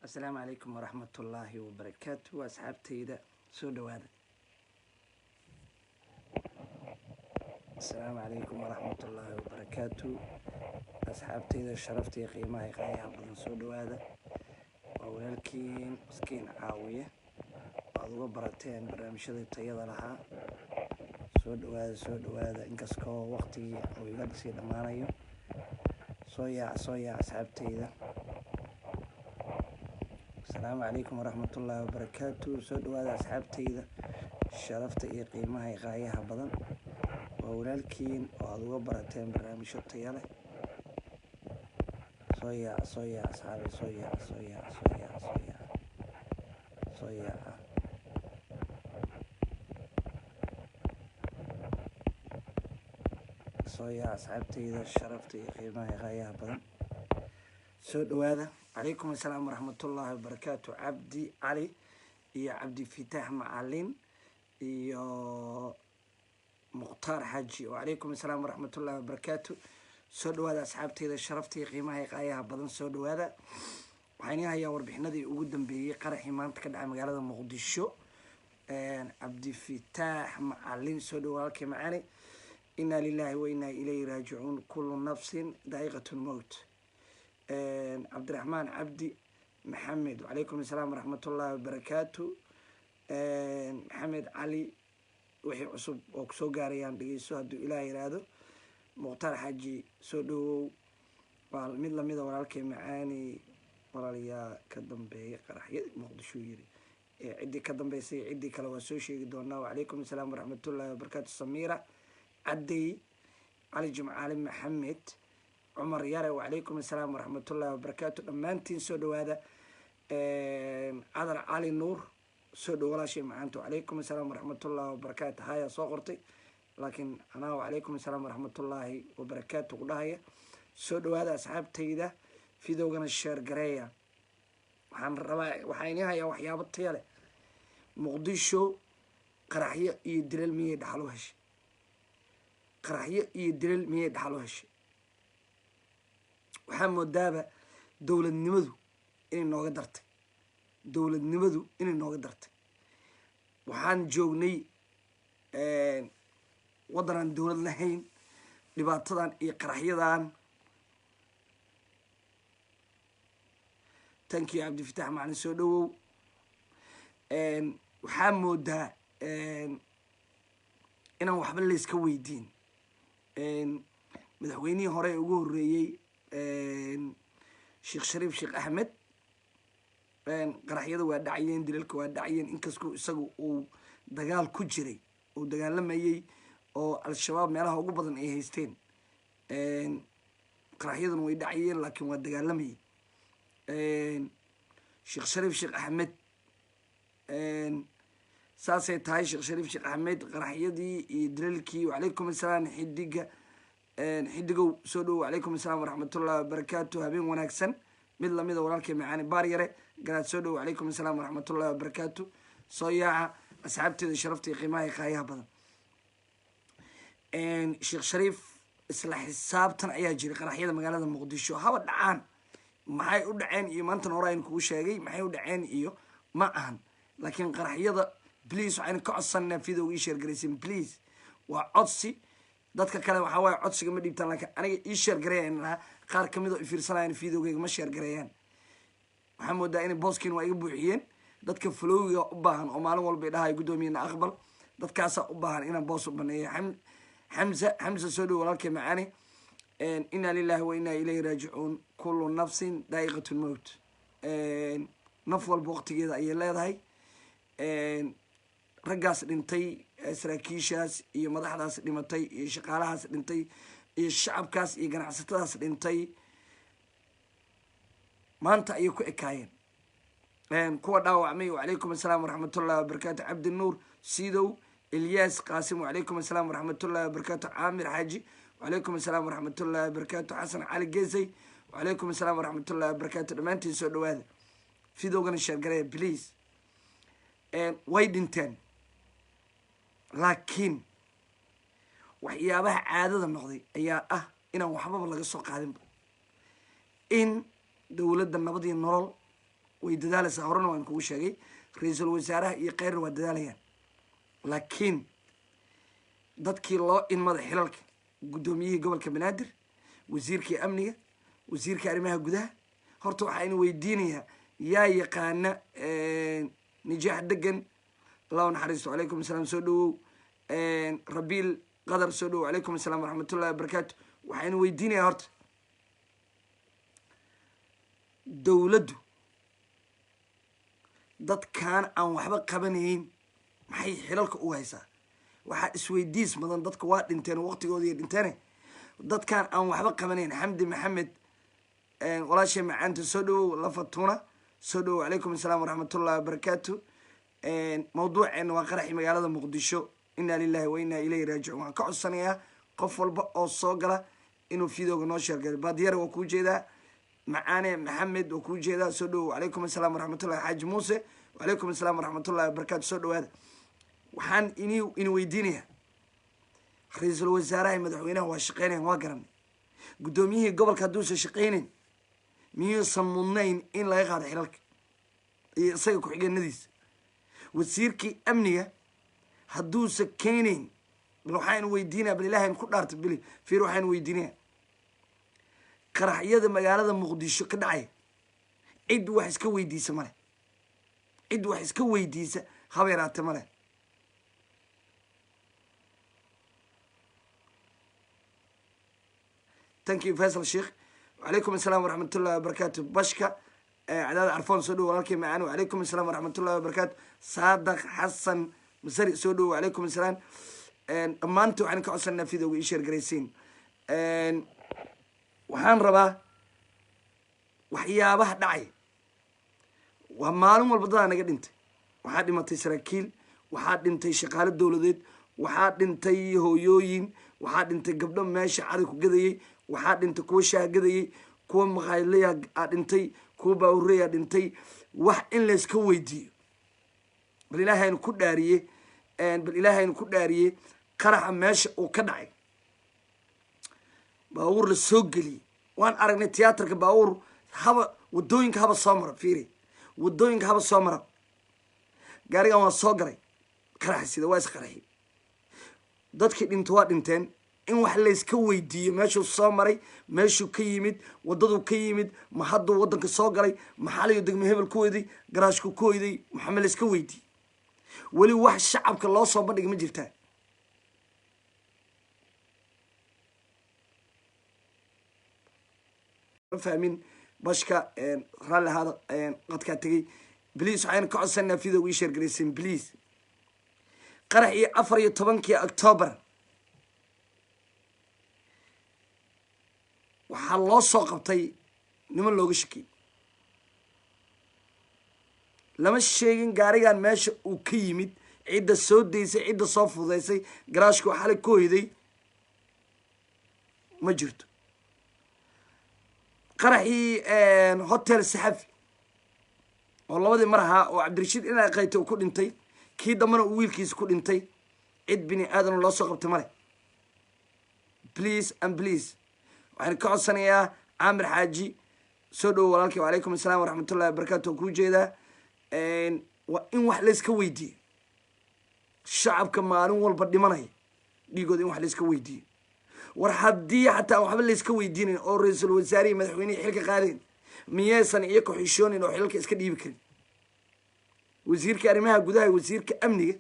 Asalaamu calaykum waraxmatullaahi wabarakaatu. Asxaabtayda, soo dhawaada. Asalaamu calaykum waraxmatullaahi wabarakaatu. Asxaabtayda sharafta iyo qiimaha iyo qaayaha badan, soo dhawaada. Waa walaalkiin Maskiin Caawiye, waad uga barateen barnaamijyada tayada lahaa. Soo dhawaada, soo dhawaada. Inkastoo waqtigii uu iga sii dhammaanayo, soo yaac, soo yaac, asxaabtayda. Asalaamu calaykum waraxmatullaahi wabarakaatu. Soo dhawaada, asxaabtayda sharafta iyo qiimaha iyo qaayaha badan. Waa walaalkiin oo aada uga barateen barnaamijyo taya leh. Soo yaac, soo yaac, asxaabi, soo yaac, soo yaac, soo yaac, soo yaac, soo yaaca, soo yaac, asxaabtayda sharafta iyo qiimaha iyo qaayaha badan, soo dhawaada. Calaykum assalaam waraxmatullaahi wabarakaatu. Cabdi Cali iyo Cabdi Fitaax Macalin iyo Mukhtaar Xaaji, wacalaykum assalaam waraxmatullahi wabarakaatu. Soo dhawaada, asxaabteyda sharafta iyo qiimaha iyo qaayaha badan, soo dhawaada. Waxaan idiin hayaa warbixinadii ugu dambeeyey qaraxii maanta ka dhacay magaalada Muqdisho. Cabdifitaax Macalin, soo dhawo walaalkii macaani. Inaa lilahi wa inaa ilayhi raajicuun, kullu nafsin daa'iqatu lmowt. Cabdiraxmaan Cabdi Maxamed, wacalaykum assalaam waraxmatullahi wabarakaatu. Maxamed Cali, wixii cusub oo kusoo gaarayaan dhegeyso hadduu Ilaah yiraahdo. Mukhtaar Xaaji, soo dhawow. Waa mid lamida walaalkay macaani. Walaalayaa ka dambeeyay qaraxyadii Muqdisho yiri, ciddii ka dambeysay, ciddii kale waa soo sheegi doonaa. Wacalaykum assalaam waraxmatullahi wabarakaatu. Samiira Cadey, Cali Jimcaali, Maxamed Cumar Yare, wacalaykum assalaam waraxmatullahi wabarakaatu. Dhammaantiin soo dhawaada. Cadar Cali Nuur, soo dhow walaashay macaanta. Wacalaykum assalaam waraxmatullahi wabarakaatu. Haya, soo qortay, laakiin anaa wacalaykum assalaam waraxmatullaahi wabarakaatu ku dhahaya. Soo dhawaada, asxaabtayda, videogana share gareeya. Waxaan rabaa, waxaan idiin hayaa waxyaabo taya leh. Muqdisho qaraxyo iyo dilal miyay dhaxal u heshay? Qaraxyo iyo dilal miyay dhaxal u heshay? Waxaa moodaaba dowladnimadu inay nooga dartay, dowladnimadu inay nooga dartay. Waxaan joognay waddanaan dowlad lahayn, dhibaatadan iyo qaraxyadan. Tankii Cabdifitaax Macalin, soo dhawow. Waxaa moodaa inaan waxba layska weydiin madaxweynihii hore ee ugu horreeyey, Sheekh Shariif Sheekh Axmed. Qaraxyada waa dhacayeen, dilalka waa dhacayeen, inkastoo isagu uu dagaal ku jiray, uu dagaalamayey oo Al-Shabaab meelaha ugu badan ay haysteen. Qaraxyaduna way dhacayeen, laakiin waa dagaalamayey Sheekh Shariif Sheekh Axmed. Saasay tahay, Sheekh Shariif Sheekh Axmed qaraxyadii iyo dilalkii. Wacalaykum assalaam, Xidiga Xidigow, soo dhowo. Wacalaykum assalaam waraxmatullahi wabarakaatu. Habeen wanaagsan. Mid lamida walaalkay macaani Baar Yare Garaad, soo dhowo. Wacalaykum assalaam waraxmatullahi wabarakaatu. Soo yaaca, asxaabteeda sharafta iyo qiimaha iyo qaayaha badan. Sheekh Shariif isla xisaabtan ayaa jiray. Qaraxyada magaalada Muqdisho haba dhacaan, maxay u dhaceen iyo maantana hore aynu kugu sheegay maxay u dhaceen iyo ma ahan, laakiin qaraxyada, please, waxaynu ka codsanaa videoga ii share garaysin, please. Waa codsi. Dadka kale waxaa waaye codsiga ma dhiibtaan, laakiin aniga ii share gareeyaan lahaa. Qaar kamid oo ifiirsanayaan videogayga ma share gareeyaan. Waxaa moodaa inay booskiin waa iga buuxiyeen dadka followiga u baahan oo maalin walba idhahay "Guddoomiyana aqbal". Dadkaasaa u baahan inaan boos u baneeyo. Xamza Xamza, soo dhow walaalkay macaani. Inaa lilahi wa inaa ilayhi raajicuun, kullu nafsin daa'iqatu lmowt. Naf walba waqtigeeda ayay leedahay. Raggaas dhintay, saraakiishaas iyo madaxdaas dhimatay iyo shaqaalahaas dhintay iyo shacabkaas iyo ganacsatadaas dhintay, maanta ayay ku ekaayeen. Kuwa dhaawacmay, wacalaykum assalaam waraxmatullahi wabarakaatu. Cabdinuur Sidow, Ilyaas Qaasim, wacalaykum assalaam waraxmatullahi wabarakaatu. Caamir Xaaji, wacalaykum assalaam waraxmatullahi wabarakaatu. Xasan Cali Geesay, wacalaykum assalaam waraxmatullahi wabarakaatu. Dhammaantiin soo dhawaada, videogana share gareeya, please. Way dhinteen, laakiin waxyaabaha caadada noqday ayaa ah inaan waxbaba laga soo qaadinba in dowladda Nabad iyo Nolol Way dadaalaysaa, horena waan kugu sheegay. Ra-iisul wasaaraha iyo Kheyrna waa dadaalayaan, laakiin dadkii loo inmada xilalka, guddoomiyihii gobolka Banaadir, wasiirkii amniga, wasiirka arrimaha gudaha, horta waxaa ina weydiinayaa yaa yaqaana Nijaax Degan? Allah naxariisto. Calaykum asalaam, soo dhawow. Rabiil Qadar, soo dhawow. Calaykum asalaam waraxmatullahi wabarakaatu. Waxaa ina weydiinayaa horta dowladdu dadkaan aan waxba qabanayn maxay xilalka u haysaa? Waxaa isweydiis mudan, dadka waa dhinteen, waqtigoodii dhinteene, dadkaan aan waxba qabanayn. Xamdi Maxamed, walaashay macaanta, soo dhawow. Lafatuna, soo dhawow. Calaykum asalaam waraxmatullahi wabarakaatu. Mawduuceena waa qaraxii magaalada Muqdisho. Inna lillahi wa inna ilayhi raajicuun. Waxaan ka codsanayaa qof walba oo soo gala inuu videoga noo share galo. Baadiyare waa kuu jeedaa, Macaane Maxamed waa kuu jeedaa, soo dhawow. Calaykum asalaam waraxmatullahi. Xaaji Muuse, wacalaykum asalaam waraxmatullahi wabarakaatu, soo dhawaada. Waxaan ini weydiinayaa, ra-iisul wasaaraha iyo madaxweynaha waa shaqeynayan, waa garanay. Guddoomiyihii gobolka hadduusan shaqeynayn, miyuusan mudnayn in laga qaado xilalka iyo isaga ku-xigeenadiisa? Wasiirkii amniga hadduusan keenayn, bal waxaan weydiinaya, bal ilahayn ku dhaarta, bili fiir, waxaan weydiinaya qaraxyada magaalada Muqdisho ka dhacaya cid wax iska weydiisa male, cid wax iska weydiisa haba yaraate male. Thank you, Faisal Sheikh. Wacalaykum asalaam waraxmatullahi wabarakaatu. Bashka Cadaad Carfoon, soo dhow walaalkay macaan. Wacalaykum asalaam waraxmatullahi wabarakaatu. Saadaq Xasan Masari, soo dhow. Wacalaykum asalaam. Dhammaantii waxaan ka codsanaa videoga ii share garaysiin. Waxaan rabaa waxyaabaha dhacay waa maalin walba dadaa naga dhintay. Waxaa dhimatay saraakiil, waxaa dhintay shaqaalo dowladeed, waxaa dhintay hooyooyin, waxaa dhintay gabdho meesha cari ku gadayey, waxaa dhintay kuwa shaah gadayey, kuwa maqaayadleya aa dhintay, kuwa baawureyaa dhintay. Wax in layska weydiiyo, bal ilaahaynu ku dhaariye, bal ilaahaynu ku dhaariye, qaraxa meesha uu ka dhacay baabuur la soo geliyey waan aragnay. Tiyaatarka baabuur haba wadooyinka haba soo mara, fiiri, wadooyinka haba soo mara, gaarigan waa soo galay qaraxa sida waa isqaraxi, dadkii dhinto waa dhinteen. In wax layska weydiiyo meeshuu soo maray, meeshuu ka yimid, waddaduu ka yimid, ma hadduu waddanka soo galay, maxaalayo degmo hebel ku oyday, garaashku ku oyday, maxama layska weydiiye? Weli wax shacabka loo soo bandhiga ma jirtaa? Ma fahmin bashka, raalli ahaada, qadkaa tegey. Please, waxaynu ka codsanaa video ii share garaysin, please. Qarax iyo 14-kii Octoobar waxaa loo soo qabtay niman looga shakiyey. Lama sheegin gaarigan meesha uu ka yimid, cidda soo daysay, cidda soo fududaysay, garaashku xalay ku hoyday ma jirto. Qaraxii Hotel Saxafi oo labadii mar ahaa oo Cabdirashiid inaa qayta uu ku dhintay, kii dambena uu wiilkiisa ku dhintay, cid bini aadan loo soo qabtay male. Please and please, waxaan ka codsanayaa. Caamir Xaaji, soo dhowo walaalkay. Wacalaykum asalaam waraxmatullahi wabarakatu. Waan kuu jeedaa. Waa in wax layska weydiiyo shacabka maalin walba dhimanaya dhiigooda, in wax layska weydiiyo. War haddii xataa waxba layska weydiinayn oo ra-iisul wasaarihii, madaxweynihii xilka qaadayn, miyaysan iyaka xishoonayn oo xilalka iska dhiibi karin? Wasiirka arrimaha gudaha, wasiirka amniga,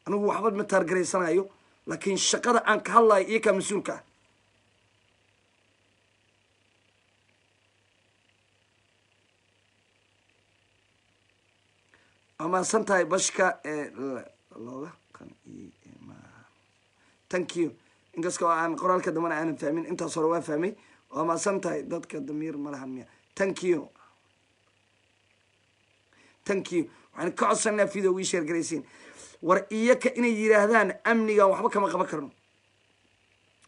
anigu waxba ma taargaraysanayo, laakiin shaqada aan ka hadlayo iyakaa mas-uulka ah. Waa mahadsan tahay bashka looga qanciyey. Thank you. Inkastoo aan qoraalka dambana aanan fahmin, intaas hore waa fahmay. Waa mahadsan tahay. Dadka damiir ma lahan miya? Thank you, thank you. Waxaan ka codsanaa video ii share garaysiin. War iyaka inay yidhaahdaan amnigan waxba kama qaban karno,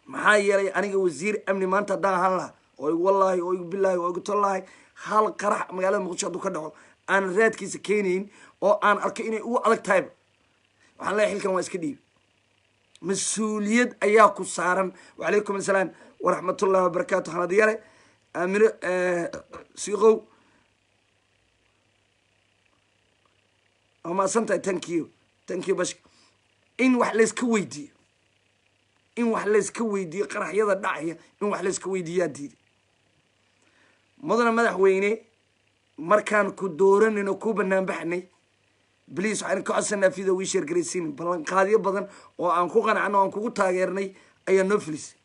maxaa yeelay aniga wasiir amni maanta haddaan ahaan lahaa, oo igu wallaahi, oo igu bilaahi, oo igu tollaahi, hal qarax magaalada Muqdisho hadduu ka dhaco aan raadkiisa keenayn oo aan arko inay ugu adag tahayba, waxaan leeyahay xilkan waa iska dhiib, mas-uuliyad ayaa ku saaran. Wacalaykum assalaam waraxmatullahi wabarakaatu. Hanad yare, Aamino Siiqow. Waa mahadsan tahay. Thank you, thank you, Bashka. In wax layska weydiiyo, in wax layska weydiiyo qaraxyada dhacaya, in wax layska weydiiyaa diiday. Mudana madaxweyne, markaan ku dooranayno, ku banaan baxnay, please, waxaan ka codsanaa video ii share garaysiin. Ballanqaadyo badan oo aan ku qanacno, aan kugu taageernay ayaa noo filisay,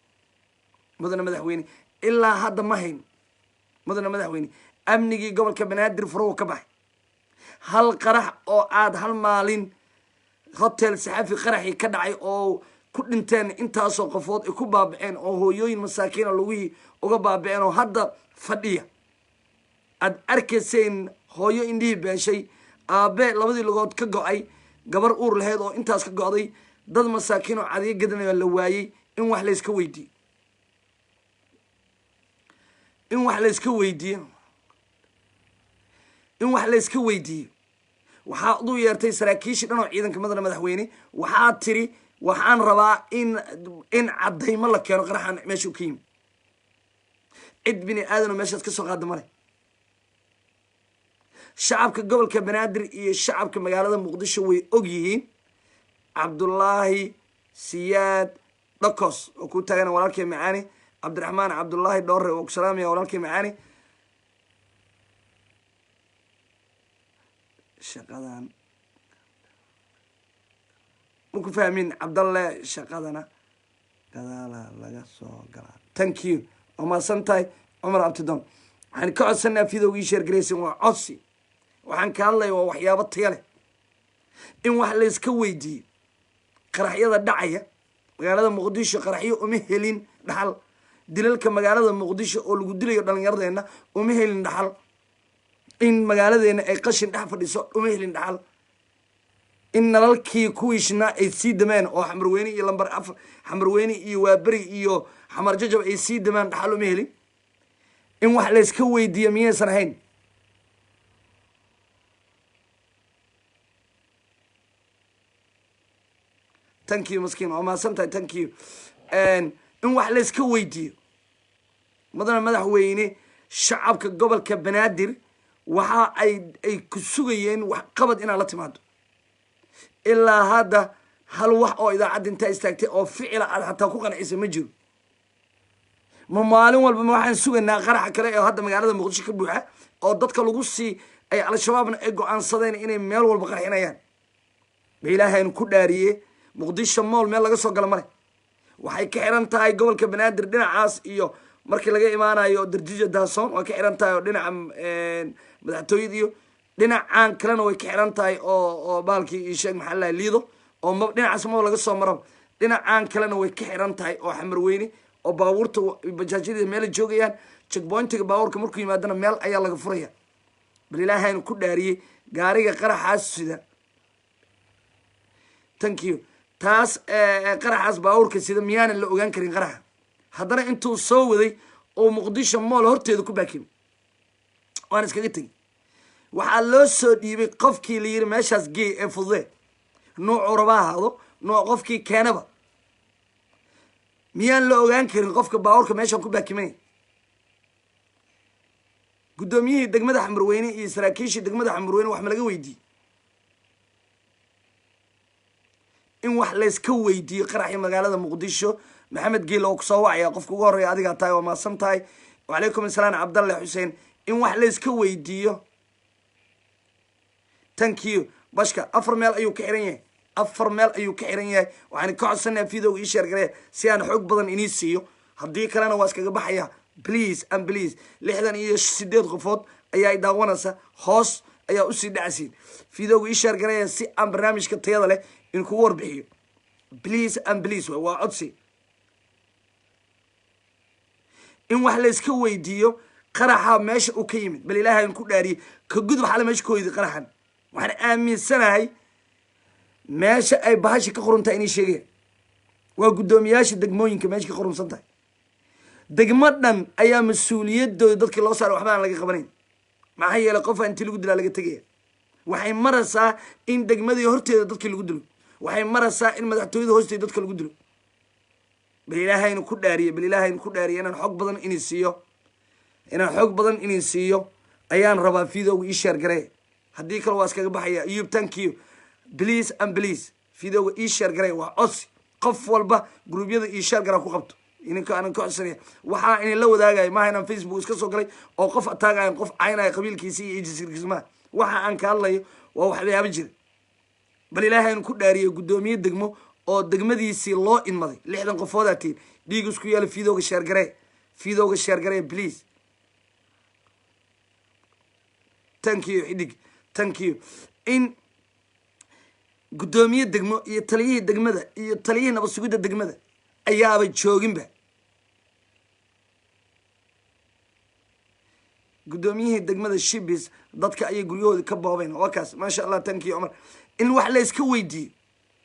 mudana madaxweyne. Ilaa hadda ma hayno, mudana madaxweyne. Amnigii gobolka Banaadir furow ka baxay. Hal qarax oo aad hal maalin Hotel Saxafi qaraxii ka dhacay oo ku dhinteen intaasoo qofood ay ku baaba'een, oo hooyooyin masaakiina lugihii uga baaba'een, oo hadda fadhiya aad arkayseen, hooyo indhihii beeshay, aabe labadii lugood ka go-ay, gabar uur lahayd oo intaas ka go'day, dad masaakiin oo cadiyo gadanaya la waayey. In wax layska weydiiyo, in wax layska weydiiyo, in wax layska weydiiyo. Waxaa u yeertay saraakiishii dhan oo ciidanka. Madana madaxweyne, waxaa tiri waxaan rabaa in caddaymo la keeno qaraxan meesha ka yimi. Cid bini aadan oo meeshaas ka soo qaada male. Shacabka gobolka Banaadir iyo shacabka magaalada Muqdisho way og yihiin. Cabdullaahi Siyaad Dhakos oo ku taagana, walaalkay macaani. Cabdiraxmaan Cabdullaahi Dhoore oo ku salaamaya, walaalkay macaani. Shaqadan maku fahmin, Cabdalle. Shaqadana gadaala laga soo galaa. Thank you, waa mahadsan tahay, Cumar Abtidon. Waxaan ka codsanaa videogii share garaysan. Waa codsi. Waxaan ka hadlaya waa waxyaabo taya leh. In wax layska weydiiyo qaraxyada dhacaya magaalada Muqdisho. Qaraxyo uma helin dhaxal. Dilalka magaalada Muqdisho oo lagu dilayo dhalinyaradeenna uma helin dhaxal. In magaaladeena ay qashin dhex fadhiso uma helin dhaxal. In nalalkii kuwiishnaa ay sii dameen oo Xamarweyne iyo lambar 4, Xamarweyne iyo Waaberi iyo Xamar Jajab ay sii damaan dhaxal uma helin. In wax layska weydiiyo miyaysan ahayn? Thank you, maskiin, waa mahadsan tahay. Thank you. In wax layska weydiiyo, mudana madaxweyne, shacabka gobolka Banaadir waxa ay ku sugayeen wax qabad inaad la timaado. Ilaa hadda hal wax oo idaacadda intaa istaagtay oo ficila aad xataa ku qancisa ma jiro. Ma maalin walba ma waxaan sugaynaa qaraxa kale ee hadda magaalada Muqdisho ka buuxa, oo dadka lagu sii ay Al-Shabaabna ay go-aansadeen inay meel walba qarxinayaan? Ba Ilaahaynu ku dhaariye, Muqdisho Mall meel laga soo galo male. Waxay ka xiran tahay gobolka Banaadir dhinacaas iyo markii laga imaanayo Darjija Daasoon waa ka xiran tahay, oo dhinaca madaxtooyada, iyo dhinacan kalena way ka xiran tahay, oo bahalkii iyo sheeg maxaa lahay Liido, oo ma dhinacaas maba laga soo maraba. Dhinacan kalena way ka xiran tahay oo Xamarweyne, oo baabuurta bajaajyada meelay joogayaan, checkpointiga baabuurka markuu yimaadana meel ayaa laga furaya. Bal Ilaahaynu ku dhaariyey, gaariga qaraxaas sida, thank you, taas qaraxaas baabuurka sida miyaanan la ogaan karin qaraxa? Haddana intuu soo waday oo Muqdisho Mall horteeda ku baakimay waan iskaga tegey. Waxaa loo soo dhiibay qofkii la yiri meeshaas geey ee fududee, nuucuu raba ahaado, nuuc qofkii keenaba. Miyaan la ogaan karin qofka baabuurka meeshaan ku baakimay? Guddoomiyihii degmada Xamarweyne iyo saraakiishii degmada Xamarweyne wax ma laga weydiiyey? In wax layska weydiiyo qaraxii magaalada Muqdisho. Maxamed Geel oo kusoo wacaya, qofka ugu horreeya adigaa tahay, waa mahadsan tahay. Wacalaykum asalaam, Cabdalle Xuseen. In wax layska weydiiyo. Thank you, Bashka. Afar meel ayuu ka xiran yahay, afar meel ayuu ka xiran yahay. Waxaan ka codsanayaa videoga ii share gareeya si aan xoog badan inii siiyo. Haddii kalena waa iskaga baxaya. Please and please, 68 qofood ayaa i daawanaysa, hoos ayaa usii dhacsiin. Videoga ii share gareeya si aan barnaamijka tayada leh in kugu warbixiyo. Please and please, waa codsi. In wax layska weydiiyo qaraxa meesha uu ka yimid. Bal Ilaahay ku dhaariyey, ka gudub xale meesha ka hoyday qaraxan. Waxaan aaminsanahay meesha ay bahasha ka quruntahay inay sheegayaan waa guddoomiyaasha degmooyinka. Meesha ka qurunsan tahay degmo dhan ayaa mas-uuliyadooda dadkii loo saaray waxba aan laga qabanayn. Maxaa yeelay, qofa intii lagu dilaa laga tegaya. Waxay maraysaa in degmadii horteeda dadkii lagu dilo. Waxay maraysaa in madaxtooyada hoosteeda dadka lagu dilo. Bal Ilaahaynu ku dhaariye, bal Ilaahaynu ku dhaariye, inaan xog badan inin siiyo, inaan xoog badan inin siiyo ayaan rabaa. Videoga ii share garee. Haddii kale waa iskaga baxaya. Ayub, thank you. Please and please, videoga ii share garay, waa codsi. Qof walba gruubyada ii share garaa ku qabto. Ininka aanan ka codsanaya, waxaa inin la wadaagaya maaha inaan Facebook iska soo galay oo qof ataagayan, qof caynaya qabiilkiisa iyo ejisirkiisa maaha. Waxa aan ka hadlayo waa waxyaaba jira. Bal ilaahay ku dhaariyay, guddoomiye degmo oo degmadiisii loo inmaday, 60 qofoodaa tihiin, dhiig isku yaala. Videoga share garee, videoga share garee, please. Thank you, xidig, thank you. In guddoomiye degmo iyo taliyihii degmada iyo taliyihii nabad sugidda degmada ayaaba jooginba. Guddoomiyihii degmada Shibis dadka ayay guryahoodii ka boobeen. Waa kaas, maasha Allah, thank you, Cumar. In wax layska weydiiyo,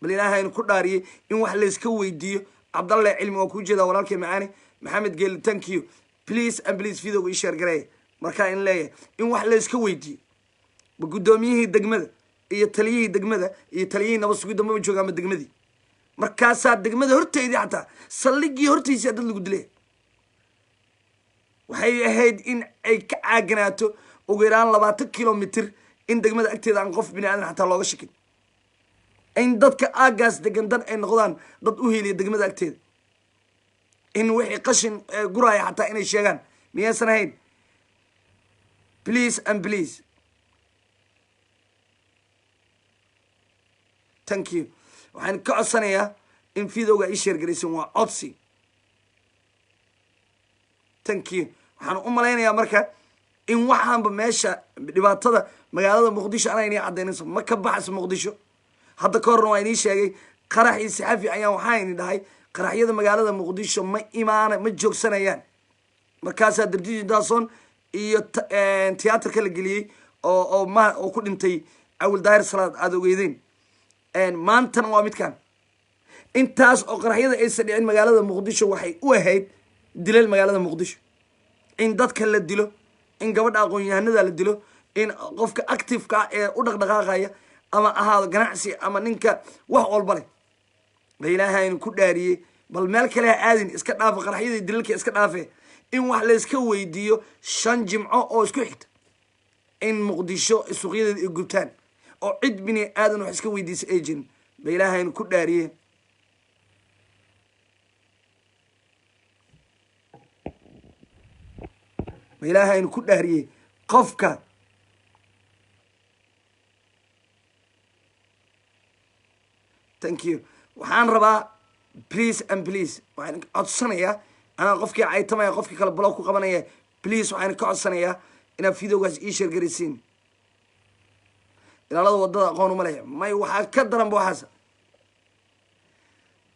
bal ilaahaynu ku dhaariyey, in wax layska weydiiyo. Cabdalle Cilmi, waa kuu jeedaa walaalkay macaani. Maxamed Geeli, thank you. Please and please, videoga ii share gareeya. Markaa in leeyahay in wax layska weydiiyo, ma guddoomiyihii degmada iyo taliyihii degmada iyo taliyihii nabad sugidda maba joogaanba degmadii? Markaasaa degmada horteydii, xataa saldhigii hortiisii dad lagu dilay. Waxay ahayd in ay ka caaganaato ugu yaraan 20 kilomitr, in degmada agteeda aan qof bini aadan xataa looga shakin, in dadka aagaas degan dan ay noqdaan dad u heliya degmada agteeda, in wixii qashin guraya xataa inay sheegaan, miyaysan ahayn? Please and please, thank you. Waxaan ka codsanayaa in videoga ii share garaysan, waa codsi. Thank you. Waxaan u malaynayaa marka in waxaanba meesha dhibaatada magaalada Muqdisho anaa inii caddaynayso, ma ka baxayso Muqdisho. Hadda ka horna waa inii sheegay qaraxii Saxafi ayaan waxaa ini dhahay qaraxyada magaalada Muqdisho ma imaana, ma joogsanayaan. Markaasaa Darjiji Daason iyo tiyaatarka la geliyey oo ma oo ku dhintay Cawil Daahir Salaad aada ogeydeen. Maantana waa midkan. Intaas oo qaraxyada aysan dhicin magaalada Muqdisho waxay u ahayd dilal magaalada Muqdisho, in dadka la dilo, in gabadha aqoon-yahanada la dilo, in qofka activeka ee u dhaqdhaqaaqaya ama ahaado ganacsi ama ninka wax walba leh. Ba ilaahaynu ku dhaariyey, bal meel kale ha aadin, iska dhaafa qaraxyada, dilalka iska dhaafe, in wax layska weydiiyo 5 jimco oo isku xigta in Muqdisho suuqyadeeda ay gubtaan oo cid bini aadan wax iska weydiisa ay jirin. Ba ilaahaynu ku dhaariyey, ba ilaahaynu ku dhaariyey qofka. Thank you. Waxaan rabaa, please and please, waxaan codsanayaa, anaa qofkii caytamaya, qofkii kale block ku qabanaya. Please, waxaan ka codsanayaa inaad videogaas ii share garaysiin. Ilaalada wadada aqoon uma leh, may waxaa ka daranba waxaas.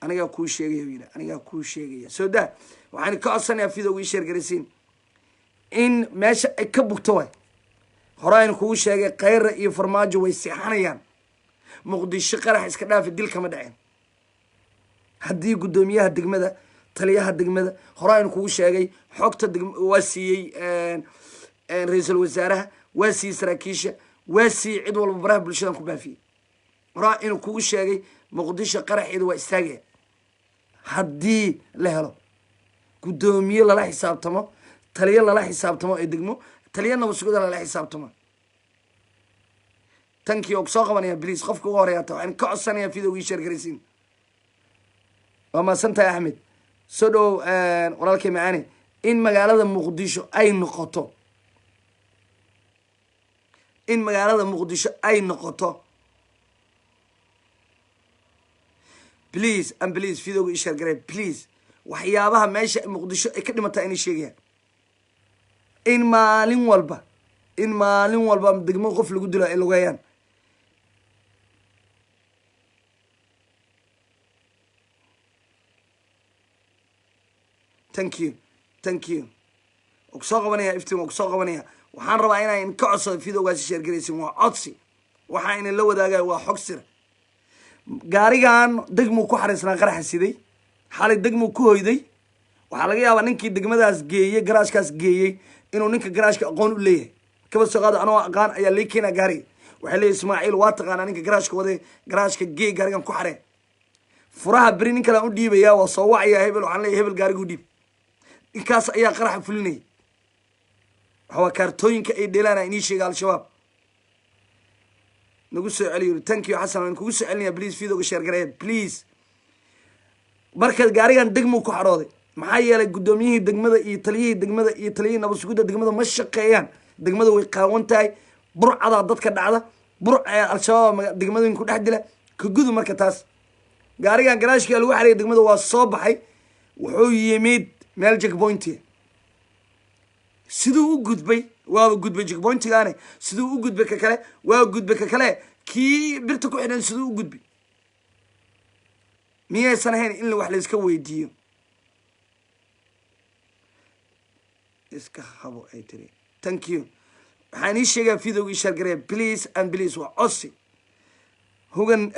Anigaa kuu sheegaya, yidhi, anigaa kuu sheegaya. Soo daa. Waxaan ka codsanayaa videoga ii share garaysiin in meesha ay ka bugto. Waay hore aynu kugu sheegay, Khayra iyo Farmaajo way seexanayaan. Muqdisho qarax iska dhaafi, dil kama dhaceen haddii guddoomiyaha degmada, taliyaha degmada. Hore aynu kugu sheegay, xogta waa siiyey ra-iisul wasaaraha, waa siiyey saraakiisha, waa siiyey cid walba, baraha bulshadan ku baafiyey. Horaa inuu kugu sheegay, Muqdisho qaraxeeda waa istaagaya haddii la helo guddoomiye lala xisaabtamo, taliyo lala xisaabtamo ee degmo, taliyo nabad sugida lala xisaabtamo. Tankii oo kusoo qabanaya, please, qofka ugu horeeya ta waxaan ka codsanayaa videoga ii share garaysiin. Waa mahadsan tahay, Axmed. Soo dhowow walaalkay macaani. In magaalada Muqdisho ay noqoto, in magaalada Muqdisho ay noqoto, please and please, videoga ii share garee, please. Waxyaabaha meesha Muqdisho ay ka dhimataa inay sheegayaan, in maalin walba, in maalin walba degmo qof lagu dilo ay lugeeyaan. Thank you, thank you. Waa kusoo qabanaya, Iftiin, waa kusoo qabanaya. Waxaan rabaa inaan ka codsado videogaasi share garaysin, waa codsi. Waxaa inin la wadaagaya waa xog sira. Gaarigan degmuu ku xariisnaa, qaraxa siday xalay degmuu ku hoyday. Waxaa laga yaabaa ninkii degmadaas geeyey, garaashkaas geeyey, inuu ninka garaashka aqoon u leeyahay. Kaba soo qaado anoo aqaan ayaa lii keenaa gaariga. Waxay leeyahy, Ismaaciil waa taqaanaa ninka garaashka waday, garaashka geey, gaarigan ku xaree. Furaha beri nin kalean u dhiibaya, waa soo wacaya hebel, waxaan leeyahy hebel gaariga u dhiib. Ninkaas ayaa qaraxa fulinaya. Waxa waa kaartooyinka ay dheelaana inii sheega Al-Shabaab. Nagu soo celiyo. Thank you, Xasan, waan kugu soo celinaya. Please videoga share gareeya, please. Marka gaarigan degmuu ku xarooday, maxaa yeelay guddoomiyihii degmada iyo taliyihii degmada iyo taliyihii nabad sugidda degmada ma shaqeeyaan. Degmada way qaawan tahay, burcadaa dadka dhacda, burc Al-Shabaab degmadooyin ku dhex dila. Ka gudu. Marka taas gaarigan garaashkaa lagu xariyay degmada, waa soo baxay, wuxuu yimid meel checkpointiga. Siduu u gudbay, waaba gudbay checkpointigaane, siduu u gudbay ka kale, waa gudbay ka kale, kii birta ku xidhan siduu u gudbay? Miyaysan ahayn in wax layska weydiiyo? Iska habo ay tiri. Thank you. Waxaan ii sheegaa, videoga ii share gareeya, please and please, waa cosi. Hugan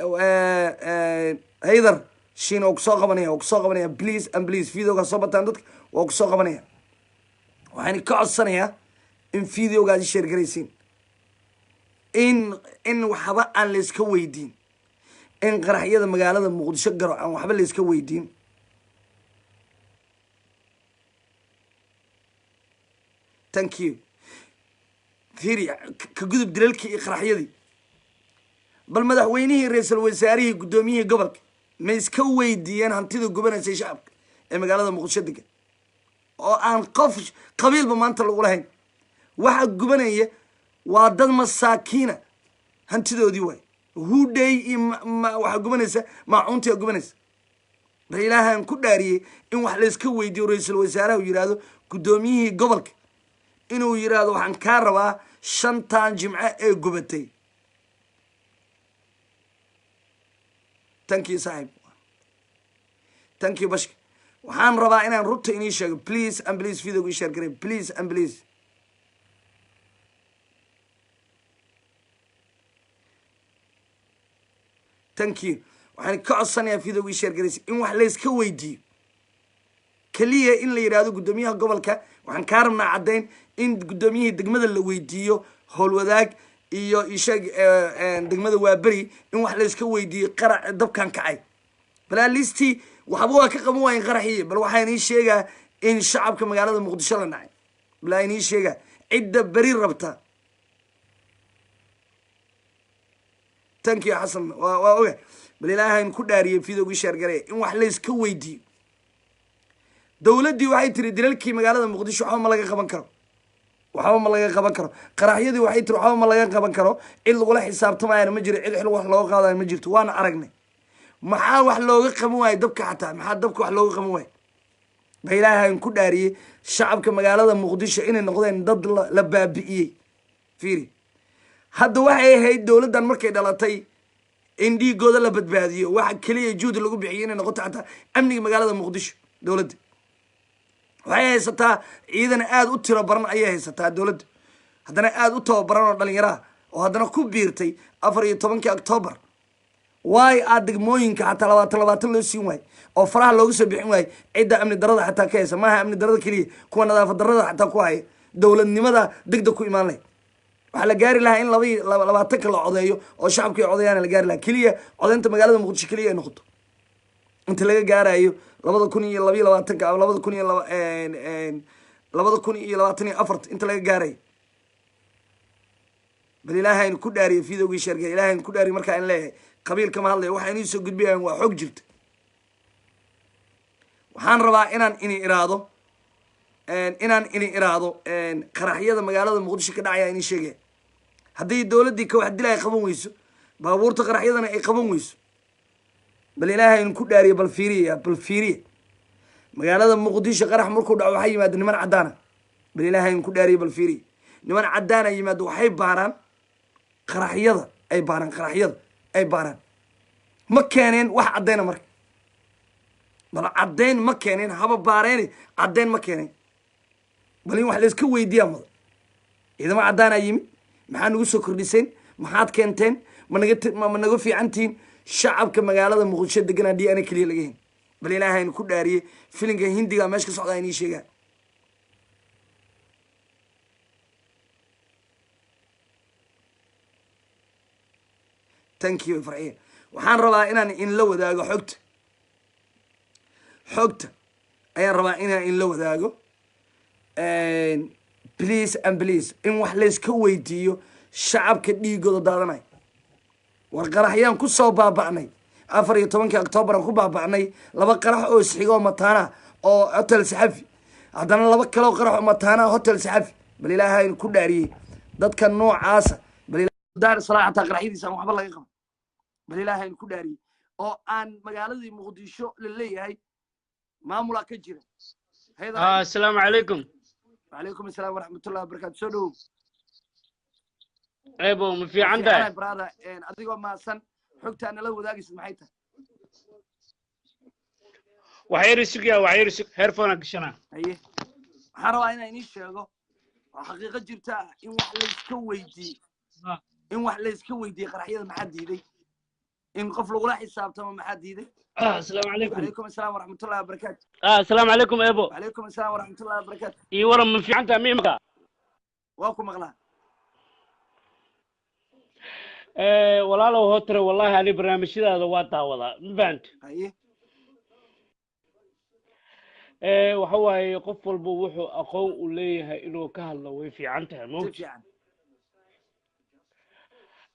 Haydar Shiin oo kusoo qabanaya, oo kusoo qabanaya. Please and please, videoga soo bataan dadka, waa kusoo qabanaya. Waxaan ka codsanayaa in videogaad ii share garaysiin, in waxba aan layska weydiin, in qaraxyada magaalada Muqdisho garo aan waxba layska weydiin. Thank you. Fiiri, ka gudub dilalkii iyo qaraxyadii. Bal madaxweynihii, ra-iisul wasaarihii, guddoomiyihii gobolka ma iska weydiiyeen hantida gubanaysay shacabka ee magaalada Muqdisho degan, oo aan qof qabiilba maanta lagu lahayn? Waxa gubanaya waa dad masaakiina hantidoodii waay, hudhay iyo waxaa gubanaysa maacuuntia gubanaysa. Bal Ilaahaan ku dhaariyey in wax layska weydiiyo, ra-iisul wasaaraha uu yidhaahdo, guddoomiyihii gobolka inuu yidhaahdo, waxaan kaa rabaa shantan jimco ee gubatay. Thank you, saaxib. Thank you, Bashka. Waxaan rabaa inaan runta inii sheego. Please and please, videoga ii share garay, please and please. Thank you. Waxaan ka codsanayaa videoga ii share garaysa in wax layska weydiiyo keliya, in la yidhaahdo guddoomiyaha gobolka waxaan kaa rabnaa caddayn, in guddoomiyihii degmada la weydiiyo, Howlwadaag iyo isheeg degmada Waaberi, in wax layska weydiiyo qarac dabkan kacay. Bal alisti waxba waa ka qaban waayen qaraxii. Bal waxaan ii sheegaa in shacabka magaalada Muqdisho la nacay. Bal aan ii sheegaa cidda beri rabta. Thank you, Xasan, waa oga. Bal Ilaahayn ku dhaariyey, videogii share garaya, in wax layska weydiiyo. Dowladdii waxay tiri dilalkii magaalada Muqdisho waxba ma laga qaban karo, waxba ma laga qaban karo. Qaraxyadii waxay tiri waxba ma laga qaban karo, cid lagula xisaabtamayana ma jiro, cid xil wax looga qaadayo ma jirto. Waana aragnay. Maxaa wax looga qaban waaye dabka? Xataa maxaa dabka wax looga qaban waaye? Ba Ilaahayn ku dhaariyey shacabka magaalada Muqdisho inay noqdeen dad la baabi'iyey. Fiiri, hadda waxay ahayd dowladdan markay dhalatay in dhiigooda la badbaadiyo, waxa keliya juhdi lagu bixiyay inay noqoto xataa amniga magaalada Muqdisho. Dowladda waxay haysataa ciidan aada u tiro baran ayay haysataa dowladda, haddana aada u tababaran oo dhalinyaraha, oo haddana ku biirtay 14-kii Octoobar. Waay aad degmooyinka xataa 20 20 loo siin waayey oo faraha looga soo bixin waayey cidda amni darada xataa ka haysa? Maaha amni darada keliya, kuwa nadaafad darada xataa ku haya. Dowladnimada degdeg ku imaan lahayd, waxaa la gaari lahaa in 22-ka la codeeyo oo shacabka ay codeeyaan la gaari lahaa. Keliya codeynta magaalada Muqdisho keliya ay noqoto inta laga gaarayo 2022-ka ama 2024-ta inta laga gaarayo. Bal Ilaahaynu ku dhaariyo, videogii share gay. Ilaahaynu ku dhaariyo. Markaa in leeyahay qabiil kama hadlayo, waxa inii soo gudbiyaan waa xog jirta. Waxaan rabaa inaan ini iraado qaraxyada magaalada Muqdisho ka dhacaya inii sheegaya. Haddii dowladdii ka wax dilaya qaban weyso, baabuurta qaraxyadana ay qaban weyso, bal Ilaahaynu ku dhaariyo, bal fiiriya, bal fiiriya. Magaalada Muqdisho qarax markuu dhaco waxaa yimaada niman caddaana. Bal Ilaahaynu ku dhaariyo, bal fiiriya, niman caddaana yimaado, waxay baaraan qaraxyada, ay baaraan qaraxyada, ay baaraan. Ma keeneen wax caddayna? Marka bal caddayn ma keeneen? Haba baareeni, caddayn ma keeneen? Bal in wax layska weydiiyaa mudan. Ciidamo caddaanaa yimid, maxaa nagu soo kordhiseen? Maxaad keenteen? Ma naga fiicantihiin? Shacabka magaalada Muqdisho deganaa DNA keliya laga hen. Bal Ilaahaynu ku dhaariyey, filinka Hindiga meesha ka socdaa inii sheegaan. Thank you, Farxiya. Waxaan rabaa inaan inla wadaago xogta. Xogta ayaan rabaa inaan inla wadaago. Please and please, in wax layska weydiiyo shacabka dhiigooda daadanaya. War qaraxyaan ku soo baaba'nay, 14-kii Octoobaran ku baaba'nay, laba qarax oo isxiga oo mataana oo Hotel Saxafi, haddana laba kaloo qarax oo mataana Hotel Saxafi. Bal Ilaahay ku dhaariyey dadka noocaasa, bal Daar Salaam xataa qaraxyadiisa aan waxba laga qaban. Bal Ilaahay ku dhaariyey oo aan magaaladii Muqdisho la leeyahay maamulaa ka jira. Asalaamu calaykum. Wacalaykum asalaam waraxmatullahi wabarakatu. Soo dhowow. Ebo, ma fiican tahay? Brother, adigoo maasan, xogtaa nala wadaagaysid maxay tahay? Wax yar sugyaa, wax yar sug, headphone gashanaa. Haye, waxaan rabaa inaan inii sheego oo xaqiiqo jirta ah in wax layska weydiiyey, in wax layska weydiiyey qaraxyada maxaa diiday, in qof lagula xisaabtamo maxaa diiday. Asalaamu calaykum. Wacalaykum asalaam waraxmatullahi wabarakaatu. Asalaamu calaykum, ebo. Wacalaykum asalaam waraxmatullahi wabarakaatu. Ii waran, ma fiican tahay? Miimka? Waa ku maqlaa. Walaalow hotare, wallahi ani barnaamijyadaada waa daawadaa, ma fahanta? Haye. Waxa waaye, qof walba wuxuu aqoon u leeyahay inuu ka hadlo way fiican tahay. Si mawt fiican.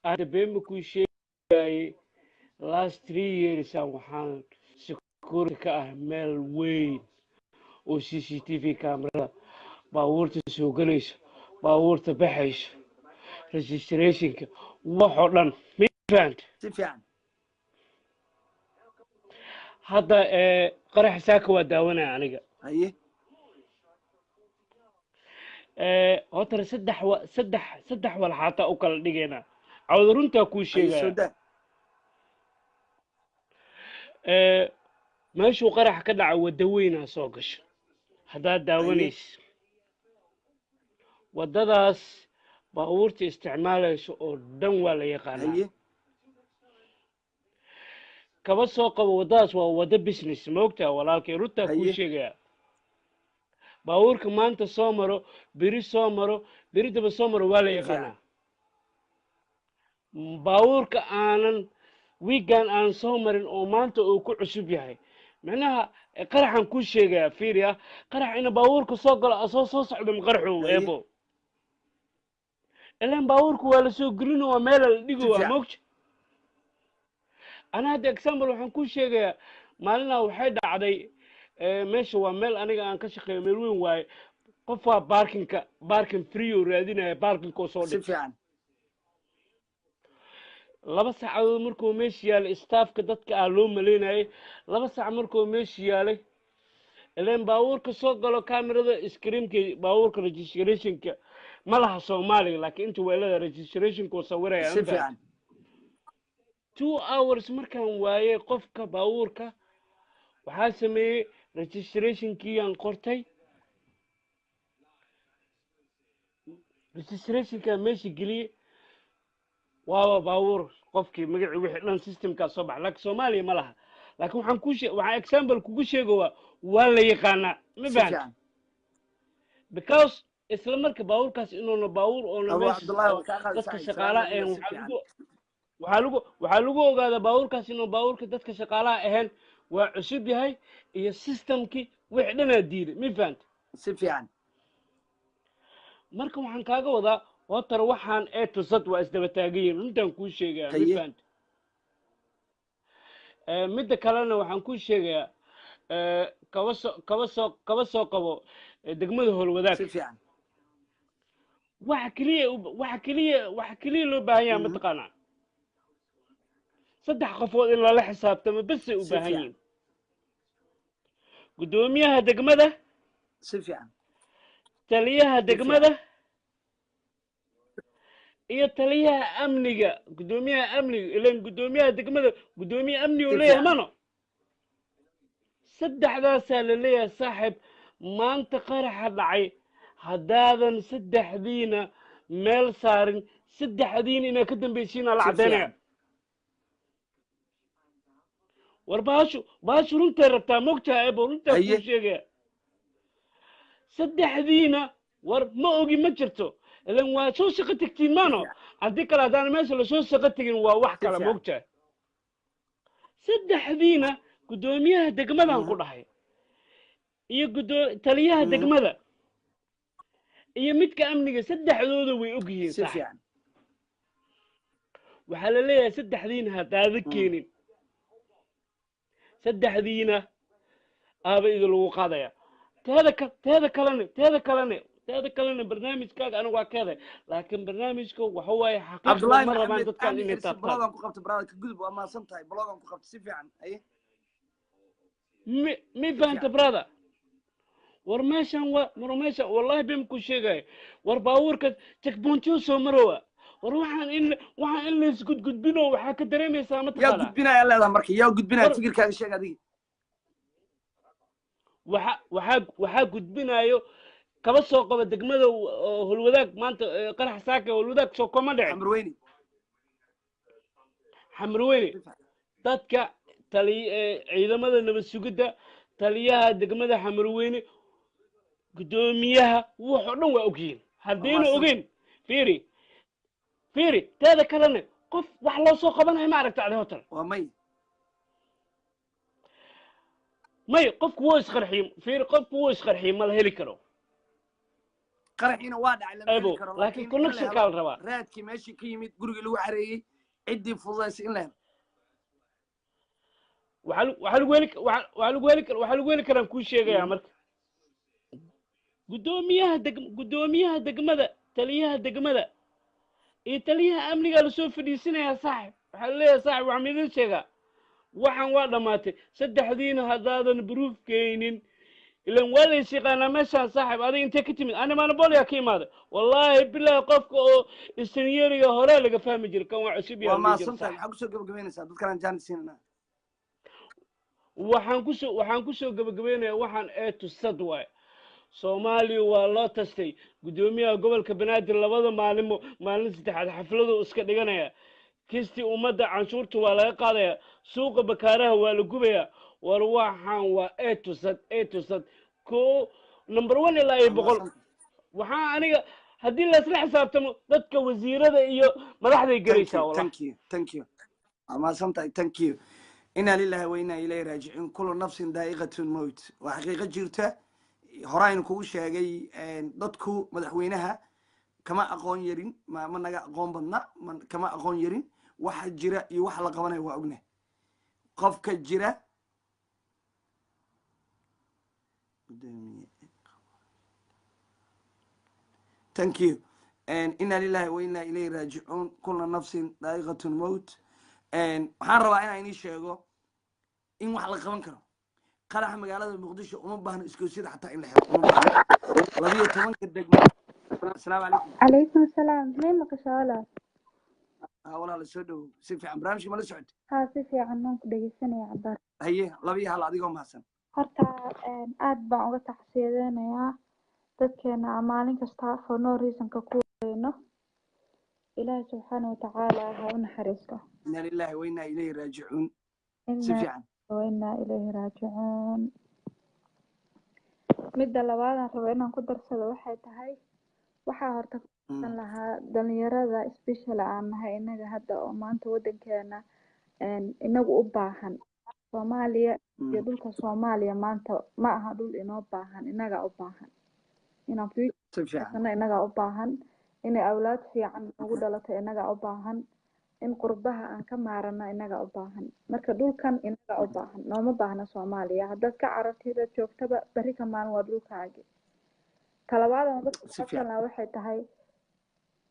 Hadda been ma kuu sheegayay, last 3 years aan waxaan security ka ah meel weyn oo CCTV camerada, baabuurta soo gelayso, baabuurta baxayso, registrationka, waxoo dhan, ma fahanta? Si fiican. Hadda qarax saaka waa daawanaya aniga. Haye. Horta saddex walxaataa u kala dhigaynaa, cawda runtaa kuu Haye, soo sheegaya. Daa. Meeshuu qarax ka dhaca waddo weynaa soo gasho haddaad Haye. daawanaysa waddadaas, baabuurta isticmaalaysa oo dhan waa la yaqaanaa. Haye. Kaba soo qabo waddadaas waa waddo business, ma ogtaha walaalkay? Runtaa kuu Haye. sheegaya, baabuurka maanta soo maro, beri soo maro, beri daba soo maro, waa la Si fiican. yaqaanaa. Baabuurka aanan wiigan aan soo marin oo maanta uu ku cusub yahay, micnaha qaraxan kuu sheegaya, fiiriya, qarax ina baabuurka soo galo asoo soo socdo ma qarxu? Haye. Eebo, ilaan baabuurka waa lasoo gelino, waa meela la Si dhigo, waa fiican. moogta. Ana hadda example waxaan kuu sheegayaa, maalinaa waxay dhacday, meesha waa meel aniga aan ka shaqeeyo, meel weyn waaye. Qof waa parkingka, parking free oo raadinaya, parkingka oo soo Si dhigtay. fiican. 2 saacadood markuu meesha yaalay, staffka dadka ah loo malaynayay, 2 saac markuu meesha yaalay, ileen baabuurka soo galo camerada screenka baabuurka registrationka ma laha Soomaaliga, laakiin inta weelada registrationka uu sawiraya. Si ma fahamtay? fiican. 2 hours markaan waayay qofka baabuurka, waxaa sameeyey registrationkii aan qortay, registrationkaa meesha geliyey, waaba baabuur qofkii magacii wixii dhan systemkaa soo baxa, laakiin Soomaaliya ma laha. Laakiin waxaan ku waxaan example kugu sheegawaa, waa la yaqaanaa, ma Si fahamtay? fiican. Because isla marka baabuurkaas inuuna baabuur oona Abu meesha Cabdullahi, oo waa kaa qaadi dadka saaxiib. shaqaalaha Salaam ahayn, si waxaa fiican. lagu waxaa lagu ogaadaa baabuurkaas inuu baabuurka dadka shaqaalaha ahayn, waa cusub yahay, iyo systemkii wixii dhanaa diiday, ma fahamtay? Si fiican. Marka waxaan kaaga wadaa hotar, waxaan A to Z waa isdaba taagan yihiin, runtaan kuu sheegayaa, ma Haye. fahamtay? Midda kalena waxaan kuu sheegayaa, kaba soo qabo degmada Howlwadaag. Si fiican. Waxa keliya loo baahan yahay, mataqaanaa, saddex qofood in lala xisaabtamo besay u Si baahan fiican. yihiin: guddoomiyaha degmada, Si fiican. taliyaha Si fiican. degmada iyo taliyaha amniga. Guddoomiyaha amniga, ilan guddoomiyaha degmada guddoomiye amni uu Si leeyahay fiican. mano. Saddexdaasaa la leeyahay, saaxib, maanta qaraxa dhacay haddaadan saddexdiina meel saarin, saddexdiina inaad ka dambaysiinaa la Si caddaynaya. fiican. War baashu runtay rabtaa, mogtaha ebo, runtaa kuu Haye. sheegaya, saddexdiina war ma ogi, ma jirto, ilan waa soo shaqo tegtiin Si maano. fiican. Haddii kale haddaan meesha lasoo shaqo tegin waa wax Si kale, fiican. mogtaha. Saddexdiina, guddoomiyaha degmadan ku dhahay iyo taliyaha degmada iyo midka amniga, saddexdooda way og yihiin. Si Saaxib, fiican. Waxaa la leeyahay saddexdiina haddaada keenin, saddexdiina aaba idin lagu qaadaya. Teeda kalena barnaamijkaaga anigu waa keeday, laakiin barnaamijka waxa waaye xaqiiqda. Cabdullaahi Ma rabaan Maxamed dadkan Axmed inay Xirsi, taabtaan. Block-aan ku qabta, brother, ka gudub. Waa mahadsan tahay, block-aan ku qabta si fiican aye. Mi fahanta, brother? War meeshan wa, war meeshan wallahi been ku sheegaya. War baabuurka checkpointyo soo marowa. War waxaan in la isgudgudbino waxaa ka dareemaysaa Yaa mataqaanaa. gudbinaya leedaha marka? Yaa gudbinaya? Fikirkaaga sheeg adiga. Waxaa gudbinayo, kaba soo qaba degmada oo Holwadaag maanta, qarax saaka Holwadaag soo koma dhicin. Xamar Weyne. Xamrweyne. Dadka tali ciidamada nabad sugidda, taliyaha degmada Xamrweyne, guddoomiyaha, wax oo dhan waa ogyihiin. Haddayna Mahadsan. ogeyn, fiiri, fiiri. Teeda kalena qof wax loo soo qabanayo ma aragta adi hotel? Waa may. May, qofku wuu isqarxiyey. Fiiri, qofku wuu isqarxiyey, ma la heli karo. Qaraxiina waa dhacay, lama Ebo, heli karo. Laakiin in la connection-kaa helo la rabaa. Raadkii meeshii ka yimid, gurigii lagu xareeyey, ciddii fududaysa in la helo. Waxaa lagu heli karaan kuu sheegayaa. Marka guddoomiyaha degmada, taliyaha degmada iyo taliyaha amnigaa lasoo fadhiisinayaa, saaxib. Waxaa leeyahay, saaxib, waxaan idin sheegaa, waxaan waa dhammaatay. Saddexdiina haddaadan proof keenin, ilan waa lays yaqaanaa meeshaan. Saaxib, adiga intee ka timid? Ani maanabolya ka imaaday. Wallaahi bilaahi, qofka oo istanyeeriga horaa laga fahmi jiray, kan waa cusub Waa yaa la dhihi jiray. mahadsan tahay. Saaxib. Maxaa kusoo gabagabaynaysaa? Dadkanaan jaanis siinanaa. Waxaan kusoo gabagabeynaya, waxaan ee tusad waaye, Soomaaliya waa loo tastay. Guddoomiyaha gobolka Banaadir labada maalimo, maalin saddexaad xafladu iska dhiganaya. Kistii ummadda canshuurta waa laga qaadaya, suuqa Bakaaraha waa la gubaya. War waxaan waa ee tusad, ee tusad ko number 1 ilaa iyo 100. Waxaa aniga haddii laisla xisaabtamo dadka wasiirada iyo madaxday gelaysaa wallah. Thank you, thank you, waa mahadsan tahay, thank you. Inaa lillahi wa inaa ilayhi raajicuun. Kullu nafsin daa'iqatun mowt, waa xaqiiqo jirta. Horaynu kugu sheegay, dadku madaxweynaha kama aqoon yarin, ma naga aqoon badna, kama aqoon yarin. Waxa jira iyo waxa la qabanaya waa ognahay qofka jira. Thank you. Inaa lillahi wa inaa ilayhi raajicuun. Kullu nafsin daa'iqatun mowt. Waxaan rabaa inaan inii sheego in wax la qaban karo. Qaraxa magaalada Muqdisho uma baahno iskoosyada xataa in la xiro, uma baahno 12-ka degmo. Asalaamu calaykum. Calaykum salaam, may maqashaa walaal? Haa walaal, soo dhowow. Si fiican barnaamijka ma la socota? Haa, si fiican waan ku dhegeysanaya cabaar. Haye, laba iyo hal adigoo mahadsan. Horta aad baan uga tacsiyadeynayaa dadkeena aan maalin kasta for no reasonka ku weyno. Ilaahi subxaana watacaala ha u naxariisto. Inaa lillahi wa inaa ilayhi raajicuun, si Inaa fiican. Wa inaa ilayhi raajicuun. Midda labaadaan rabo inaan ku darsado waxay tahay, waxaa horta ku lahaa dhalinyarada special aan nahay innaga hadda oo maanta wadankeena inagu u baahan Soomaaliya iyo dhulka Soomaaliya maanta ma aha dhul inoo baahan, inagaa u baahan inaan Si fiican. future, inagaa u baahan inay awlaad fiican nagu dhalato, inagaa u baahan in qurbaha aan ka maarano, inagaa u baahan. Marka dhulkan inagaa u baahan, nooma baahna Soomaaliya. Haddaad ka carartid, aad joogtaba, berri ka maalin waa dhulkaagi. Talabaad aan dadka Si codsan fiican. lahaa waxay tahay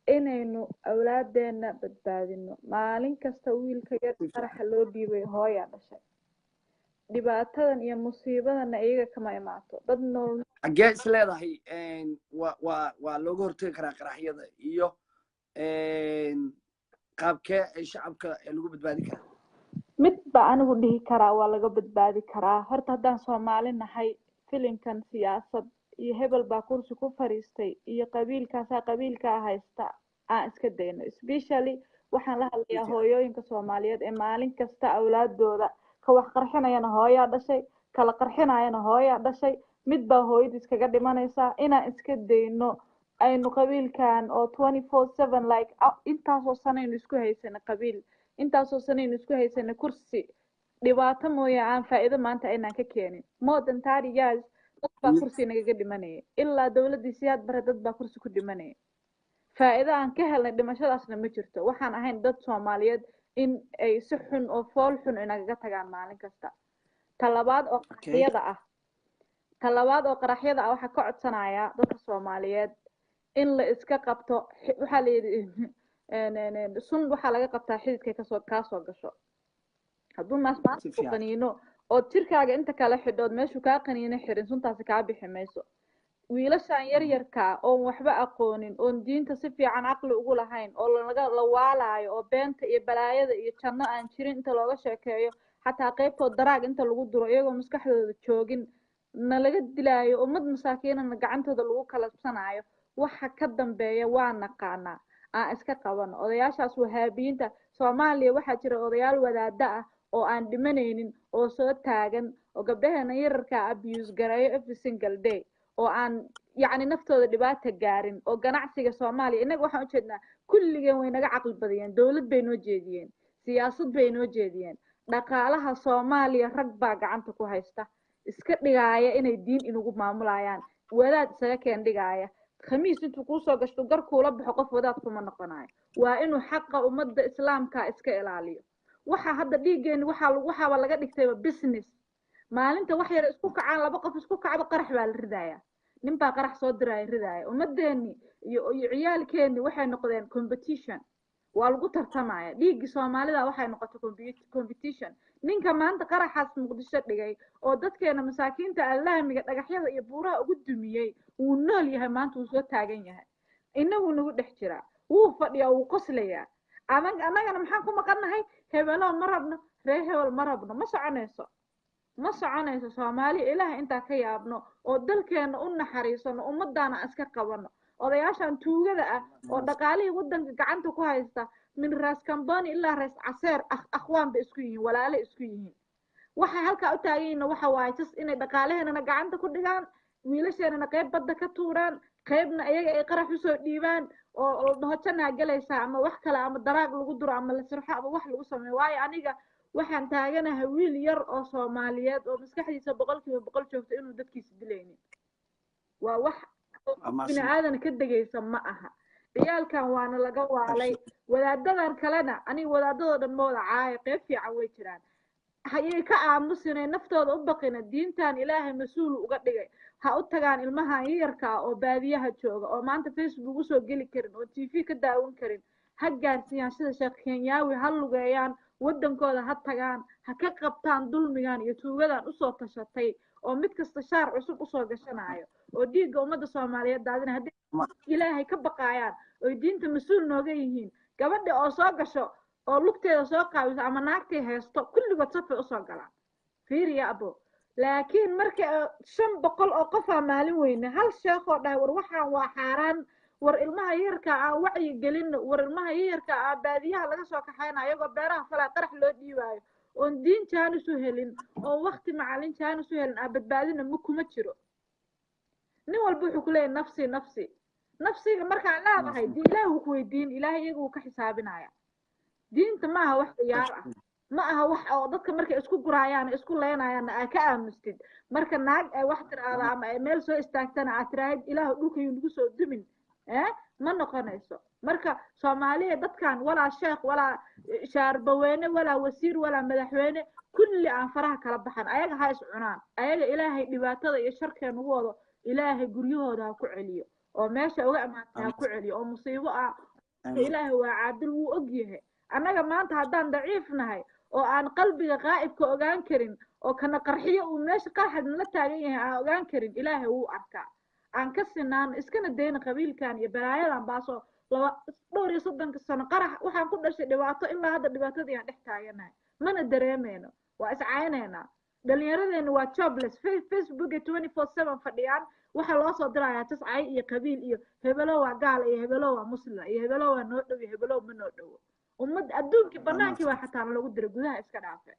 inaynu awlaadeena badbaadino. Maalin kasta wiilka yar Si fiican. qaraxa loo dhiibay hooyaa dhashay. Dhibaatadan iyo musiibadana iyaga kama imaato, dad nool. Xaggee is leedahay waa looga hortagi karaa qaraxyada iyo qaabkee ay shacabka lagu badbaadi karaa? Mid ba anigu dhihi karaa, waa laga badbaadi karaa. Horta haddaan Soomaali nahay, filimkan siyaasad iyo hebel baa kursi ku fariistay iyo qabiilkaasaa qabiilkaa haysta aan iska dayno. Especially waxaan la Si hadlayaa fiican. hooyooyinka Soomaaliyeed ee maalin kasta awlaadooda ka wax qarxinayana hooyaa dhashay, kala qarxinayana hooyaa dhashay, mid baa hooyadiis kaga dhimanaysaa. Inaan iska dayno aynu qabiilkan oo 24/7, like intaasoo sanaynu isku haysana qabiil, intaasoo sanaynu isku haysana kursi, dhibaato mooye aan faa'iido maanta aynaan ka keenin. More than 30 years dad baa kursi nagaga dhimanaya, ilaa dowladdii Siyaad Bare dad baa kursi ku dhimanaya. Faa'iido aan ka helnay dhimashadaasna ma jirto. Waxaan ahayn dad Soomaaliyeed in ay si xun oo fool xun inagaga tagaan maalin kasta. Ta labaad oo qaraxyada ah, ta labaad oo qaraxyada ah, waxaa ka codsanayaa dadka Soomaaliyeed in la iska qabto. Waxaa la yidhi sun waxaa laga qabtaa xididkay kasoo kaasoo gasho. Hadduu maas maanta ku qaniino ood jirkaaga inta kale xidhood, meeshuu kaa qaniino xirin, suntaasi kaa bixi mayso. Wiilashan yaryarkaa oon waxba aqoonin, oon diinta si fiican caqli ugu lahayn, oo laga la waalaayo, oo beenta iyo balaayada iyo janno aan jirin inta looga sheekeeyo, xataa qaybtood daraag inta lagu duro, iyagoo maskaxdooda joogin na laga dilaayo, ummad masaakiinana gacantooda lagu kalabsanaayo, waxa ka dambeeya waa naqaanaa. Aan iska qabano odayaashaas Wahaabiyiinta. Soomaaliya waxaa jira odayaal wadaada ah oo aan dhimanaynin oo soo taagan oo gabdhaheena yararkaa abuse gareeyo every single day, oo aan yacni naftooda dhibaata gaarin, oo ganacsiga Soomaaliya innaga waxaan ujeednaa kulligeen way naga caqli badiyeen. Dowlad bay noo jeediyeen, siyaasad bay noo jeediyeen, dhaqaalaha Soomaaliya rag baa gacanta ku haysta, iska dhigaaya inay diin inugu maamulayaan, wadaad isaga keen dhigaaya. Khamiis intuu kuusoo gashto gar kuula baxo, qof wadaad kuma noqonayo. Waa inuu xaqa ummadda Islaamka iska ilaaliyo. Waxa hadda dhiiggeeni waxaa waxaaba laga dhigtayba business. Maalinta wax yar isku kacaan, laba qof isku kacdo, qarax baa la ridaaya, nin baa qarax soo diraya, ridaaya. Ummadeeni iyo ciyaalkeeni waxay noqdeen competition, waa lagu tartamaya dhiiggii Soomaalida. Waxay noqotay competition. Ninka maanta qaraxaas Muqdisho dhigay oo dadkeena masaakiinta allaamiga dhagaxyada iyo buuraha ugu dumiyey wuu nool yahay maanta, wuu soo taagan yahay, inagu nagu dhex jiraa, wuu fadhiyaa, wuu qoslayaa. Adag annagana maxaan ku maqannahay? Hebelow ma rabno, ree hebel ma rabno. Ma soconayso, ma soconayso. Soomaaliya, Ilaah intaa ka yaabno oo dalkeena u naxariisano, ummadaana aan iska qabano odayaashan tuugada ah oo dhaqaalihii waddanka gacanta ku haysta, min Raas Kamboni ilaa Raas Caseer. Akhwaan bay isku yihiin, walaale isku yihiin. Waxay halkaa u taagan yihiin waxa waaye just inay dhaqaalaheenana gacanta ku dhigaan, wiilasheenana qayb badda ka tuuraan, qaybna iyaga ay qarax usoo dhiibaan oo la dhaho janaa galaysaa ama wax kale ama daraag lagu duro ama la sirxo ama wax lagu sameeyo. Waayo, aniga waxaan taaganahay wiil yar oo Soomaaliyeed oo maskaxdiisa 100% joogto inuu dadkiisa dilaynin waa wax bini aadan ka degaysa ma aha. Ciyaalkan waana laga waalay. Wadaadadan kalena, aniga wadaadadoo dhan ma wada caaya, qeyb fiican way jiraan. Hayay ka aamusinay, naftooda u baqina. Diintan Ilaahay mas-uul uga dhigay. Ha u tagaan ilmahan yaryarka ah oo baadiyaha jooga oo maanta Facebook usoo geli karin oo TV ka daawan karin. Ha gaarsiiyaan sida Sheekh Kenyaawi, ha lugeeyaan, waddankooda ha tagaan, ha ka qabtaan dulmigan iyo tuugadan usoo tashatay oo mid kasta shaar cusub usoo gashanayo oo dhiigga ummadda Soomaaliyeed daadinaya. Haddii Ilaahay ka baqaayaan oy diinta mas-uul nooga yihiin, gabadha oo soo gasho oo lugteeda soo qaawiso ama naagtii haysto, kulligood safay usoo galaan. Fiiriya abo. Laakiin marka 500 oo qofaa maalin weyne hal sheekoo dhahay, "War waxaan waa xaaraan, war ilmaha yarka aan wacyi gelino, war ilmaha yarka aan baadiyaha laga soo kaxayna iyagoo beeraha falaa qarax loo dhiibaayo oon diin jaanis u helin, oon wakti macalin jaanis u helin aan badbaadina," ma kuma jiro. Nin walba wuxuu ku leeyahay nafsi, nafsi, nafsiga. Markaan leedahay dee Ilaah wuu ku weydiin, Ilaahay iyaga wuu ka xisaabinaya. Diinta ma aha wax ciyaar ah, ma aha wax oo dadka markay isku guraayaan, isku leenayaanna aa ka aamustid. Marka naag ay wax tiraahdo ama ay meel soo istaagtana aad tiraahid, "Ilaahu dhulka yuu nagu soo dumin," ma noqonayso. Marka Soomaaliya, dadkan walaa sheekh, walaa shaarbaweyne, walaa wasiir, walaa madaxweyne, kulli aan faraha kala baxan. Ayaga ha is cunaan ayaga. Ilaahay dhibaatada iyo sharkee nagu wado Ilaahay guryahooda ha ku celiyo oo meesha uga amaantay ha ku celiyo oo musiibo ah. Ilaahay waa caadil, wuu og yahay. Annaga maanta haddaan daciif nahay oo aan qalbiga qaa'ibka ogaan karin oo kana qarxiyo uu meesha qarxad nala taagan yahay aan ogaan karin, Ilaahay wuu arkaa. Aan ka sinaano, iskana dayno qabiilkan iyo balaayadan baasoo laba dhowr iyo soddonka sano qarax. Waxaan ku dhashay dhibaato, ilaa hadda dhibaatadii aan dhex taaganahay mana dareemeyno, waa iscaynaynaa. Dhalinyaradeenna waa jobless, Facebooka 24/7 fadhiyaan. Waxaa loo soo dirayaa tascay iyo qabiil iyo hebelo waa gaal iyo hebelo waa muslim iyo hebelo waa noo dhow iyo hebelo ma noo dhowo. Ummad adduunkii banaankii baa xataa lagu diray, gudaha iska dhaafe.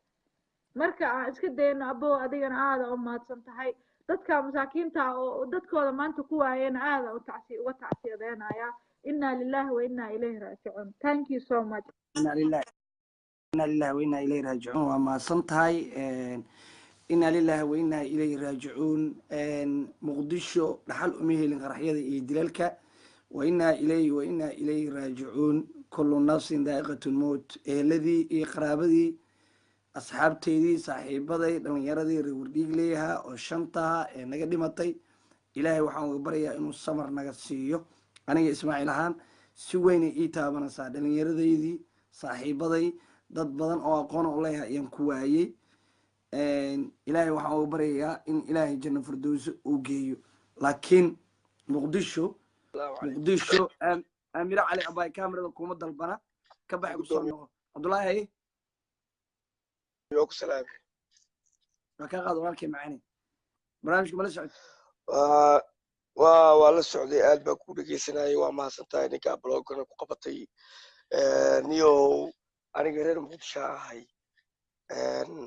Marka aan iska dayno. Abow, adigana aada u mahadsan tahay. Dadka masaakiinta oo dadkooda maanta ku waayena aada u tacsi uga tacsiyadeynaya. Inna lillahi wa inna ilayhi raajicuun. Thank you so much. Inna lillahi, inna lillahi wa inna ilayhi raajicuun. Waa mahadsan tahay. Inna lillahi wa inna ilayhi raajicuun. Muqdisho dhaxal uma helin qaraxyada iyo dilalka. Wa innaa ilayhi wa innaa ilayhi raajicuun. Kullu nafsin daa'iqatu lmowt. Eheladii iyo qaraabadii, asxaabteydii, saaxiibaday, dhalinyaradii reer Wardhiigleyaha oo shantaha ee naga dhimatay, Ilaahay waxaan uga baryayaa inuu samar naga siiyo. Aniga Ismaaciil ahaan si weynay ii taabanaysaa. Dhalinyaradaydii, saaxiibaday, dad badan oo aqoon u leeyahay ayaan ku waayey. Ilaahay waxaan uga baryayaa in Ilaahay janno firdowso uu geeyo. Laakiin Muqdisho, Muqdisho. Aamiro Cali abaay, kamerada kuma dalbana, ka baxay, kusoo noqo. Cabdullaahi, haye. Waa ku salaamay. Waa kaa qaad, walaalkay macani. Barnaamijka mala socod? Waa la socday, aad baa ku dhegeysanayay. Waa mahadsan tahay ninka blogana ku qabatay. Niyow, aniga reer Muqdisho ahay,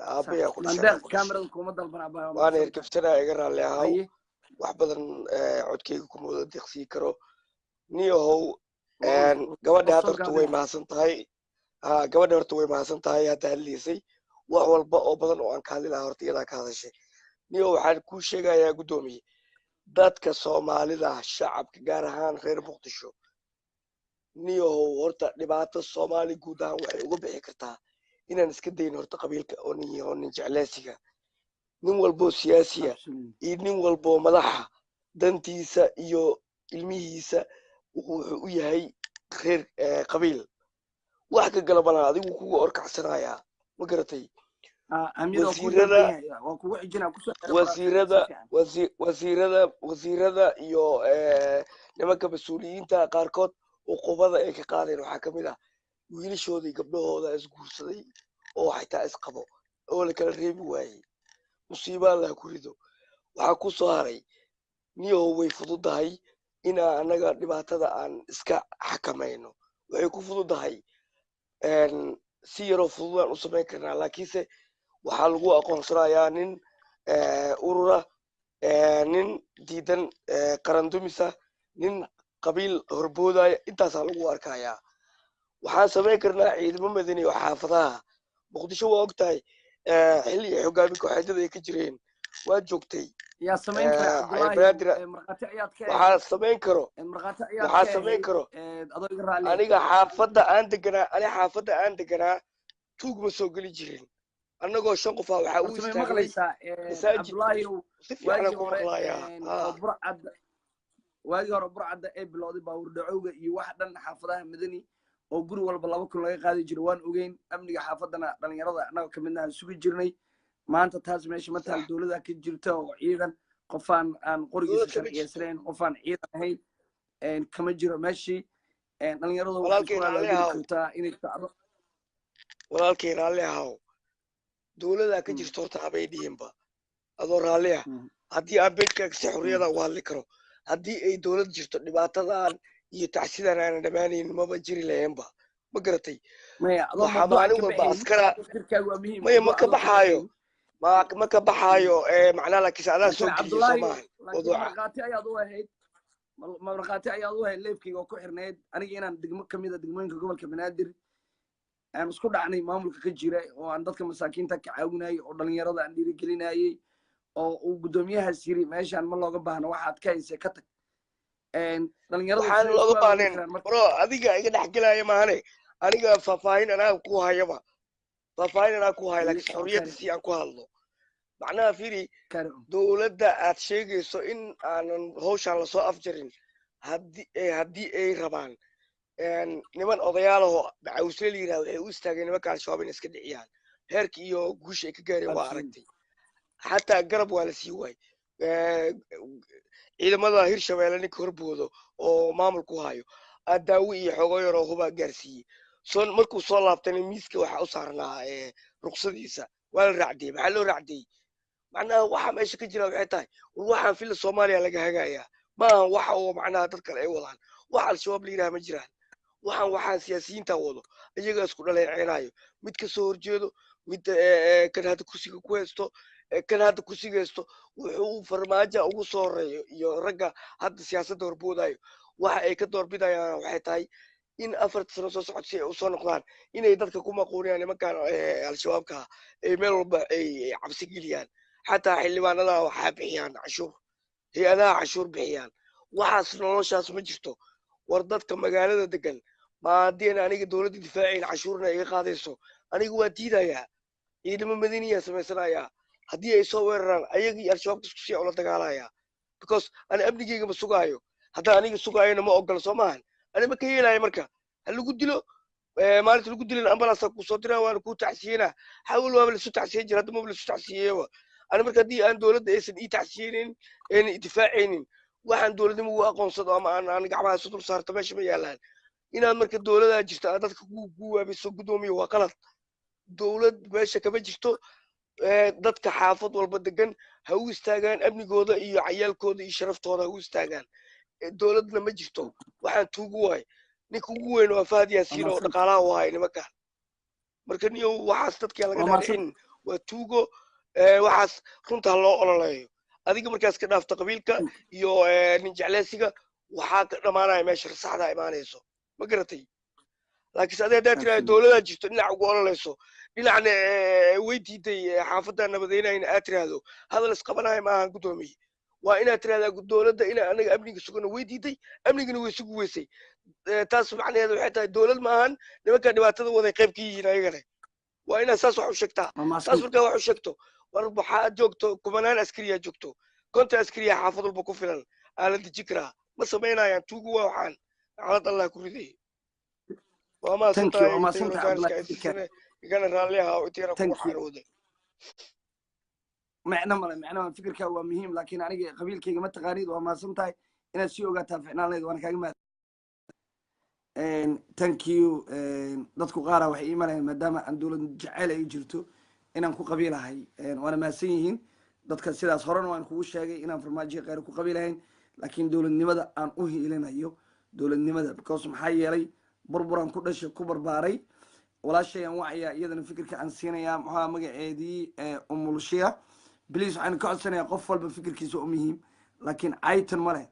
aabayaa ku dhashay, Mandeeq, ku dhashay. Kamerada kuma dalbana abaay, waa Waana mahadsan tahay. hergebsanaya, iga raalli ahaw. Haye. Wax badan codkeyga kuma wada deeqsii karo, niyahow. Gabadha waa hadda soo horta way gaabina. mahadsan tahay. Ha, gabadha horta way mahadsan tahay, hadda hadlaysay wax walba oo badan oo aan ka hadli lahaa horta iyadaa ka hadashay. Niyo, waxaan kuu sheegayaa, guddoomiye, dadka Soomaalida, shacabka, gaar ahaan reer Muqdisho, niyahow, horta dhibaato Soomaali guud ahaan waxay uga bixi kartaa inaan iska dayno horta qabiilka oo nin yaho, nin jecleysiga, nin walboo siyaasiya iyo nin walboo madaxa dantiisa iyo ilmihiisa wuxuu u yahay reer qabiil wax ka gala malan, adigu kuga orkacsanayaa, ma garatay? Amir waa kugu Wasiirada dalban yahay, waa kugu xijinaa, kusoo xiro qoraalka si wasiirada fiican. Wasiirada iyo nimanka mas-uuliyiinta qaarkood uqubada ay ka qaadeen waxaa kamid ah wiilashoodii, gabdhahooda isguursaday oo xitaa isqabo oo la kala reebi waayey. Musiiba Allah ku rido. Waxaa ku soo haray, niyahow, way fududahay inaa annaga dhibaatada aan iska xakamayno. Waxay ku fududahay si yaroo fududaan u samayn karnaa, laakiinse waxaa lagu aqoonsanayaa nin urura, nin diidan, qarandumisa, nin qabiil horboodaya, intaasaa lagu arkayaa. Waxaan samayn karnaa ciidamo madani oo xaafadaha Muqdisho, waa og tahay, xilli ay hogaami kooxeedyada ay ka jireen waa joogtay. Yaa samayn kara, Cabdullaahi? Banaadir. Markhaati ayaad ka ahayd. Waxaa samayn karo Markhaati ayaad waxaa ka samayn ahayd karo adoo iga raalli. Aniga xaafadda aan deganaa, aniga xaafadda aan deganaa tuug ma soo geli jirin. Annagoo shan qof ah waxaa u Horta may istaagnay maqlaysaa, masaajid. Cabdullaahi? Si fiican Waagii ku hore maqlayaa. oo Burcadda, waagii hore Burcadda ay bilowday baawur dhacowga iyo wax dhan xaafadaha Madani oo guri walba 2000 laga qaadi jiray, waan ogeyn. Amniga xaafaddana dhalinyarada annaga kamidna aan sugi jirnay. Maanta taas meesha ma taal. Dowlada ka jirta oo ciidan, qofaan aan qorigiisa Dowlad kama jirto. sharciyeysnayn, qofaan ciidan ahayn kama jiro meeshii. Dhalinyaradu waxay Walaalkay, isku raalli abaabuli ahaw. kartaa inay kacdo. Walaalkay, raalli ahaw. Dowladaa ka jirto horta habay dhihinba, adoo raalli ah. Haddii aan beydkaaga si xorriyada uga hadli karo, haddii ay dowlad jirto, dhibaatadan iyo tacsidan aanan dhammaanayn maba jiri lahaynba, ma garatay? Maya, adoo Waxaa mawduuca maalin ka walba baxaynin, askara fikirkaagu waa muhiim. Maya, ma Mawduuca ka adoo ka baxaayo. baxaynin. Ma ka baxaayo, macnaha, laakiinse adaa soo Laakiin geliyey soo Cabdullaahi, maahan laakiin mawduuca. markhaati ayaad u ahayd, markhaati ayaad u ahayd leefkayga oo ku xirnayd aniga inaan degmo kamid a degmooyinka gobolka Banaadir aan isku dhacnay maamulka ka jira oo aan dadka masaakiinta ka caawinayay oo dhalinyarada aan dhiirigelinayay oo uu guddoomiyahaas yiri meeshaan ma looga baahno, waxaad ka haysay ka tag. Dhalinyaradu Waxaan siday isku looga abaabuli baahnayn karaan marka? Bro, adiga iga dhex gelaya maahane, aniga faahfaahin anaa ku hayaba, faahfaahin anaa ku haya, laakiin xorriyadda si aan ku hadlo, macnaha fiiri. Carry on. Dowladda aad sheegayso in aanan hawshaan lasoo afjarin, haddii ay rabaan, niman odayaalahoo macawisle la yirahdo waxay u istaageen nimanka Al-Shabaab inay iska dhiciyaan. Heerkii iyo guusha ay ka gaareen waa aragtay, xataa garab waa la sii waayey. Ciidamada Hirshabeelle ninka horboodo oo maamulku hayo adaawi iyo xogo yaroo hubaa gaarsiiyey. Soo markuu soo laabtayna miiska waxaa u saarnaa ruqsadiisa, waa la raacdiyey. Maxaa loo raacdiyey? Macnaha waxa meesha ka jira waxay tahay, war waxaan fila Soomaaliya laga hagayaa ma ahan waxa oo macnaha dad kale ay wadaan. Wax Al-Shabaab la yidhaha ma jiraan. Waxaan siyaasiyiinta wado, iyaga isku dhaleeceenayo, mid ka soo horjeedo mid, kan hadda kursiga ku haysto, kan hadda kursiga haysto wuxuu Farmaajo ugu soo horeeyo iyo ragga hadda siyaasadda horboodayo, waxa ay ka doorbidayaan waxay tahay in 4ta sano soo socod si ay usoo noqdaan inay dadka ku maquuniyaan nimankan Al-Shabaabka ah, ay meel walba ay cabsi geliyaan, xataa xildhibaanada waxaa bixiyaan cashuur, hay-adaha cashuur bixiyaan. Waxaas noloshaas ma jirto. War dadka magaalada degan ma haddii aan aniga dowladda difaacayn, cashuurna iga qaadayso, aniga waa diidayaa. Ciidamo madaniya samaysanayaa, haddii ay soo weeraraan ayaga iyo Al-Shabaabka isku sii ula dagaalaya, because ani amnigeyga ma sugaayo. Haddaan aniga sugaayona ma ogola, soo maahan? Ani ma ka yeelaayo. Marka ha lagu dilo, maalinta lagu dilana ambulance kuu soo diraa, waana kuu tacsiyeynaa. Xawal waaba laisu tacsiyen jira, hadda maba laisu tacsiyeeyaba. Ani marka haddii aan dowladda aysan ii tacsiyeynin, aynan i difaacaynin, waxaan dowladnimo ugu aqoonsado ama aan gacmaha isu dul saarto meesha ma yaalaan. Inaad marka dowladaa jirto aad dadka ku guwaabiso, guddoomiye, waa qalad. Dowlad meesha kama jirto. Dadka xaafad walba degan ha u istaagaan amnigooda iyo cayaalkooda iyo sharaftooda ha u istaagaan. Dowladna ma jirto, waxaan tuugu waay. Ninka ugu weyn waa Fahad Yaasiin oo dhaqaalaha u haya nimankan. Marka niyow, waxaas dadka laga dhaadhicin, waa tuugo. Waxaas runta ha loo ololeeyo. Adiga markaas ka dhaafto qabiilka iyo nin jecleysiga, waxaa ka dhamaanaya meesha saxdaa imaanayso, ma garatay? Laakiinse adi haddaa tiraahdo dowladaa jirto, dhinac ugu ololeyso, dhinacna way diiday xaafaddaa nabadeynayna aad tiraahdo, hadal isqabanaya ma ahan, guddoomiye. Waa inaad tirahdaa dowladda ina anaga amniga sugano way diiday, amnigana way sugi weysay. Taas macnaheedu waxay tahay dowlad ma ahan, nimanka dhibaatada waday qayb ka yihiin ayagana. Waa inaad saas wax u sheegtaa. Saas markaa wax u sheegto, war waxaad joogto kumanaan askariyaa joogto, 50 askariyaa xaafad walba ku filan, aa la deji karaa. Ma samaynayaan, tuugu waa. Waxaan naclad Allah ku riday. Waa mahadsantahay, igana raalli ahaa inta yara kugu xaarooday. Micno male, micno male. Fikirkaa waa muhiim, laakiin aniga qabiilkayga ma taqaanid. Waa mahadsan tahay, inaad sii ogaataa ficnaan leed, waana kaaga mahad. Thank you. Dadku qaara waxay ii malayaan maadaama aan dowlad jaceyl ay jirto inaan ku qabiilahay, waana mahadsan yihiin dadka sidaas. Horena waan kugu sheegay inaan Farmaajo kheyr ku qabiilahayn, laakiin dowladnimada aan u hiilinayo, dowladnimada, because maxaa yeelay burburaan ku dhashay, ku barbaaray. Walaashay aan wacayaa, iyadana fikirka aan siinayaa. Muxuu magaceedii? Umulshiya. Please, waxaan ka codsanayaa qof walba fikirkiisa oo muhiim, laakiin caytan ma leh.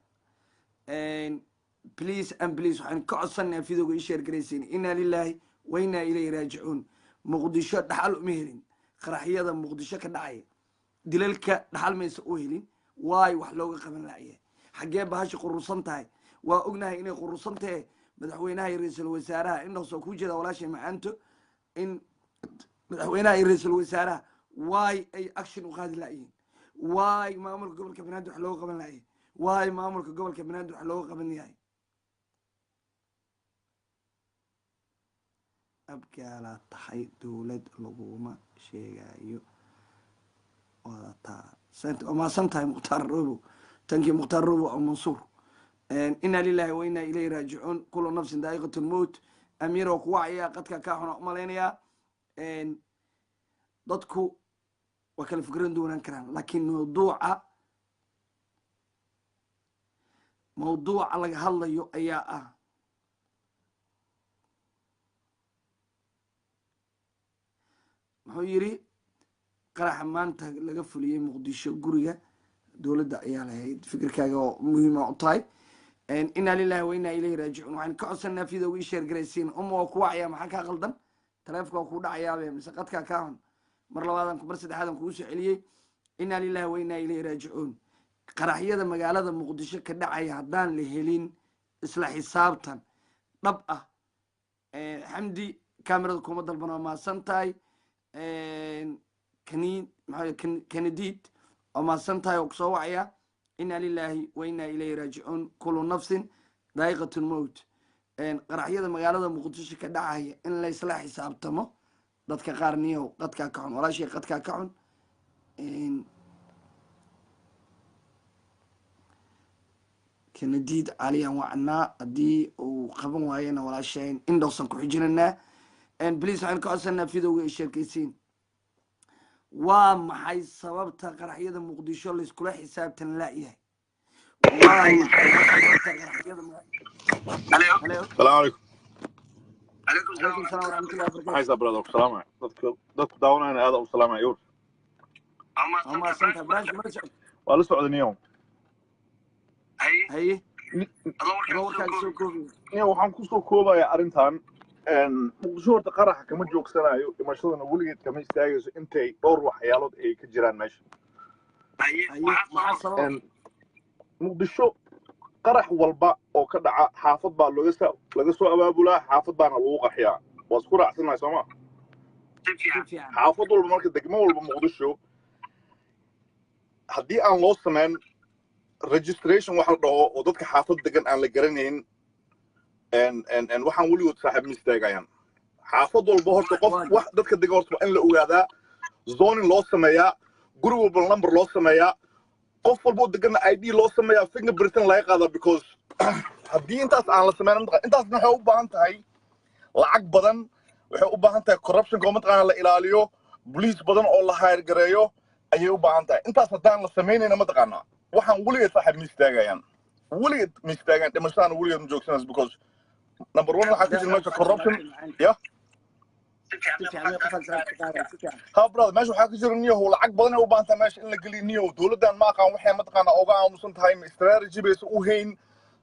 Please and please, waxaan ka codsanayaa videoga ii share garaysiin. Inaa lillahi wa inaa ilayhi raajicuun. Muqdisho dhaxal uma helin qaraxyada Muqdisho ka dhacaya, dilalka dhaxal maysa u helin. Waay wax looga qaban la'yahay? Xaggee bahasha qurusan tahay? Waa ognahay inay qurusan tahay. Madaxweynaha iyo ra-iisul wasaaraha indhoos oo kuu jeeda, walaashay macaanto, in madaxweynaha iyo ra-iisul wasaaraha waay ay action u qaadi la'yihiin? Waay maamulka gobolka Banaadir wax looga qaban la'yahay? Waay maamulka gobolka Banaadir wax looga qaban yahay? Abgaalaa tahay, dowlad laguma sheegayo wadataa. Waa mahadsan tahay, Mukhtaar Robow. Tankii Mukhtaar Robow oo Mansuur. Inaa lilahi wa inaa ilayhi raajicuun. Kullu nafsin daa'iqatu lmowt. Amiir oo ku wacaya, qadka kaa xuna umalaynayaa. Dadku waa kala fikran duwanaan karaan, laakiin mawduuca laga hadlayo ayaa ah muxuu yidhi? Qaraxa maanta laga fuliyey Muqdisho guriga dowladda ayaa lahayd. Fikirkaaga oo muhiima u tahay. Inaa lilahi wa inaa ilayhi raajicuun. Waxaan ka codsanaa videoga ii share garaysiin. Uma waa ku wacaya, maxaa kaa qaldan? Taleefonka waa kuu dhacayaabe mise qadkaa kaa xun? Mar labaadan, mar saddexaadan kugu soo celiyey. Inaa lilahi wa inaa ilayhi raajicuun. Qaraxyada magaalada Muqdisho ka dhacaya haddaan la helin isla xisaabtan dhab ah. Xamdi, kamerada kuma dalban, waa mahadsan tahay. Kani maxaa? Kanadiid, waa mahadsan tahay oo kusoo wacaya. Inaa lilahi wa inaa ilayhi raajicuun. Kullu nafsin daa'iqatu lmowt. Qaraxyada magaalada Muqdisho ka dhacaya in laysla xisaabtamo. Dadka qaar niyow qadkaa ka xun, walaashay qadkaa ka xun. Kanadiid Caliyaan wacnaa, haddii uu qaban waayana walaashayn indhowsan ku xijinanaa. Please, waxaan ka codsanaa videoga ay sheekaysiin. Waa maxay sababta qaraxyada Muqdisho layskula xisaabtan la'yahay? Waa maxay sababta qaraxyada? Hello. السلام عليكم. Calaykum salaam waraxmatullahi wabarakatu. Maxay brother, salaam dadku daawanayna aad u salaamay yur. Waa mahadsantahay, barnaamijka mala socod? Waa la socday niyow. Haye, adoo warkaaga soo koobiyo. Niyow, waxaan kusoo koobayaa arrintan. Muqdisho horta qaraxa kama joogsanayo, dhimashadana weligeed kama istaagayso intay dhowr waxyaalood ay ka jiraan meesha. Haye, maxaa sababa? Muqdisho Qarax walba oo ka dhaca xaafad baa laga soo abaabulaa, xaafad baana lagu qarxiyaa. Waa isku raacsanahay, sooma? Si fiican. Xaafad walba marka, degmo walba Muqdisho, haddii aan loo samayn registration waxa la dhaho oo dadka xaafad degan aan la garanayn en waxaan weligood, saaxiib, ma istaagayaan. Xaafad walba horta qof wax dadka degan horta waa in la ogaadaa, zoning loo sameeyaa, guri walba number loo sameeyaa, qof walba oo deganna ID loo sameeyaa, fingerprinting laga qaadaa, because haddii intaas aan la sameyn, intaasna waxay u baahan tahay lacag badan, waxay u baahan tahay corruptionka oo mataqaana la ilaaliyo, police badan oo la hire gareeyo ayay u baahan tahay. Intaas haddaan la samaynayna, mataqaanaa, waxaan weligeed, saaxiib, ma istaagayaan, weligeed ma istaagayaan. Dhimashadana weligeed ma joogsanayso, because number one waxaa ka jira meesha corruption ya. Si fiican, qofaan salaam ka qaaday, si fiican. Ha brother, meesha waxaa ka jira niyahow lacag badan ay u baahan tahay meesha in la geliyo. Niyahow, dowladdan ma aqaan waxay mataqaanaa oga aamusan tahay, ma strategy baysa u hayn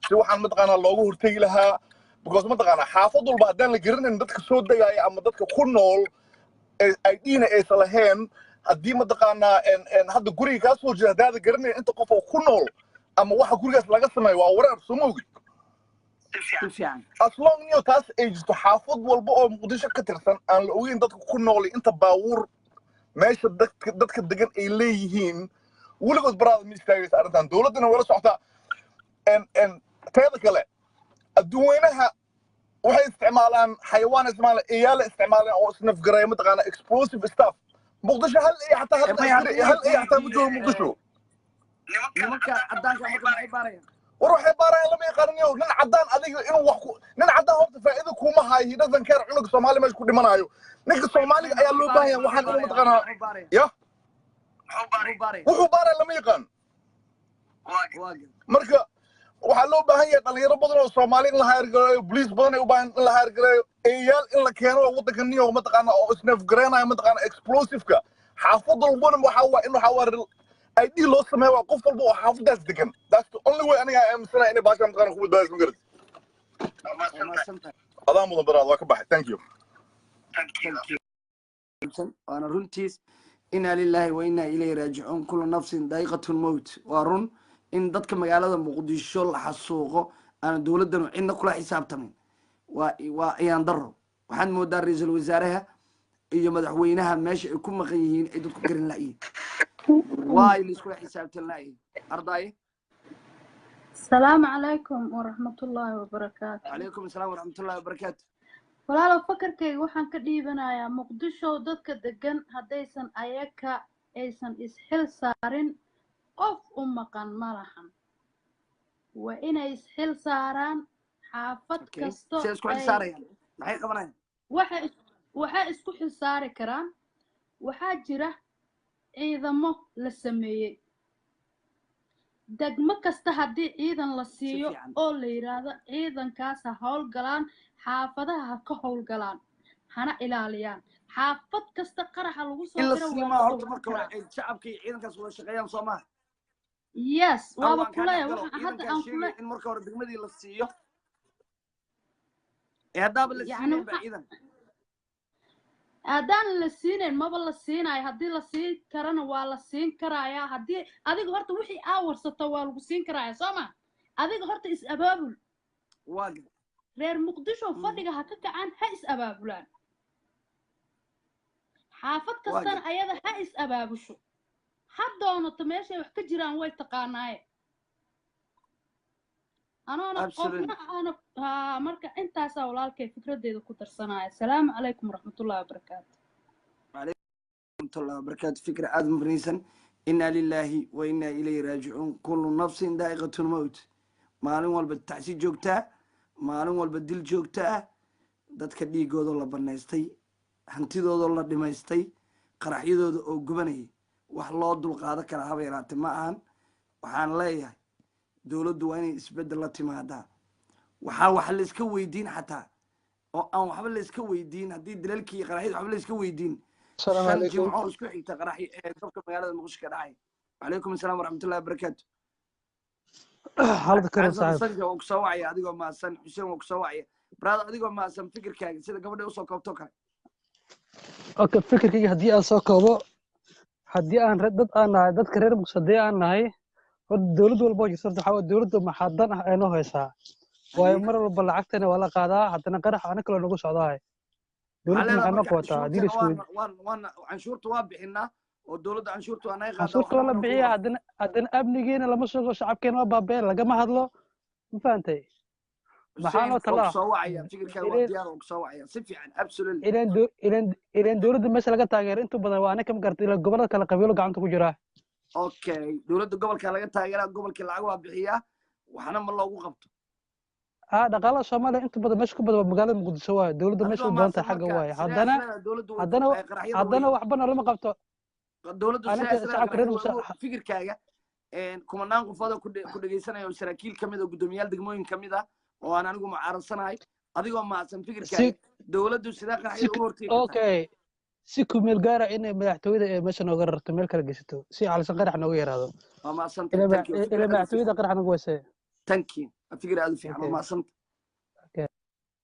si waxaan mataqaanaa looga hortegi lahaa, because mataqaanaa xaafad walba haddaan la garanayn dadka soo degaya ama dadka ku nool ID-na aysan lahayn, haddii mataqaanaa hadda guriga kaa soo jira haddaada garanayn inta qof oo ku nool ama waxa gurigaas laga sameeyo, waa wareer, soo ma ogid? Si fiican. As long niyo taas ay jirto, xaafad walba oo Muqdisho ka tirsan aan la ogeyn dadka ku nool, inta baabuur meesha dadka degan ay leeyihiin, weligood baraada ma istaagaysa arrintan. Dowladdana wala socotaa. En teeda kale, adduunweynaha waxay isticmaalaan xayawaan, isticmaalaan eeyaala, isticmaalaan oo isnafgareeya mataqaana explosive stuff. Muqdisho hal ey xataa, hal maya askari hal ey xataa ma joogo Muqdisho. Nimanka caddaanka marka maxay baarayaan? War waxay baarayaan lama yaqaaninayo. Nin caddaan adiga inuu wax ku nin caddaan horta faa'iido kuma hayo. He doesn't care cunuga Soomaali meesha ku dhimanayo. Ninka Soomaaliga ayaa loo baahan yahay waxaan inuu mataqaanaa muxuu baaraya? Ya. Muxuu baaraya? Wuxuu baaraya lama yaqaan. Waa gar. Marka waxaa loo baahan yahay dhalinyaro badan oo Soomaali in la hire gareeyo, police badan ay u baahan in la hire gareeyo, eeyaal in la keeno oo waddanka niyo mataqaana oo isneefgareenayo mataqaana explosive-ka. Xaafad walbana waxaa waa in waxaa waa ID loo sameeyo, waa qof walba oo xaafadaas degan. That's the only way aniga aaminsanahay inay baasha mataqaana ku badbaadayso, ma garat? Waa mahadsan tahay. Adaa mudan baraad, waa ka baxay, thank you. Thank you. Waana runtiis. Inaa lillahi wa inaa ilayhi raajicuun. Kullu nafsin daa'iqatun mowt. Waa run in dadka magaalada Muqdisho la xasuuqo aan dowladdanu cidna kula xisaabtamin waa ayaan daro. Waxaad moodaa ra-iisul wasaaraha iyo madaxweynaha meesha ay ku maqan yihiin ay dadku garan la'yihiin. Waay la iskula xisaabtan la'yihiin ardaaye. السلام عليكم ورحمة الله وبركاته. Calaykum asalaam waraxmatullahi wabarakaatu. Walaalow, fakarkayga waxaan ka dhiibanayaa Muqdisho dadka degan haddaysan ayaka aysan isxil saarin, qof u maqan ma lahan. Waa inay isxil saaraan xaafad kasto. Si ay isku xil ay saarayaan, maxay qabanayaan? Waxay isku xil saari karaan, waxaa jira ciidamo la sameeyey degmo kasta. Haddii ciidan la Si siiyo fiican. oo la yidhaahdo ciidankaas ha howlgalaan, xaafadaha ha ka howlgalaan, hana ilaaliyaan xaafad kasta, qaraxa lagu soo In la diro waa siimaa la horta ogaan marka hore karaa. ay shacabka iyo ciidankaas wada shaqeeyaan, soo maha? Yes. Aw waaba aan kaa kuleeya dhex galo. Waxa hadda Ciidankaa aan kule sheegay in marka hore degmadii la siiyo ee haddaaba la yacni siinayn ba waxa ciidan. Haddaan la siinayn, maba la siinayo. Haddii la siin karana waa la siin karayaa. Haddii adiga horta wixii aa warsato waa lagu siin karayaa, soo ma? Adiga horta is abaabul. Waa gar. Reer Muqdisho fadhiga ha ka kacaan, ha is abaabulaan. Xaafad Waa kastana gar. ayada ha is abaabusho, ha doonato meeshay wax ka jiraan, way taqaanaaye. Anoona Absolutely. qofna aana haa. Marka intaasaa walaalkay fikradeyda ku darsanaya. Asalaamu calaykum waraxmatullahi wabarakaatu. Warahmatullahi wabarakaatu. Fikra aada mubnaysan. Inaa lillahi wa inaa ilayhi raajicuun. Kullu nafsin daa'iqatun mowt. Maalin walba tacsi joogtaa, maalin walba dil joogta ah, dadka dhiigoodoo la banaystay, hantidoodoo la dhimaystay, qaraxyadooda oo gubanayay, wax loo dulqaado kara haba yaraate ma ahan. Waxaan leeyahay dowladdu waa inay isbeddel la timaadaa. Waxaa wax la iska weydiin xataa oo aan waxba la iska weydiin haddii dalalkii iyo qaraxyada waxba la iska weydiin. السلام shan عليكم. jimco isku xigta qaraxyo ee dabka magaalada Muqdisho ka dhacay. Calaykum asalaam waraxmatullahi wabarakaatu. Xaaladda karan, Xasan saaxiib. Sanka waa kusoo wacaya adigoo mahadsan. Xuseen waa kusoo wacaya. Brother, adigoo mahadsan, fikirkaaga sida gabadha usoo koobto kale. Okay, fikirkayga haddii aan soo koobo, haddii aan dad aan nahay, dadka reer Muqdisho haddii aan nahay, Horta dowlad walba oo jirta, horta waxaa waaye dowladda maxaa dan ah ay noo haysaa? Waayo Haye. Mar walba lacagtana waa la qaadaa, haddana qarax ana kaloo nagu socdaahay. Waxaa Dowladda leedahay maxay noo marka qabataa haddii la canshuurtana isku waan waan waan canshuurta waa bixinaa oo dowladda canshuurta waa naga qaadaa, canshuurta waxna waa la mana ku bixiyaa, qabto. Haddana amnigeena lama sugo, shacabkeena waa baabeen, lagama hadlo, ma fahantay? Maxaa Xuseen noo oo ku talaa? soo wacaya, fikirkaaga waa Ileen diyaar oo ku soo wacaya si fiican, absolutely. Ileen dowladda meesha laga taageero inta badan waa anaka, ma garata? Ilaa gobollada kale qabiilo gacanta ku jiraa. Okay, dowladda gobolka laga taageeraa, gobolkii lacag waa bixiyaa, waxna ma loogu qabto. Ah, dhaqaalaha Soomaaliya inta badan meesha ku badan waa magaalada Muqdisho waaye. Dowladda meesha Adigoo u badan mahadsan. tahay xagga Marka waaye. sidee Haddana isleedahay dowladdu way haddana qaraxyada haddana way waxbana lama qabto. Dowladdu sidee Anaka isleedahay shacabka reer qaraxyada Musa way ugu fikirkaaga kumanaan qofood oo ku dhegeysanaya oo saraakiil ka mid ah oo guddoomiyaal degmooyin ka mid ah oo aan anigu mucaaradsanahay, adigoo mahadsan, fikirkaaga si dowladdu sidee si qaraxyada uga hortegi kartaa? Okay, si ku meel gaara inay madaxtooyada ee meesha nooga rarto, meel kala geysato, si calisan qarax nooga yaraado. Waa mahadsantahay, thank you, fikir Ilaa aad u madaxtooyada fiican. qarax nagu wayse. Thank you, fikir aad u fiican, waa Okay. mahadsantahay. Okay.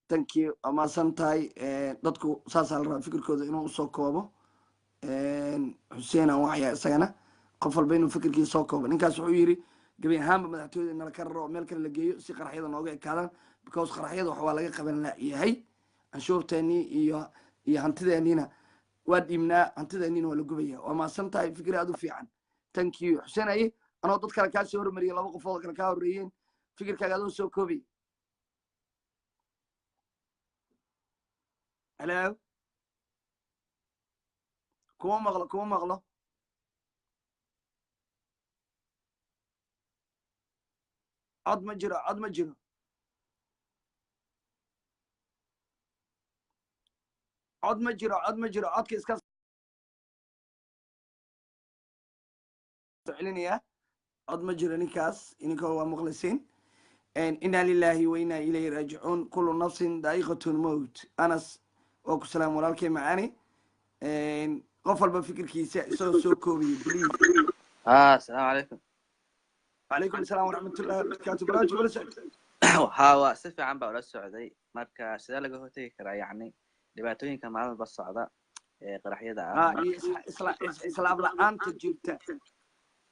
Thank you, waa mahadsan tahay. Dadku saasaa la rabaa fikirkooda inuu usoo koobo. Xuseen aan wacaya isagana, qof walba inuu fikirkiisa soo koobo. Ninkaas wuxuu yidhi gebi ahaanba madaxtooyada nala ka raro oo meel kale la geeyo si qaraxyada nooga ekaadaan, because qaraxyada wax waa laga qaban yahay, canshuurteennii iyo hantideenniina waa dhiibnaa, hantideenniina waa la gubaya. Waa mahadsan tahay, fikir aad u fiican, thank you, Xuseen. Aye, anoo dad kale kaa soo hormariyay, laba qofood oo kale kaa horreeyeen, fikirkaaga adoo soo koobay. Hello, kuma maqlo, kuma maqlo. Cod ma jiro, cod ma jiro, cod ma jiro, cod ma jiro. Codka iska soo celinaya, cod ma jiro ninkaas. Ininka waa maqlisiin. Inaa lillahi wa inaa ilayhi raajicuun, kullu nafsin daa'iqatun mowt. Anas waa ku salaam, walaalkay macaani. Qof walba fikirkiisa isagoo soo koobaya, please. آه، السلام عليكم. Calaykum asalaam waraxmatullahi wabarakaatu. Barnaamijka wala socod. Haa, waa si fiican baa ula socday. Marka sidee laga hortegi karaa, yacni, dhibaatooyinka maalin walba socda ee qaraxyada ah? Ha, iyo islaam la-aanta jirta.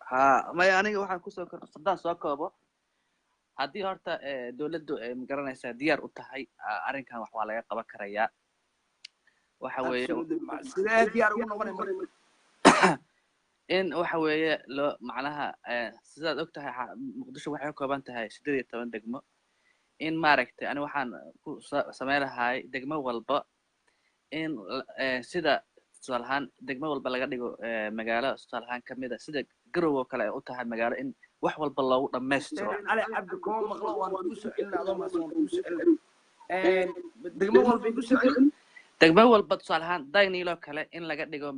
Haa, maya, aniga waxaan kusoo kor haddaan soo koobo, haddii horta dowladdu ay magaranaysaa diyaar u tahay, arrinkan wax waa laga qaban karayaa. Waxa weeye Absolutely. Sidee diyaar ugu noqonay marka? In waxa weeye loo macnaha sidaad og tahay, Muqdisho waxay ka kooban tahay 18 degmo. In maaragtay ani waxaan ku samayn lahay degmo walba in sida tusaale ahaan degmo walba laga dhigo magaalo tusaale ahaan kamid a sida Garowe oo kale ay u tahay magaalo, in wax walba loogu dhammaystiro. Cali Cabdi, kuma maqlo, waan kugu soo celina, adoo mahadsan, waan kugu soo celina. Degmo walba igu soo celin. Degmo walba, tusaale ahaan Dayniile oo kale, in laga dhigo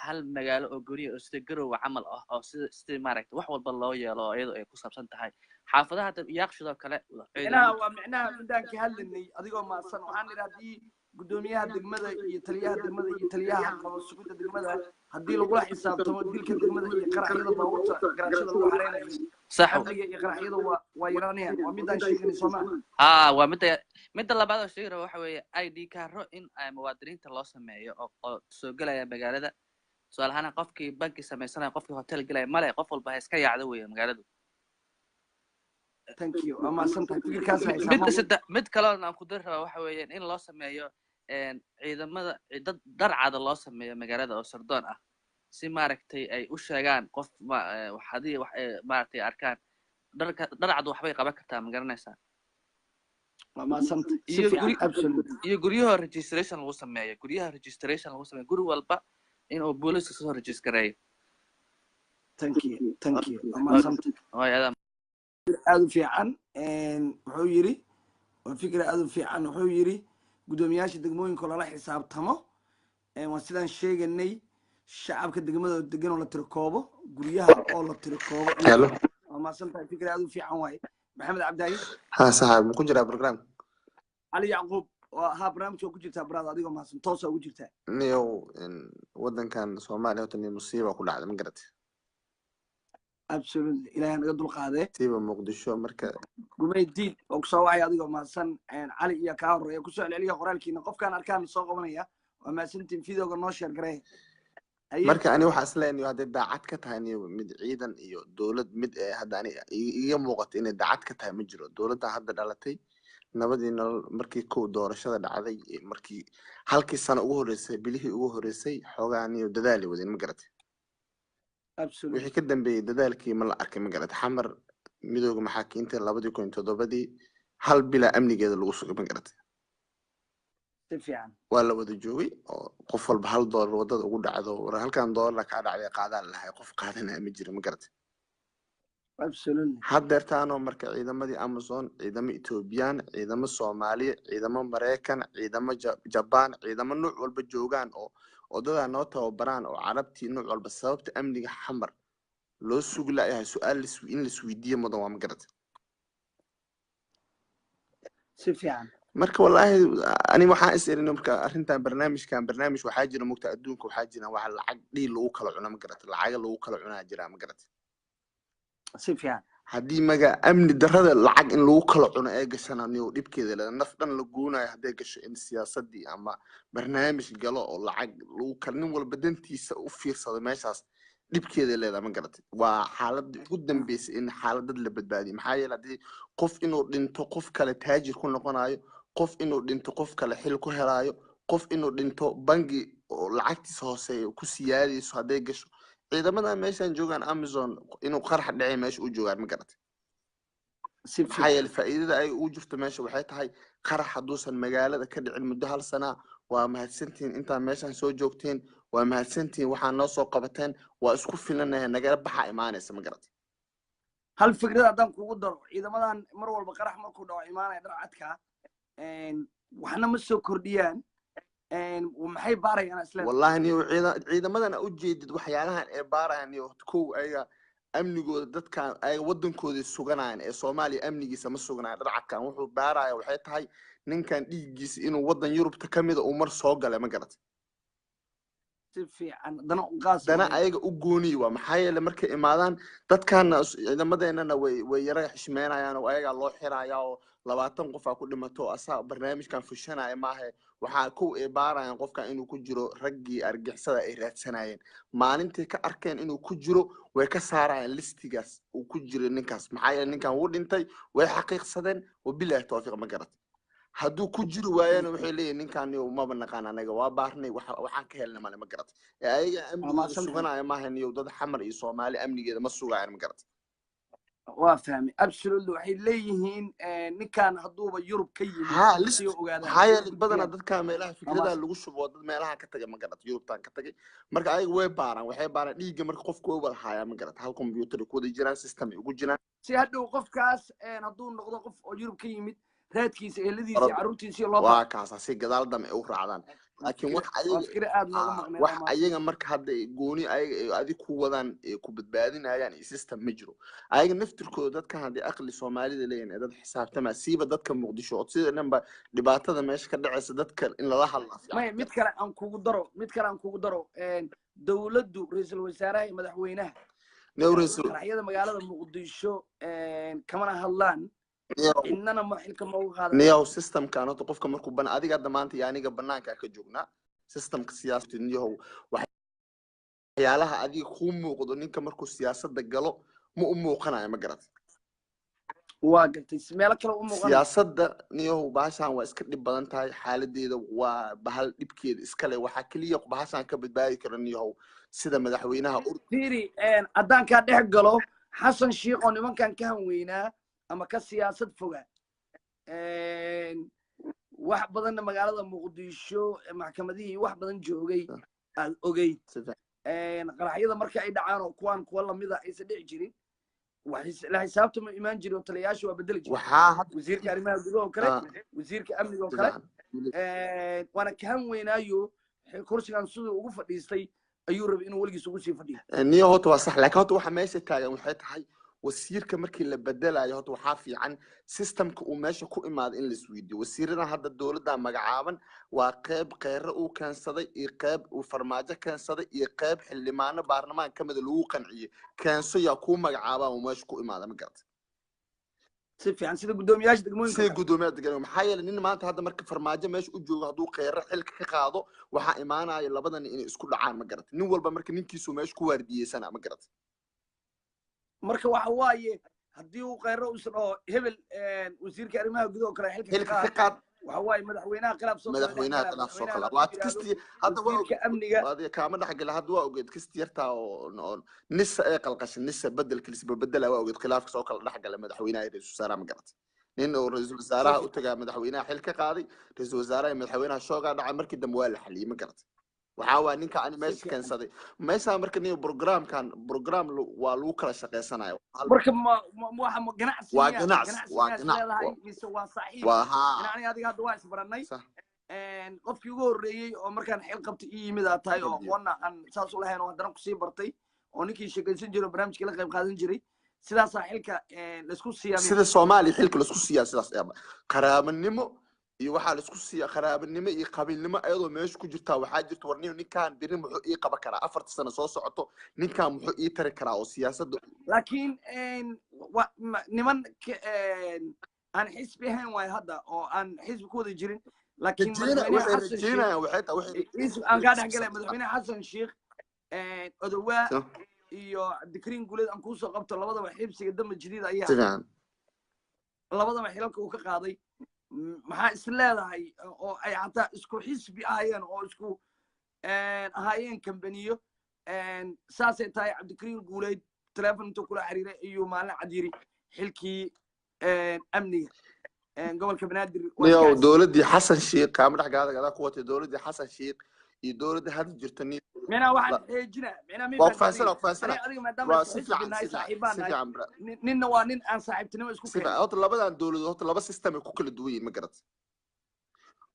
hal magaalo oo gurya oo sida Garowe camal ah, oo sida maaragtay wax walba loo yeelo oo iyadoo ay ku saabsan tahay xaafadaha Yaaqshid oo kale Micnaha ciidamo. Waa micnaha midaan ka hadlanay, adigoo mahadsan. Waxaan idhi haddii guddoomiyaha degmada iyo taliyaha degmada iyo taliyaha qabo sugidda degmada haddii lagula xisaabtamo dilka degmada iyo qaraxyada baabuurta garaashada lagu xareynayo, Sax. amniga iyo qaraxyada waa yaraanayaan. Waa midaan sheeganay, soo maa? Haa, waa midda labaad oo sheegi raba waxa weeye ID kaaro in ay muwaadiniinta loo sameeyo oo soo gelaya magaalada. Tusaale ahaan qofkii banki samaysanaya, qofkii hotel gelaya, male qof walba ha iska yaacdo weeye magaaladu. Thank you, waa mahadsan tahay, fikirkaas haysaa. Midda saddex, mid kaloona aan ku dari rabaa waxa weeye in loo sameeyo ciidamada dad darcada loo sameeyo magaalada oo sirdoon ah, si maaragtay ay u sheegaan qof ma haddii wax ay maaragtay arkaan. Dharka dharcadu waxbay qaban kartaa, ma garanaysaa? Waa mahadsan tahay, si Iyo fiican. Guri Absolutely. iyo guryaha registration lagu sameeyo, guryaha registration lagu sameeyo, guri walba inuu booliska soo register-gareeyo. Thank you, thank you, waa mahadsan tahay. Waay adaa. Aad u fiican. Wuxuu yidhi waa fikir aad u fiican. Wuxuu yidhi guddoomiyaasha degmooyinka lala xisaabtamo. Waa sidaan sheeganay, shacabka degmada degan oo la tirikoobo, guryaha oo la tirikoobo. Hello. Waa mahadsan tahay, fikir aad u fiican waaye. Maxamed Cabdaayi. Ha, saaxiib, ma ku jiraa program? Cali Yacquub waa haa, barnaamijka ku jirtaa brother, adigoo mahadsan, toosa ugu jirtaa. Niyow, wadankan Soomaaliya horta nin musiiba ku dhacday, ma garatay? Absolutely, Ilaahay naga dulqaadee. Musiiba Muqdisho marka. Gumay diid oo kusoo wacay, adigoo mahadsan. Cali iyo kaa horeeya kusoo celceliya qoraalkiina, qofkaan arkaan soo qabanaya. Waa mahadsantiin, videoga noo share garee. Haye. Marka ani waxaa isleeyahay hadday daacad ka tahay niyo mid ciidan iyo dowlad mid ee hadda ani iga muuqato inay daacad ka tahay ma jiro. Dowladda hadda dhalatay, nabadii nolol, markii kow doorashada dhacday, markii halkii sano ugu horreysay, bilihii ugu horreysay, xoogaa niyo dadaali wadeen, ma garatay? Absolutely. Wixii ka dambeeyey dadaalkii ma la arkay, ma garatay? Xamar midooda maxaakiinta 2007-dii hal bilaa amnigeeda lagu sugay, ma garatay? Si fiican. Waa la wada joogay oo qof walba hal doolar wadada ugu dhacdo, war halkan doolar kaa dhacday qaadaan lahay, qof qaadanaya ma jiro, ma garatay? Absolutely. Haddeertaanoo marka ciidamadii Amazon, ciidamo Ethoobiyan, ciidamo Soomaaliya, ciidamo Maraykan, ciidamo Jabaan, ciidamo nuuc walba joogaan oo wadadaa noo tababaraan oo Carabtii nuuc walba, sababta amniga Xamar loo sugi la'yahay su-aal in laisweydiiyo mudan waa, ma garatay? Si fiican. Marka wallaahi ani waxaan is irin marka arrintan barnaamijkan, barnaamij waxaa jira mugta adduunka, waxaa jira waxa lacag dhiil lagu kala cuno, ma garatay? Lacaga lagu kala cunaa jira, ma garatay? Si fiican. Haddii maga amni darrada lacag in lagu kala cuno ee gashana niyo dhibkeeda leeda, naf dhan la goonayo hadday gasho in siyaasadii ama barnaamij galo oo lacag lagu kala, nin walba dantiisa u fiirsado, meeshaas dhibkeeda leedahay, ma garatay? Waa xaaladii ugu dambeysay in xaalad dad la badbaadiyo. Maxaa yeele haddii qof inuu dhinto qof kale taajir ku noqonayo, qof inuu dhinto qof kale xil ku helaayo, qof inuu dhinto bangi oo lacagtiisa hooseeya ku siyaadayso hadday gasho, ciidamada meeshan joogaan Amazon inuu qarax dhacay meesha u joogaan, ma garatay? Si maxaa fiican. Yeele faa'iidada ay ugu jirto meesha waxay tahay qarax hadduusan magaalada ka dhicin muddo hal sana, waa mahadsantihiin intaa meeshan soo joogteen, waa mahadsantihiin waxaa noo soo qabateen, waa isku filanahay, nagala baxa imaanaysa, ma garatay? Hal fikrad haddaan kugu daro, ciidamadan mar walba qarax markuu dhaco imaanaya dhar cadka, waxna ma soo kordhiyaan. Maxay baarayaan isleedahay? Wallahi niyo ciidamadan u jeedid waxyaalahan ee baarayaan niyo kow ayaga amnigooda, dadkan ayaga wadankoodii suganayaan ee Soomaaliya amnigiisa ma suganayan. Dharcadkan wuxuu baaraya waxay tahay ninkan dhiiggiisa inuu wadan Yurubta ka mida uu mar soo galay, ma garatay? Si fiican, dana u qaas dana waaye. Ayaga u gooniyi waa. Maxaa yeele markay imaadaan dadkana ciidamadeenana way yara xishmeynayaan oo ayagaa loo xirayaa oo 20 qof aa ku dhimato asaa barnaamijkan fushanaya maahe. Waxaa kow ay baarayaan qofkan inuu ku jiro raggii argixisada ay raadsanayeen. Maalintii ka arkeen inuu ku jiro way ka saarayaan listigaas uu ku jiro ninkaas. Maxaa yeele ninkan wuu dhintay, way xaqiiqsadeen, wabilaahi tawfiiq, ma garat? Hadduu ku jiri waayana waxay leeyihin ninkan niyow maba naqaan anaga, waa baarnay, waxaan ka helna male, ma garat? Ee ayaga Waa amnigooda mahadsantahay. suganaya maaha niyow. Dad Xamar iyo Soomaali amnigeeda ma sugayaan, ma garat? Waa fahmay, absolutely. Waxay leeyihiin ninkan hadduuba Yurub ka yimid haa list si ogaadaan maxaa yeelay badanaa gudbiyaan. Dadka meelaha Waa fikradaha mahadsan. lagu shubo waa dad meelaha ka tagay, ma garat? Yurubtaan ka tagay. Marka ayaga way baaraan, waxay baaraan dhiigga. Marka qofku way wada haayaan, ma garat? Hal computer ay ku wada jiraan, system ay ugu jiraan. Si hadhow qofkaas hadduu noqdo qof oo Yurub ka yimid, raadkiisa, eheladiisa iyo carruurtiisa loo waa baaro. Kaasa si gadaal dambe ay u raacdaan, laakiin wax waa ayaga fikre aad nooga maqneed. Wax Waa mahadsan. Ayaga marka hadda ay gooni ayaga ay adig ku wadaan ay ku badbaadinayaan iyo system ma jiro. Ayaga naftirkooda dadkan haddii aqli Soomaalida leeyihin ee dad xisaabtama, siiba dadka Muqdisho oo sida dhanba dhibaatada meesha ka dhacaysa, dadka in lala hadlaa fiican. Maya, mid kale aan kugu daro, mid kale aan kugu daro. Dowladdu, ra-iisul wasaaraha iyo madaxweynaha, Newres qaraxyada magaalada Muqdisho kamana hadlaan, cidnana ma xilka ma uga qaadan. Niyow systemkan horta qofka markuu ban adiga hadda maanta iyo aniga banaanka ka joognaa systemka siyaasadda niyow, waxyaalaha adiga kuu muuqdo ninka markuu siyaasadda galo ma u muuqanayo, ma garat? Waa gartay, meelo kale u muuqanaya. Siyaasadda niyow bahashan waa iska dhib badan tahay, xaaladeeda waa bahal dhibkeeda iskale. Waxaa keliya bahashan ka badbaadi kara niyow sida madaxweynaha Fiiri, haddaankaa dhex galo, Xasan Shiikh oo nimankan ka hanweynaa ama ka siyaasad foga, wax badanna magaalada Muqdisho maxkamadihii wax badan joogay, aad ogeyd, qaraxyada marka ay dhacaan oo kuwaan kuwa lamida aysan dhici jirin, wax la xisaabtama imaan jirin oo taliyayaasha waa bedeli jirin. Waxaa hadda Wasiirka arrimaha gudaha oo kale, wasiirka amniga oo si kale, fiican. waana ka weynaayo kursigan siduu ugu fadhiistay ayuu rabay inuu weligiis ugu sii fadhiyo. Niyo horta waa sax, laakiin horta waxa meesha taagan waxay tahay wasiirka markii la bedelayo horta waxaa fiican systemka uu meesha ku imaado in la isweydiiyo. Wasiiradan hadda dowladda magacaaban waa qeyb Kheyre uu keensaday iyo qeyb uu Farmaajo keensaday iyo qeyb xildhibaano baarlamaan ka mida lagu qanciyey keenso yaa kuu magacaabaa uu meesha ku imaada, ma garatay? Si fiican, sida guddoomiyaasha degmooyinka Sida kale. Guddoomiyaha degan. Maxaa yeelay, nin maanta hadda marka Farmaajo meesha u joogo, hadduu Kheyre xilka ka qaado, waxaa imaanaya labadan inay isku dhacaan, ma garatay? Nin walba marka ninkiisu meesha ku waardiyeysana, ma garatay? Marka waxa waaye, haddii uu Kheyre uusan oo hebel wasiirka arrimaha gudaha oo kale xilka ka Xilka ka qaad, qaad, waxa waaye madaxweynaha khilaaf soo kala dhex madaxweynaha galaa. Khilaaf soo Madaxweynaha kala hadduu waa yidhaahdo kastii hadda waa wasiirka amniga. Adiga kaama dhexgala. Hadda waa ogeed kasti yartaa oo nisa ee qalqashay, nisa bedelka lisbabedela, waa ogeed khilaafka soo kala dhexgala madaxweynaha iyo ra-iisul wasaaraha, ma garatay? Nin oo ra-iisul Si wasaaraha u fiican. tagaa madaxweynaha xil ka qaaday, ra-iisul wasaaraha iyo madaxweynaha shoogaa dhacay, markii dambe waa la xaliyey, ma garatay? Waxaa waa ninka ani Si meesha fiican. keensaday meesha. Marka nin programkan program waa lagu kala shaqaysanaya. Marka ma waxa ma ganacsi Waa miyaa? Ganacsi. Ganacsi Waa miyaa is leedahay mise waa saaxiib? Waa haa. Aniga adiga hadda waa isbarannay. Sax. Qofkii ugu horreeyey oo markaan xil qabtay ii yimid aa tahay oo Rabbiyo. aqoonna aan saas u lahayn oo haddana kusii bartay oo ninkii sheekaysan jiray oo barnaamijkii la qayb qaadan jiray, sidaasaa xilka laisku siiyaa miya? Sida Soomaaliya xilka laisku siiyaa sidaas ayaaba qaraabanimo iyo waxaa laisku siiyaa, qaraabanimo iyo qabiilnimo ayadoo meesha ku jirtaa. Waxaa jirta, warniyo, ninkaan beri muxuu ii qaban karaa 4ta sano soo socoto? Ninkaan muxuu ii tari karaa oo siyaasadda? Laakiin niman aan xisbi ahayn waayo hadda oo aan xisbi ku wada jirin, laakiin Rajeyna madaxweynaha waxay Xasan Sheikh rajeynayaan waxay tahay waxay aan kaa dhex galay, madaxweyne Xasan Sheikh Odowaa iyo Cabdikariin Guuleed aan kuusoo qabto, labadaba xibsiga Damba Jadiid ayaa Si fiican. labadaba xilalka uu ka qaaday. Maxaa is leedahay oo ay xataa isku xisbi ahaayeen oo isku ahaayeen kambaniyo, saasay tahay Cabdikariin Guuleed telefon intuu kula xiriiray ayuu maalin cad yiri xilkii amniga gobolka Banaadir waa iska Niyow, casilay. Dowladdii Xasan Sheikh kaama dhex gaada gadaa ku watay, dowladdii Xasan Sheikh iyo dowladda hadda jirta nin Micnaha waxaan xeejina, micnaha mi Waa ku fahansan fahansana, waa ku fahansana. aniga adiga maadaama Waa isku si xisbi fiican, nahay, si fiican, saaxiibaan si nahay, fiican bra. Ninna waa nin aan saaxiibtinimo isku Si fiican. keenay. Horta labadan dowladood horta laba system ay ku kala duwan yihiin, ma garat?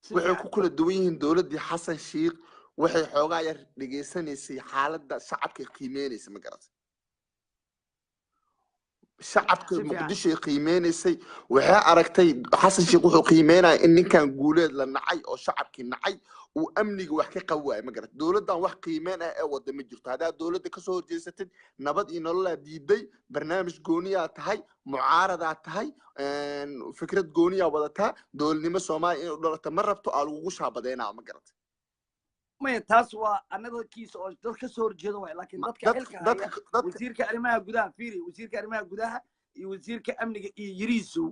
Si Waxay fiican. ku kala duwan yihiin, dowladdii Xasan Sheikh waxay xoogaa yar dhegaysanaysay xaaladda shacabka, qiimeynaysa, ma garat? Shacabka Si fiican. Muqdisho ay qiimeynaysay. Waxay aragtay Xasan Sheikh wuxuu qiimeynaya in ninkan Guuleed la nacay oo shacabkii nacay, uu amniga wax ka qabi waayo, ma garat? Dowladdan wax qiimeyn ah ee wada ma jirto. Haddaad dowladda kasoo horjeesatid, nabad iyo nololaa diiday, barnaamij gooniyaa tahay, mucaaradaa tahay, fikrad gooniyaa wadataa, dowladnimo Soomaaliya inay u dhalata ma rabto, aa lagugu shaabadeynaa, ma garat? Maya, taas waa another kiis oo dad ka soo horjeeda waay, laakiin dadka xilka haya, Dadka wasiirka arrimaha gudaha, fiiri, wasiirka arrimaha gudaha iyo wasiirka amniga iyo Yiriisow,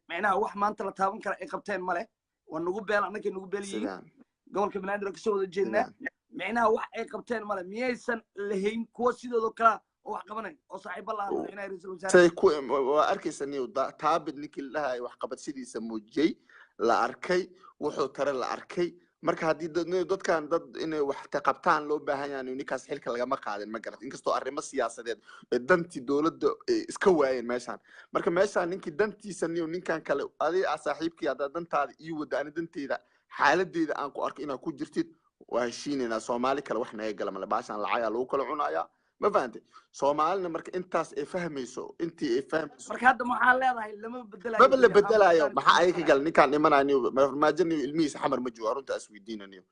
micnaha wax maanta la taaban kara ay qabteen male. Waa nagu beel, annakay nagu beel yihiin. Sidaan Gobolka Banaadir oo kasoo wada jeednaa. Sidaan Micnaha wax ay qabteen male. Miyaysan lahayn kuwa sidoodoo kalea oo wax qabanay oo saaxiibo la ah madaxweynaha, ra'iisul wasaare? Say ku waa arkaysa niyo Taabid ninkii la dhahayo waxqabadsidiisa muujiyey, la arkay wuxuu tare, la arkay. Marka haddii dadkan dad inay wax ta qabtaan loo baahan yahay, ninkaas xilka lagama qaadin, ma garat? Inkastoo arrimo siyaasadeed ee dantii dowladda ay iska waayeen meeshaan. Marka meeshaan ninkii dantiisa niyo ninkan kale adi aa saaxiibkii, haddaa dantaada ii wada, ani danteyda xaaladeyda aan ku arko inaad ku jirtid, waa heshiinaynaa. Soomaali kale wax naga gala male. Baashaan lacagaa lagu kala cunayaa, ma fahantay? Soomaalina marka intaas ay fahmayso, intii ay fahmayso. Marka hadda maxaa leedahay? Lama bedelayo Maba la gebi ahaanba bedelaayo. sidaan Maxaa ayaga isku ka gala ninkaan dhimanaya niyo? Farmaajo niyo ilmihiisa Xamar ma jooga, runta is weydiina niyo,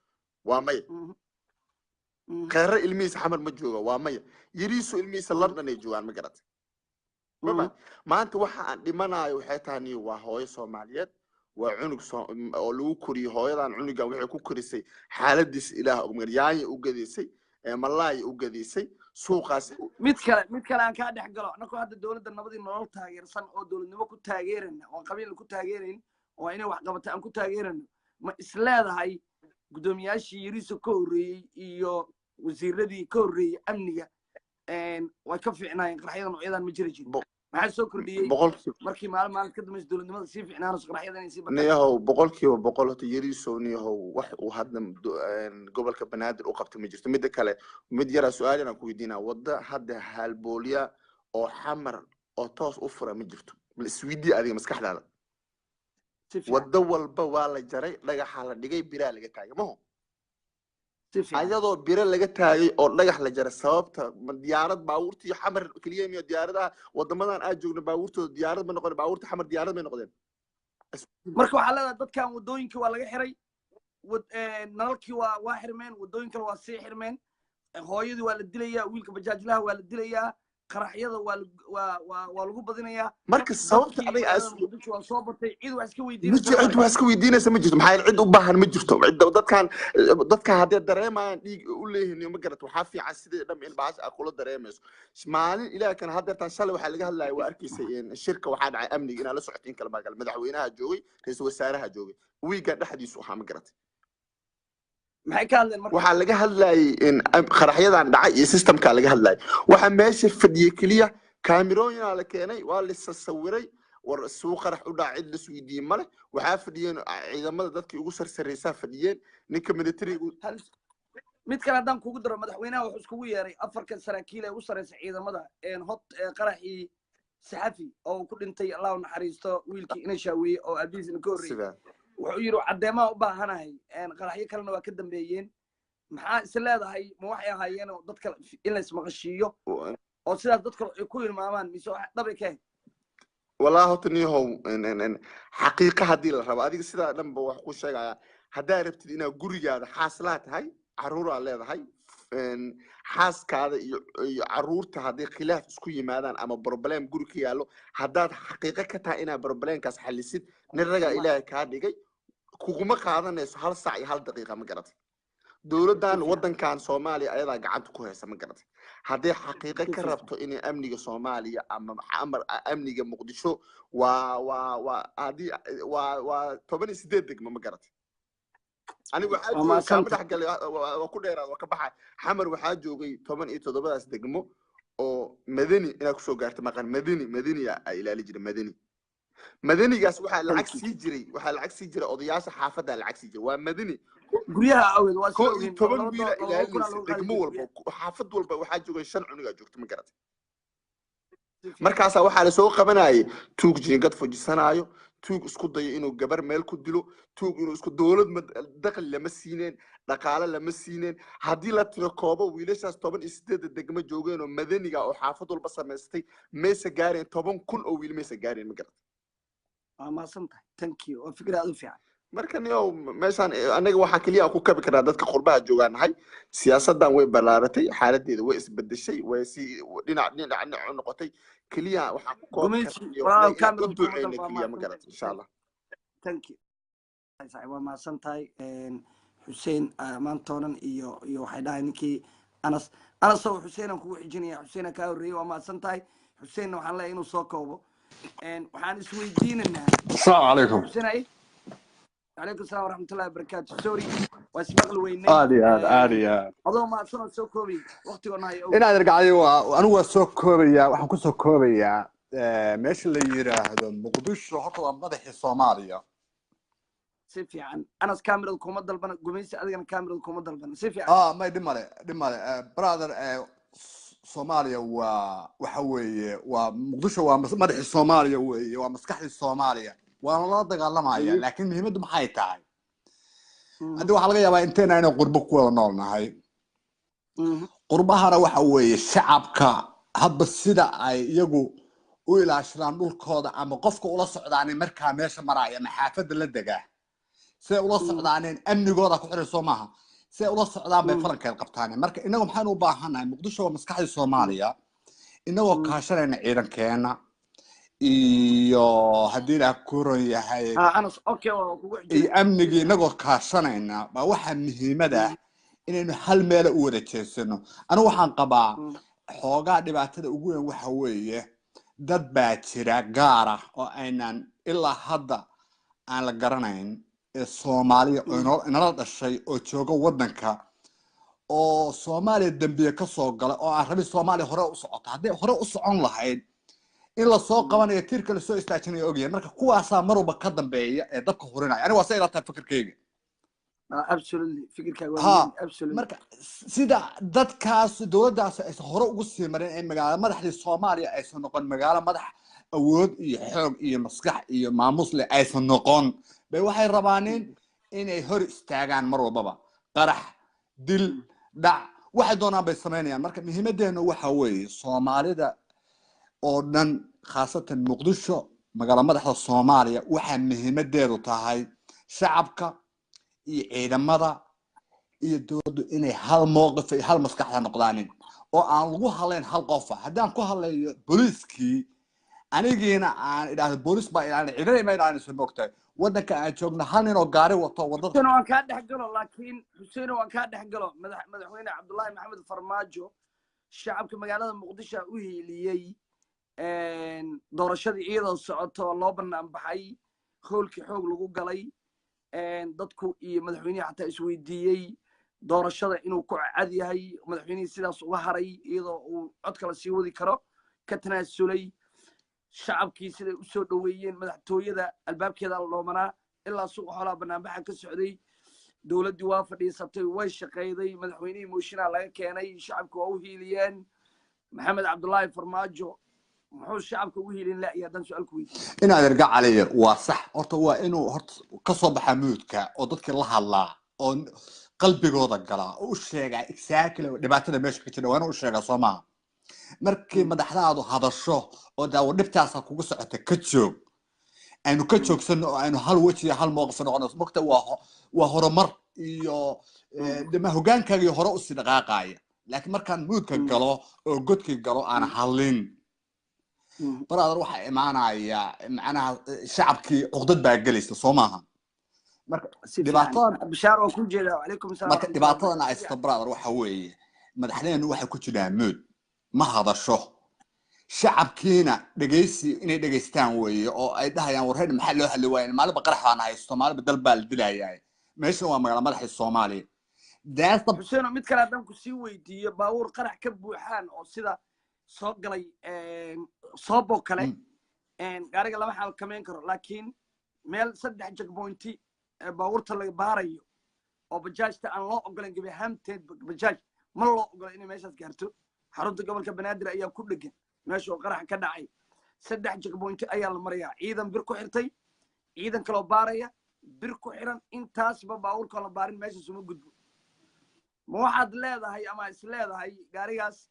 waa maya. Kheyre ilmihiisa Xamar ma jooga, waa maya. Yariisu ilmihiisa London ay joogaan, ma garatay? Ma fahanti? Maanta waxa aan dhimanayo waxay tahay niyo waa hooyo Soomaaliyeed, waa cunug oo lagu koriyey hooyadan. Cunugan waxay ku korisay xaaladiisa Ilaah og, magar yaanya u gadaysay, malaay u gadaysay suuqaas. Mid kale aan kaa dhex galo. Annagoo hadda dowladda nabadii nolol taageersan oo dowladnimo ku taageerana oo qabiil ku taageerayn oo inay wax qabata aan ku taageerano, ma is leedahay guddoomiyaashii Yariiso ka horreeyey iyo wasiiradii ka horreeyey amniga way ka fiicnaayeen? Qaraxyada noocyadan ma jiri jirin. Maxaa soo kordhiyey Boqolkiiba markii maalin maalin ka dambaysa dowladnimada sii fiicnaanayso, qaraxyada inay sii bataan? Niyahow, 100%. Horta Yariisow niyahow wax uu hadda gobolka Banaadir u qabta ma jirto. Midda kale, mid yaraa su-aal inaan ku weydiinaa: wadda hadda halboolya oo Xamar oo toos u fura ma jirto? Bal isweydii adiga maskaxdaada. Si fiican. Waddo walba waa la jaray, dhagaxa la dhigay, biraa laga taagay, maho? Si fiican. Ayadoo biro laga taagay oo dhagax la jaray, sababta ma diyaarad baabuurtii Xamar keliya miyo? Diyaaradaha wadamadan aad joogno baabuurtooda diyaarad ma noqon? Baabuurta Xamar diyaarad may noqdeen? Marka waxaa leedahay dadkan waddooyinkii waa laga xiray, nalalkii waa xirmeen, waddooyin kale waa sii xirmeen, hooyadii waa la dilayaa, wiilka bajaajlaha waa la dilayaa. Qaraxyada waa lagu badinayaa. Marka sababta Dadkii adiga magaalada as Muqdisho waa soo batay, cid wax iska ma weydiinaysa jiro, cid male. wax iska weydiinaysa ma jirto. Maxaa yeelay cid u baahan ma jirto. Cidda dadkan haddee dareemayaan dhiig u leeyihiin, ma garat? Waxaa fiican sidii dham in bahasha aad kula dareemayso maalin ilaah kan haddeertaan. Shalay waxaa laga hadlaya, waa arkaysay, in shirka waxaa dhacay amniga inaa la socotiin kala magal, madaxweynaha joogay, ra-iisul wasaaraha joogay, wiigan dhexdiisu ahaa, ma garatay? Maxay ka hadleen marka? Waxaa laga hadlayay in qaraxyadan dhacay iyo systemka laga hadlayay. Waxaa meesha fadhiyey keliya kaamirooyinaa la keenay, waa la sawiray, war suu qarax u dhaca cid lasweydiiyey male. Waxaa fadhiyeen ciidamada, dadkii ugu sarsaraysaa fadhiyeen, ninka militariga. Hal mid kale haddaan kugu daro, madaxweynaha wuxuu iskugu yeeray afarkan saraakiil ee ugu sarreysa ciidamada hot qaraxii Saxafi oo uu ku dhintay, Allah u naxariisto, wiilkii ina shaaweeyey oo aabihiisna ka horreeyey. Sidaa. Wuxuu yidhi caddeemaha u baahanahay, qaraxyo kalena waa ka dambeeyeen. Maxaa is leedahay? Ma waxay ahaayeen oo dadka in la ismaqashiiyo oo sidaas dadka ay ku hilmaamaan, mise wax dhabay ka ahayd? Walaa horta niyahow, xaqiiqa haddii la rabo, adiga sidaa dhanba wax ku sheegaya, haddaa rabtid inaad gurigaada xaaslaa tahay, caruuraa leedahay, xaaskaada iyo caruurta hadday khilaaf isku yimaadaan ama problem guri ka yaallo, haddaad xaqiiqo ka tahay inaad problemkaas xalisid, nin ragaa ilaahay kaa dhigay, kuguma qaadanayso hal saac iyo hal daqiiqa, ma garatay? Dowladdan waddankan Soomaaliya ayadaa gacanta ku haysa, ma garatay? Hadday xaqiiqo ka rabto inay amniga Soomaaliya ama amar amniga Muqdisho waa haddii waa 18 degmo, ma garatay? Aniga waxaa Waa joogay kaama mahadsantahay. dhex galay, waa ku dheeraad, waa ka baxay. Xamar waxaa joogay 17daas degmo oo Madani inaad kusoo gaarta maqan, Madani aa ilaali jiray. Madanigaas waxaa lacag Thank you. sii jiray, waxaa lacag sii jiray odayaasha xaafadda lacag sii jiray. Waa Madani. Guryaha awgeed waa sida koo iyo ogeyn toban laba wiila laba kun aa ilaalinaysa lagu qaadi degmo jiray walba guryaha. Xaafad walba waxaa joogay shan cunugaa joogta, ma garatay? Si fiican. Markaasaa waxaa lasoo qabanayay tuug jiingad fujisanaayo, tuug isku dayo inuu gabar meel ku dilo, tuug inuu isku dowlad ma dakhli lama siineen, dhaqaale lama siineen. Haddii la tiro koobo wiilashaas 18da degmo joogeen oo madaniga oo xaafad walba samaystay, maysa gaareen 10,000 oo wiil, maysa gaareen, ma garatay? Waa mahadsantahay, thank you, waa fikir aad u fiican. Marka niyow, meeshaan anaga waxaa keliya aan ku kabi karnaa dadka qurbaha joogaan nahay. Siyaasaddan way ballaaratay, xaaladeeda way isbedeshay, way si dhinac dhinac dhinac u noqotay. Keliya waxaan ku koobi Gumaysi karnaa iyo walaal anaga inaan u kamerada kuma duceyno dalba. keliya, ma Mahadsantahay. garatay? Insha Allah. Thank you saaxiib, waa mahadsan tahay. Xuseen maantoonan iyo waxay dhahay ninkii Anas. Anas oo Xuseen aan kugu xijinaya, Xuseen kaa horreeyey, waa mahadsan tahay. Xuseenna waxaan leeyahay inuu soo koobo. Waxaan isweydiinaynaa السلام عليكم. Xuseen ay, calaykum salaam waraxmatullahi wabarakaatu. Sorry, waa ismaqli weynay. aad iyo aad, aad iyo aad. Adoo mahadsan oo soo koobay waqtigoona hayo awgeed. Inaad ergacday waa anigu waa soo koobayaa, waxaan kusoo koobayaa meesha la yiraahdo Muqdisho horta waa madaxii Soomaaliya. Si fiican. Anas kamerada kuma dalbana, gumaysi adigana kamerada kuma dalbana. Si fiican. Ah, may dhib male, dhib male. Brother, Soomaaliya waa waxa weeye waa Muqdisho, waa madaxii Soomaaliya weeye, waa maskaxdii Soomaaliya, waana lala dagaalamaya, laakiin muhiimaddu maxay tahay? Hadda waxaa laga yaabaa inteena inay qurbo ku wada nool nahay. Qurbahana waxa weeye shacabka hadba sida ay iyagu u ilaashadaan dhulkooda ama qofka ula socdaanay markaa meesha maraya ama xaafadda la degaa siday ula socdaaneen amnigooda ku xiran, soo maaha? Siday ula socdaan bay falankeed qabtaan. Marka inagu maxaynu u baahannahay? Muqdisho waa maskaxdii Soomaaliya. Inagoo kaashanayna ciidankeena iyo haddii Ilaah ku ron yahay Ah, Anas, okay, waa kugu iyo xijinaya. amnigii inagoo kaashanayna baa waxaa muhiimada ah inaynu hal meela u wada jeesano. Anigu waxaan qabaa xoogaa dhibaatada ugu weyn waxa weeye dad baa jira gaar ah oo aynan ilaa hadda aan la garanayn ee Soomaaliya oo inala dhashay oo jooga waddanka oo Soomaaliya dembiye ka soo gala oo aan rabin Soomaaliya hore u socota. Hadday hore u socon lahayd in lasoo qabanayo, tiirka lasoo istaajinayo ogyahay. Marka kuwaasaa mar walba ka dambeeya ee dabka hurinaya. Aniga waa sa ila tahay fikirkayga. Absolutely, fikirkaaga waa ha muhiim, absolutely. Marka sida dadkaas dowladdaas aysan hore ugu sii marin ee magaalo madaxdii Soomaaliya aysan noqon magaalo madax awood iyo xoog iyo maskax iyo maamus leh aysan noqon bay waxay rabaaneen inay hor istaagaan mar walbaba qarax, dil, dhac, waxay doonaan bay samaynayaan. Marka muhiimadeenu waxa weeye Soomaalida oo dhan, khaasatan Muqdisho, magaalo madaxda Soomaaliya, waxaa muhiimadeedu tahay shacabka iyo ciidamada iyo dowladdu inay hal mowqif iyo hal maskaxda noqdaanin. Oo aan lagu hadlayn hal qofa. Haddaan ku hadlayo booliiskii, anigiina aan idhaahdo booliis baa ilaalin, cidina ima ilaalinayso. Moogtahay waddanka aan joogno hal nin oo gaari wato waddada. Xuseen, waan kaa dhex galo, laakiin Xuseen, waan kaa dhex galo. Madaxweyne Cabdullaahi Maxamed Farmaajo shacabka magaalada Muqdisho u hiiliyey. Doorashadii iyadoo socoto loo banaan baxay, hoolkii xoog lagu galay, dadku iyo madaxweynihii xataa isweydiiyey doorashada inuu ku cad yahay. Madaxweynihii sidaas uga haray iyadoo uu cod kala sii wadi karo, ka tanaasulay. Shacabkii siday u soo dhoweeyeen, madaxtooyada albaabkeeda la dhoomanaa ilaa suuqa xoolaha banaanbaxa ka socday. Dowladdii waa fadhiisatay, way shaqayday. Madaxweynihii mooshinaa laga keenay, shacabku waa u hiiliyeen. Maxamed Cabdullaahi Farmaajo muxuu shacabka ugu hiilin la'yahay, haddaan su-aal ku weydiiyo? Inaad erga caliyo waa sax. Horta waa inuu horta ka soo baxaa mute-ka oo dadkii la hadlaa oo qalbigooda galaa oo u sheegaa exactly dhibaatada meesha ka jira. Waa inuu u sheegaa, soo maaha? Markii madaxdaadu hadasho oo daawo dhibtaasa kugu socota, ka joog, aynu ka joogsano oo aynu hal weji iyo hal mowqif noqono. Mogta waa horumar iyo dema hoggaankaagii hore usii dhaqaaqaya. Laakiin markaan mute-ka galo oo godkii galo aan hadlin, brother, waxaa imaanaya macnaha shacabkii cuqdad baa gelaysa, soo maaha? Marka Si fiican. Dhibaatadan Bishaar waa ku jeedaa. Wacalaykum asalaam marka waraxmatullahi dhibaatadan wabarakatu. haysta, brother, waxa weeye madaxdeenu waxay ku jiraan mute, ma hadasho. Shacabkiina dhegeysi inay dhegeystaan weeye oo ay dhahayaan: "War reer, maxaa loo hadli waaya? Maalinba qarax baan haysto, maalinba dal baa la dilayaa. Meeshan waa magaala madaxii Soomaaliya." That's the Xuseen, mid kale haddaan ku sii weydiiyo: baabuur qarax ka buuxaan oo sida soo galay sooboo kale, gaariga lama xakameyn karo, laakiin meel 3 checkpoint-i baabuurta laga baarayo oo bajaajta aan loo ogolan gebi ahaanteed, bajaaj ma loo ogola inay meeshaas gaarto. Xarunta gobolka Banaadir ayaa ku dhegan meesha oo qarax ka dhacay. 3 checkpoint-i ayaa la marayaa, ciidan bir ku xirtay, ciidan kaloo baaraya, bir ku xiran. Intaasba baabuurkoo la baarin meeshaas uma gudbo. Ma waxaad leedahay ama is leedahay gaarigaas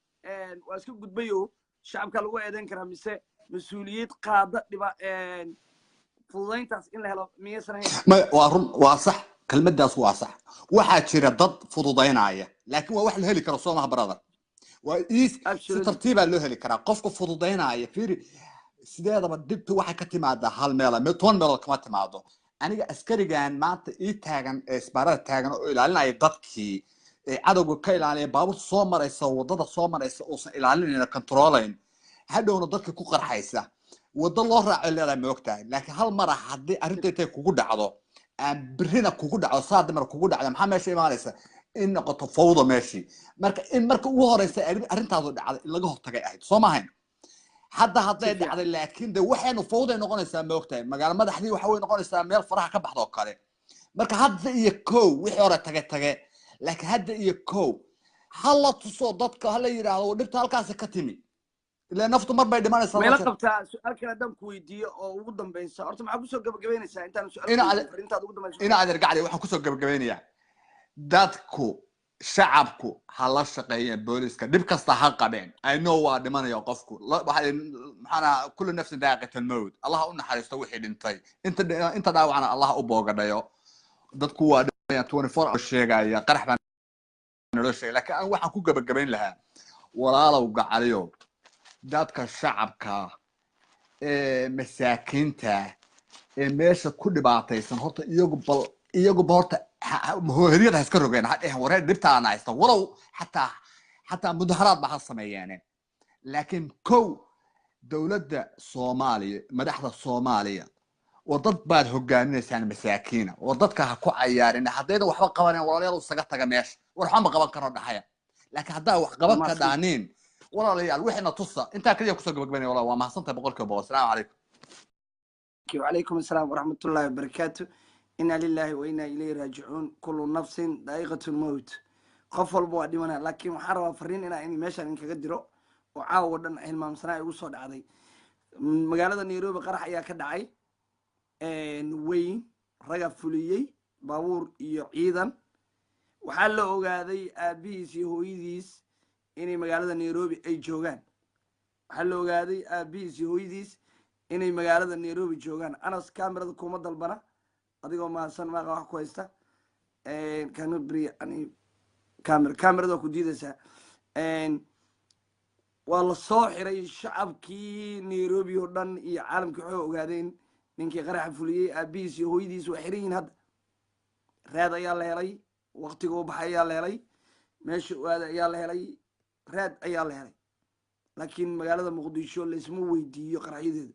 waa iska gudbayo, shacabka lagu eedeyn karaa, mise mas-uuliyad qaada dhiba fududayntaas in la helo miyaysan ahayn? Ma waa run, waa sax, kelmaddaas waa sax. Waxaa jira dad fududaynaya, laakiin waa wax la heli karo, soo maha, brother? Waa is si tartiibaa loo heli karaa qofka fududaynaya. Fiiri, sideedaba dhibtu waxay ka timaadaa hal meela, 10 meelood kama timaado. Aniga askarigan maanta ii taagan ee isbaarada taagan oo ilaalinaya dadkii ee cadowga ka ilaalinaya baabuurta soo maraysa, wadada soo maraysa, uusan ilaalinayna controlayn, hadhowna dadka ku qarxaysa, waddo loo raaco leedahay, ma ogtahay? Laakiin hal mara haddii arrinta intay kugu dhacdo, aan birina kugu dhacdo, saadimar kugu dhacdo, maxaa meesha imaanaysa? In noqoto fawda meeshii. Marka in marka ugu horeysa arrintaadu dhacday in laga hortagay ahayd, soo maahayn? Hadda hadday dhacday, laakiin de waxaynu fawday noqonaysaa, ma ogtahay? Magaalo madaxdii waxa way noqonaysaa meel faraha ka baxdo oo kale. Marka hadda iyo kow, wixii hore tage tage, laakiin hadda iyo kow ha la tuso dadka, ha la yidhaahdo dhibta halkaasi ka timi, ilaa naftu mar bay dhimanaysaa. Meelo Dadka qabtaa. Su-aal kale haddaan ku weydiiyo oo ugu dambaysa, horta maxaa kusoo gabagabaynaysaa intaan su-aal ku ina weydiin, fariintaad ugu dambaysa? Ina adeer gacli, waxaan kusoo gabagabeynayaa: dadku, shacabku ha la shaqeeyeen booliska, dhib kasta ha qabeen. I know waa dhimanaya qofku. Maxaana kullu nafsin daaqiqat almowt. Allah u naxariisto wixii dhintay, inta dhaawacna Allah u boogadhayo. Dadku waa dhimanayaan, 24 hour sheegaya qarax baa naloo sheegay. Laakiin aan waxaan ku gabagabayn lahaa, walaalow gacaliyo, dadka shacabka ee masaakiinta ee meesha ku dhibaataysan, horta iyagu bal iyaguba horta hoheriyada ha iska rogeen, ha dhehen wareer dhibtaana haysta. Walow xataa mudaharaad ba ha sameeyeene. Laakiin kow, dowladda Soomaaliya, madaxda Soomaaliya, war dad baad hogaaminaysaan masaakiina, war dadka ha ku cayaarin. Haddaydan waxba qabanen, walaalayaal, isaga taga meesha. War waxba ma qaban karno dhaxaya, laakiin haddaa wax qaban ka Mahadsan. dhaaniin, walaalayaal, wixiina tusa. Intaa kaliya kusoo gabagabaynaya. Walaal, waa mahadsantahay 100%. Asalaamu calaykum. وعليكم السلام ورحمة الله وبركاته. إنا لله وإنا إليه راجعون. كل نفس ذائقة الموت، qof walba waa dhimanaya. Laakiin waxaan rabaa fariin inaa in meeshaan inkaga diro oo caawa dhan hilmaamsanaa igu soo dhacday. Magaalada Nairobi qarax ayaa ka dhacay weyn, raga fuliyey baabuur iyo ciidan. Waxaa la ogaaday aabihiis iyo hooyadiis inay magaalada Nairobi ay joogaan. Waxaa la ogaaday aabihiis iyo hooyadiis inay magaalada Nairobi joogaan. Anas, kamerada kuma dalbana, adigoo mahadsan. Maaqa wax ku haysta kanubri ani kamerada waa ku diidaysaa. Waa la soo xiray shacabkii Nairobi oo dhan iyo caalamkii. Waxay ogaadeen ninkii qaraxa fuliyey aabihiis iyo hooyadiis waa xiran yihiin hadda. Raad ayaa la helay, waqtiga u baxay ayaa la helay, meesha u aaday ayaa la helay, raad ayaa la helay. Laakiin magaalada Muqdisho laisma weydiiyo qaraxyadeeda.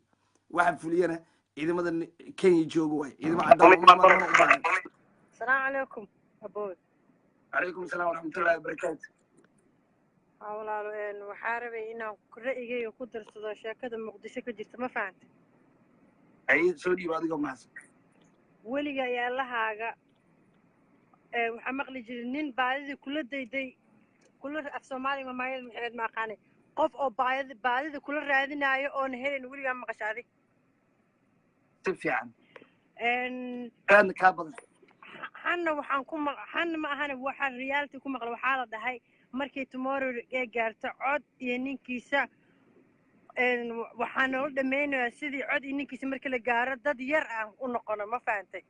Waxa fuliyana ciidamada Kenya jooga waay, ciidamo cadaan uma mana u baahan. السلام عليكم أبوي. Calaykum asalaam waraxmatullahi wabarakaatu. Haa walaalo, waxaa rabay inaan ra'yigayga ku darsado sheekada Muqdisho ka jirta, ma fahantay? Ay, soo dhiiba adigoo mahadsan. Weliga ayaa lahaaga waxaa maqli jiray nin baadidii kula dayday kula af Soomaaliga maayada maxamed ma aqaanay, qof oo baadida kula raadinaayo oona helayn weligaa maqasha adig? Si fiican. Een Raadna kaa badan. Xanna waxaan ku maq xanna ma ahane, waxaa reality ku maqla, waxaa la dhahay markay tomorrow ee gaarto cod iyo ninkiisa, waxaa noola dhammaynayaa sidii cod iyo ninkiisa marka la gaaro dad yar aan u noqono, ma fahantay?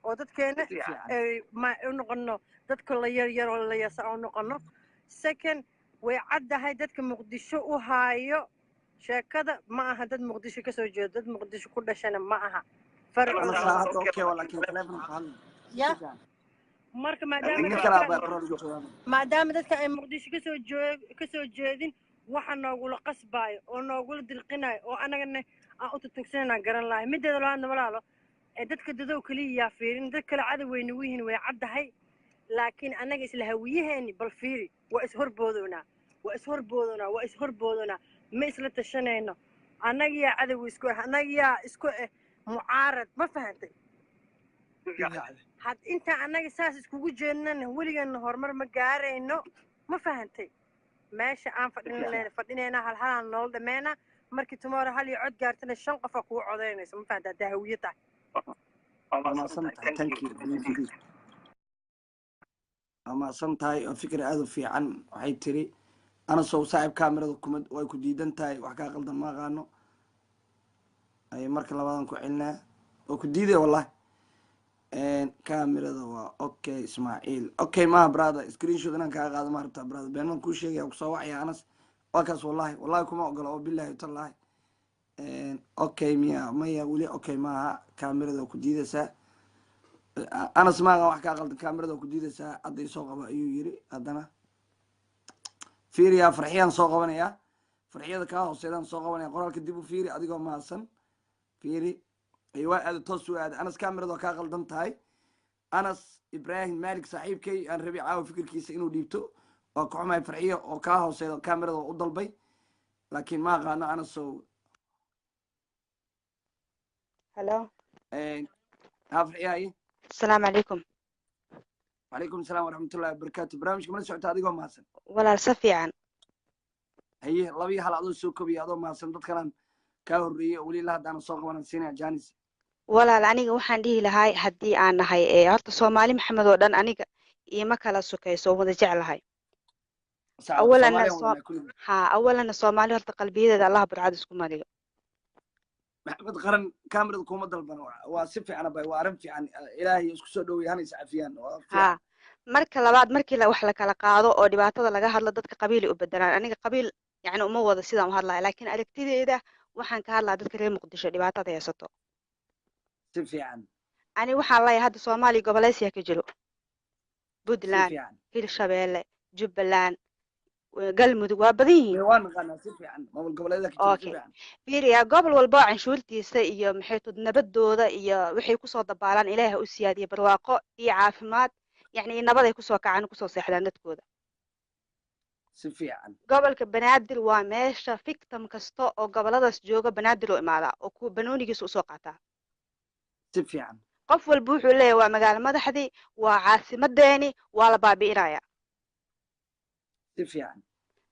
Oo dadkeena Si fiican. Ay ma u noqono dadka la yar yar oo la yasa u noqono. Second, way caddahay dadka Muqdisho u haayo sheekada ma aha dad Muqdisho kasoo jeedo, dad Muqdisho ku dhashana ma aha Ana farcooda. Saa hadda okay waa, laakiin taleefonka ku hadla. Ya Si fiican. Marka maadaama Nin kalaa dadka baa qoraal ugu jawaabay. Maadaama dadka ay Muqdisho kasoo jeedin, waxa noogula qasbaayo oo noogula dilqinayo oo anagana aan u tutugsanana garan lahay. Mideeda labaadna walaalo, ee dadka dadow kaliya yaa fiirin, dad kale cadow way nagu yihiin, way caddahay, laakiin annaga isla hawiyaheeni bal fiiri, waa ishorboodonaa, waa ishorboodonaa, waa ishorboodonaa, ma isla tashanayno. Annaga yaa cadow isku ah, annaga yaa isku ah mucaarad, ma fahantay? Si fiican. Had intaan annaga saas iskugu jeednana weligeena horumar ma gaarayno, ma fahantay? Meesha aan Si fadhina fiican. Leena fadhineynaa hal halaan noola dhameynaa. Markii tomorrow hal iyo cod gaartana shan qof aa kugu codaynaysa, ma fahantay? Haddaa hawiye tahay. Waa mahadsan tahay, thank you. Waa mahadsan tahay, oo fikir aada u fiican. Waxay tiri Anasow saaxiib, kaamirada kuma way ku diidan tahay, wax kaa qaldan ma aqaano. Ay marka labaadan ku celinaa oo ku diiday wallahi. Kaamirada waa okay. Ismaaciil, okay maha brother, screenshot inaan kaa qaado ma rabtaa brother? Beenman kuu sheegaya, kusoo wacaya. Anas waa kaas, wallahi wallahi kuma ogola oo billahi tallahi. Okay miya? Maya, weli okay maaha, kaamirada waa ku diidaysaa. Anas maaga wax kaa qaldan, kaamirada waa ku diidaysaa. Hadda isoo qaba ayuu yiri. Haddana fiiriyaa, Farxiyaan soo qabanayaa, Farxiyada kaa hooseedaan soo qabanaya. Qoraalka dib u fiiri adigoo mahadsan. Fiiri, ay waa aada toos u aada. Anas, kaamirada waa kaa qaldan tahay. Anas Ibrahim Malik saaxiibkay aan rabi caawa fikirkiisa inuu dhiibto, waa ka xumahay. Farxiya oo kaa hooseeda kaamirada waa u dalbay, laakiin ma aqaano Anasow. Hello. Ha Farxiyaay. السلام عليكم. Calaykum asalaam waraxmatullahi wabarakaatu. Barnaamijka mala socota adigoo mahadsan? Walaal, si fiican. Haye, laba iyo hal adoo soo kobiya adoo mahadsan, dadkanan kaa horreeyey oo weli la haddaana soo qabanan siinaya janis. Walaal, aniga waxaan dhihi lahay haddii aan nahay ee horta Soomaali Maxamed oo dhan aniga iima kala sokayso, wada jeclahay. Sax. Awalana Soomaaliyan soo wadanaa kulligood. Ha, awalana Soomaali horta qalbiyadeeda Allah burcad isku mariyo. Maxamed Qaran, kaamirada kuma dalban. Waa si fiican abay, waa arrin fiican. Ilaahay isku soo dhoweey, hana is cafiyaan, waa fiican. Ha, marka labaad, markii la wax la kala qaado oo dhibaatada laga hadlo, dadka qabiil ay u bedelaan. Aniga qabiil yacni uma wado sidaan u hadlaya, laakiin aragtideeda waxaan ka hadlaa dadka reer Muqdisho dhibaatada haysato. Si fiican. Ani waxaan leeyahay hadda Soomaaliya goboleysiya ka jiro. Si Puntland, fiican. Hirshabeelle, Jubbaland, Galmudug, waa badan yihiin. Waa naqaanaa si fiican maamul goboleedyada ka jira si Okay. fiican. Fiiriya, gobol walba oo canshuurtiisa iyo maxay tud nabadooda iyo waxay kusoo dabaalaan Ilaaha u siyaadiya barwaaqo iyo caafimaad, yacni nabad ay kusoo kacaan, kusoo seexdaan dadkooda. Si fiican. Gobolka Banaadir waa meesha victim kasta oo goboladaas jooga Banaadir oo imaadaa oo ku banoonigiisa usoo qaataa. Si fiican. Qof walba wuxuu leeyahay waa magaalo madaxdii, waa caasimadeeni, waa la baabi'inayaa. Si fiican.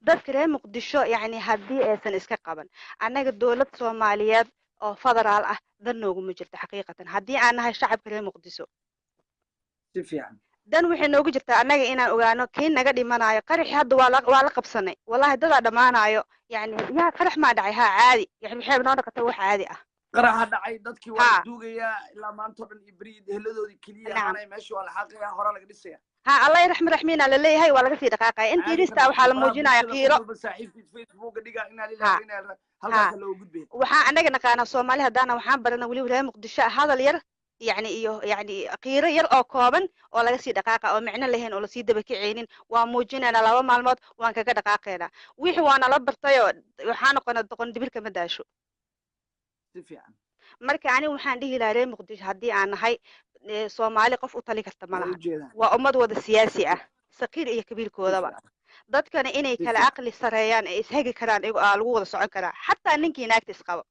Dadka reer Muqdisho yacni haddii aysan iska qaban, annaga dowlad Soomaaliyeed oo federaal ah dan nooguma jirto xaqiiqatan haddii aan nahay shacabka reer Muqdisho. Si fiican. Dan waxay noogu jirtaa annaga inaan ogaano kii naga dhimanayo qaraxi hadda waa la qabsanay, wallahi dadaa dhammaanayo, yacni yaa qarax maa dhacay, haa caadi, yani waxay noo dhaqatay wax caadi ah. Qaraxa dhacay dadkii waa la Haa. duugayaa ilaa maanta oo dhan iyo beri heladoodii keliya Nacam. haanay meesha waa la xaaqayaa, horaa laga dhisaya. Ha, Allah yarxam raxmiina la leeyahay, waa laga sii dhaqaaqaya inta Caadi yirista ka waxaa la baraha muujinaya bulshada qof qiiro. walba saaxiibkiis Facebooka dhiga, inaa Ha. lillahi wa inaa ilaihi, Ha. halkaasa looga gudbaya. Waxaan anaga naqaanaa Soomaali haddaana waxaan barana weliba reer Muqdisho ah, hadal yar yani iyo yani qiiro yar oo kooban oo laga sii dhaqaaqa oo micno lahayn oo lasii daba kicaynin, waa muujinaynaa 2 maalmood, waan kaga dhaqaaqaynaa wixii waa nala bartayoo waxaa noqona doqon dibir kama daasho. Si fiican. Marka ani waxaan dhihi lahaa reer Muqdisho haddii aan nahay, Soomaali qof u tali karta ma Waa laha. ujeedaa. Waa ummad wada siyaasi ah, saqiir iyo Si kabiirkoodaba fiican. Dadkana inay Si kala fiican. aqli sareeyaan ee ishagi karaan iyago aa lagu wada socon karaa, xataa ninkii naagta isqabo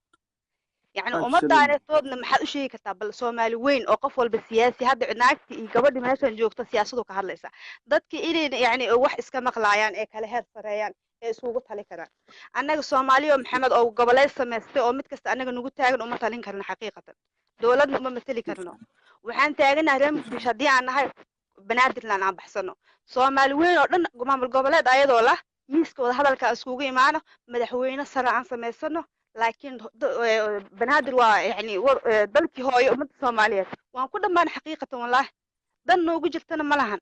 yani. Absolutely. Ummadaaneetoodna maxaad u sheegi kartaa? Bal Soomaali weyn oo qof walba siyaasi, hadda naagti iyo gabadhi meeshan joogto siyaasadu ka hadlaysa, dadki inay yani wax iska maqlaayaan ee kala heer sareeyaan ee isugu tali karaan. Annaga Soomaaliyo Maxamed oo goboleed samaystay oo mid kasta annaga nagu taagan, uma talin karno xaqiiqatan, dowladna uma mateli Si karno. fiican. Waxaan taaganahay reer Si Muqdisho fiican. haddii aan nahay, Banaadirland aan baxsano, Soomaali weyn oo dhan maamul goboleed ayadoo lah miiska wada hadalka aan iskugu imaano, madaxweyne sare aan samaysano. Laakiin Banaadir waa yani dalkii hooyo ummadda Soomaaliyeed, waan ku dhammaan xaqiiqatan. Wallaahi dan noogu jirtana ma lahan,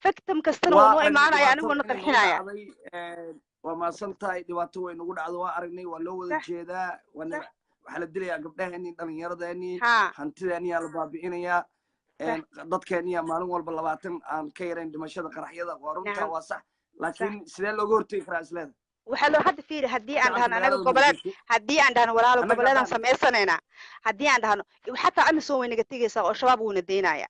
faktam kastana wuu Waa noo aragnay imaanaya dhibaatada aniguna inay nagu qarxinaya. dhacday. Waa mahadsan tahay. Dhibaato way nagu dhacdo, waa aragnay, waa loo wada Sax. jeedaa. Waana Sax. waxaa la dilayaa gabdhaheenii, dhallinyaradeenii, Ha. hantideeniyaa la baabi'inayaa, Sax. dadkeeniyaa maalin walba 20 aan ka yarayn dhimashada qaraxyada. Waa runtaa. Nacam. Waa sax. Sax. Laakiin sidee looga hortegi karaa isleeda Waxaa loo hadda fiiri haddii aan shacabka dhahno anaga magaalada goboleed, Muqdisho haddii aan dhahno walaalo annaga goboleedaan haddaan samaysanaynaa, haddii aan dhahno xataa AMISOM way naga tegaysaa oo Shabaab wuuna deynaya,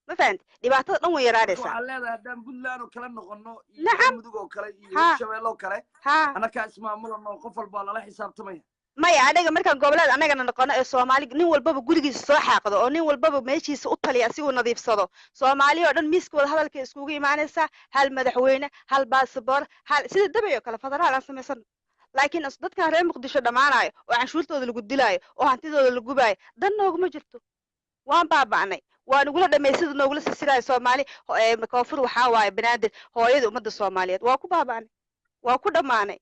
ma fahanti? Dhibaatada dhan way Marka yaraanaysaa. waxaa leedahay haddaan Puntland oo kale noqono iyo Nacam. Galmudug oo kale iyo Ha. Hirshabelle oo kale, Ha. annagaa ismaamulano, qof walbaa lala xisaabtamaya. Maya, anaga markaan goboleed anagana noqono ee Soomaali nin walbaba gurigiisa soo xaaqdo oo nin walbaba meeshiisa u taliya asigoo nadiifsado, Soomaali oo dhan miiska wada hadalka iskugu imaanaysaa, hal madaxweyne, hal baasabor, hal sida dabay oo kale federaal aan samaysano. Laakiin dadkan reer Muqdisho dhammaanayo oo canshuurtooda lagu dilaayo oo hantidooda la gubaayo, dan nooguma jirto. Waan baaba'nay, waa nagula dhamay sida noogula silsilaayo. Soomaali koonfur waxaa waaye Banaadir hooyada ummadda Soomaaliyeed. Waa ku baaba'nay, waa ku dhammaanay.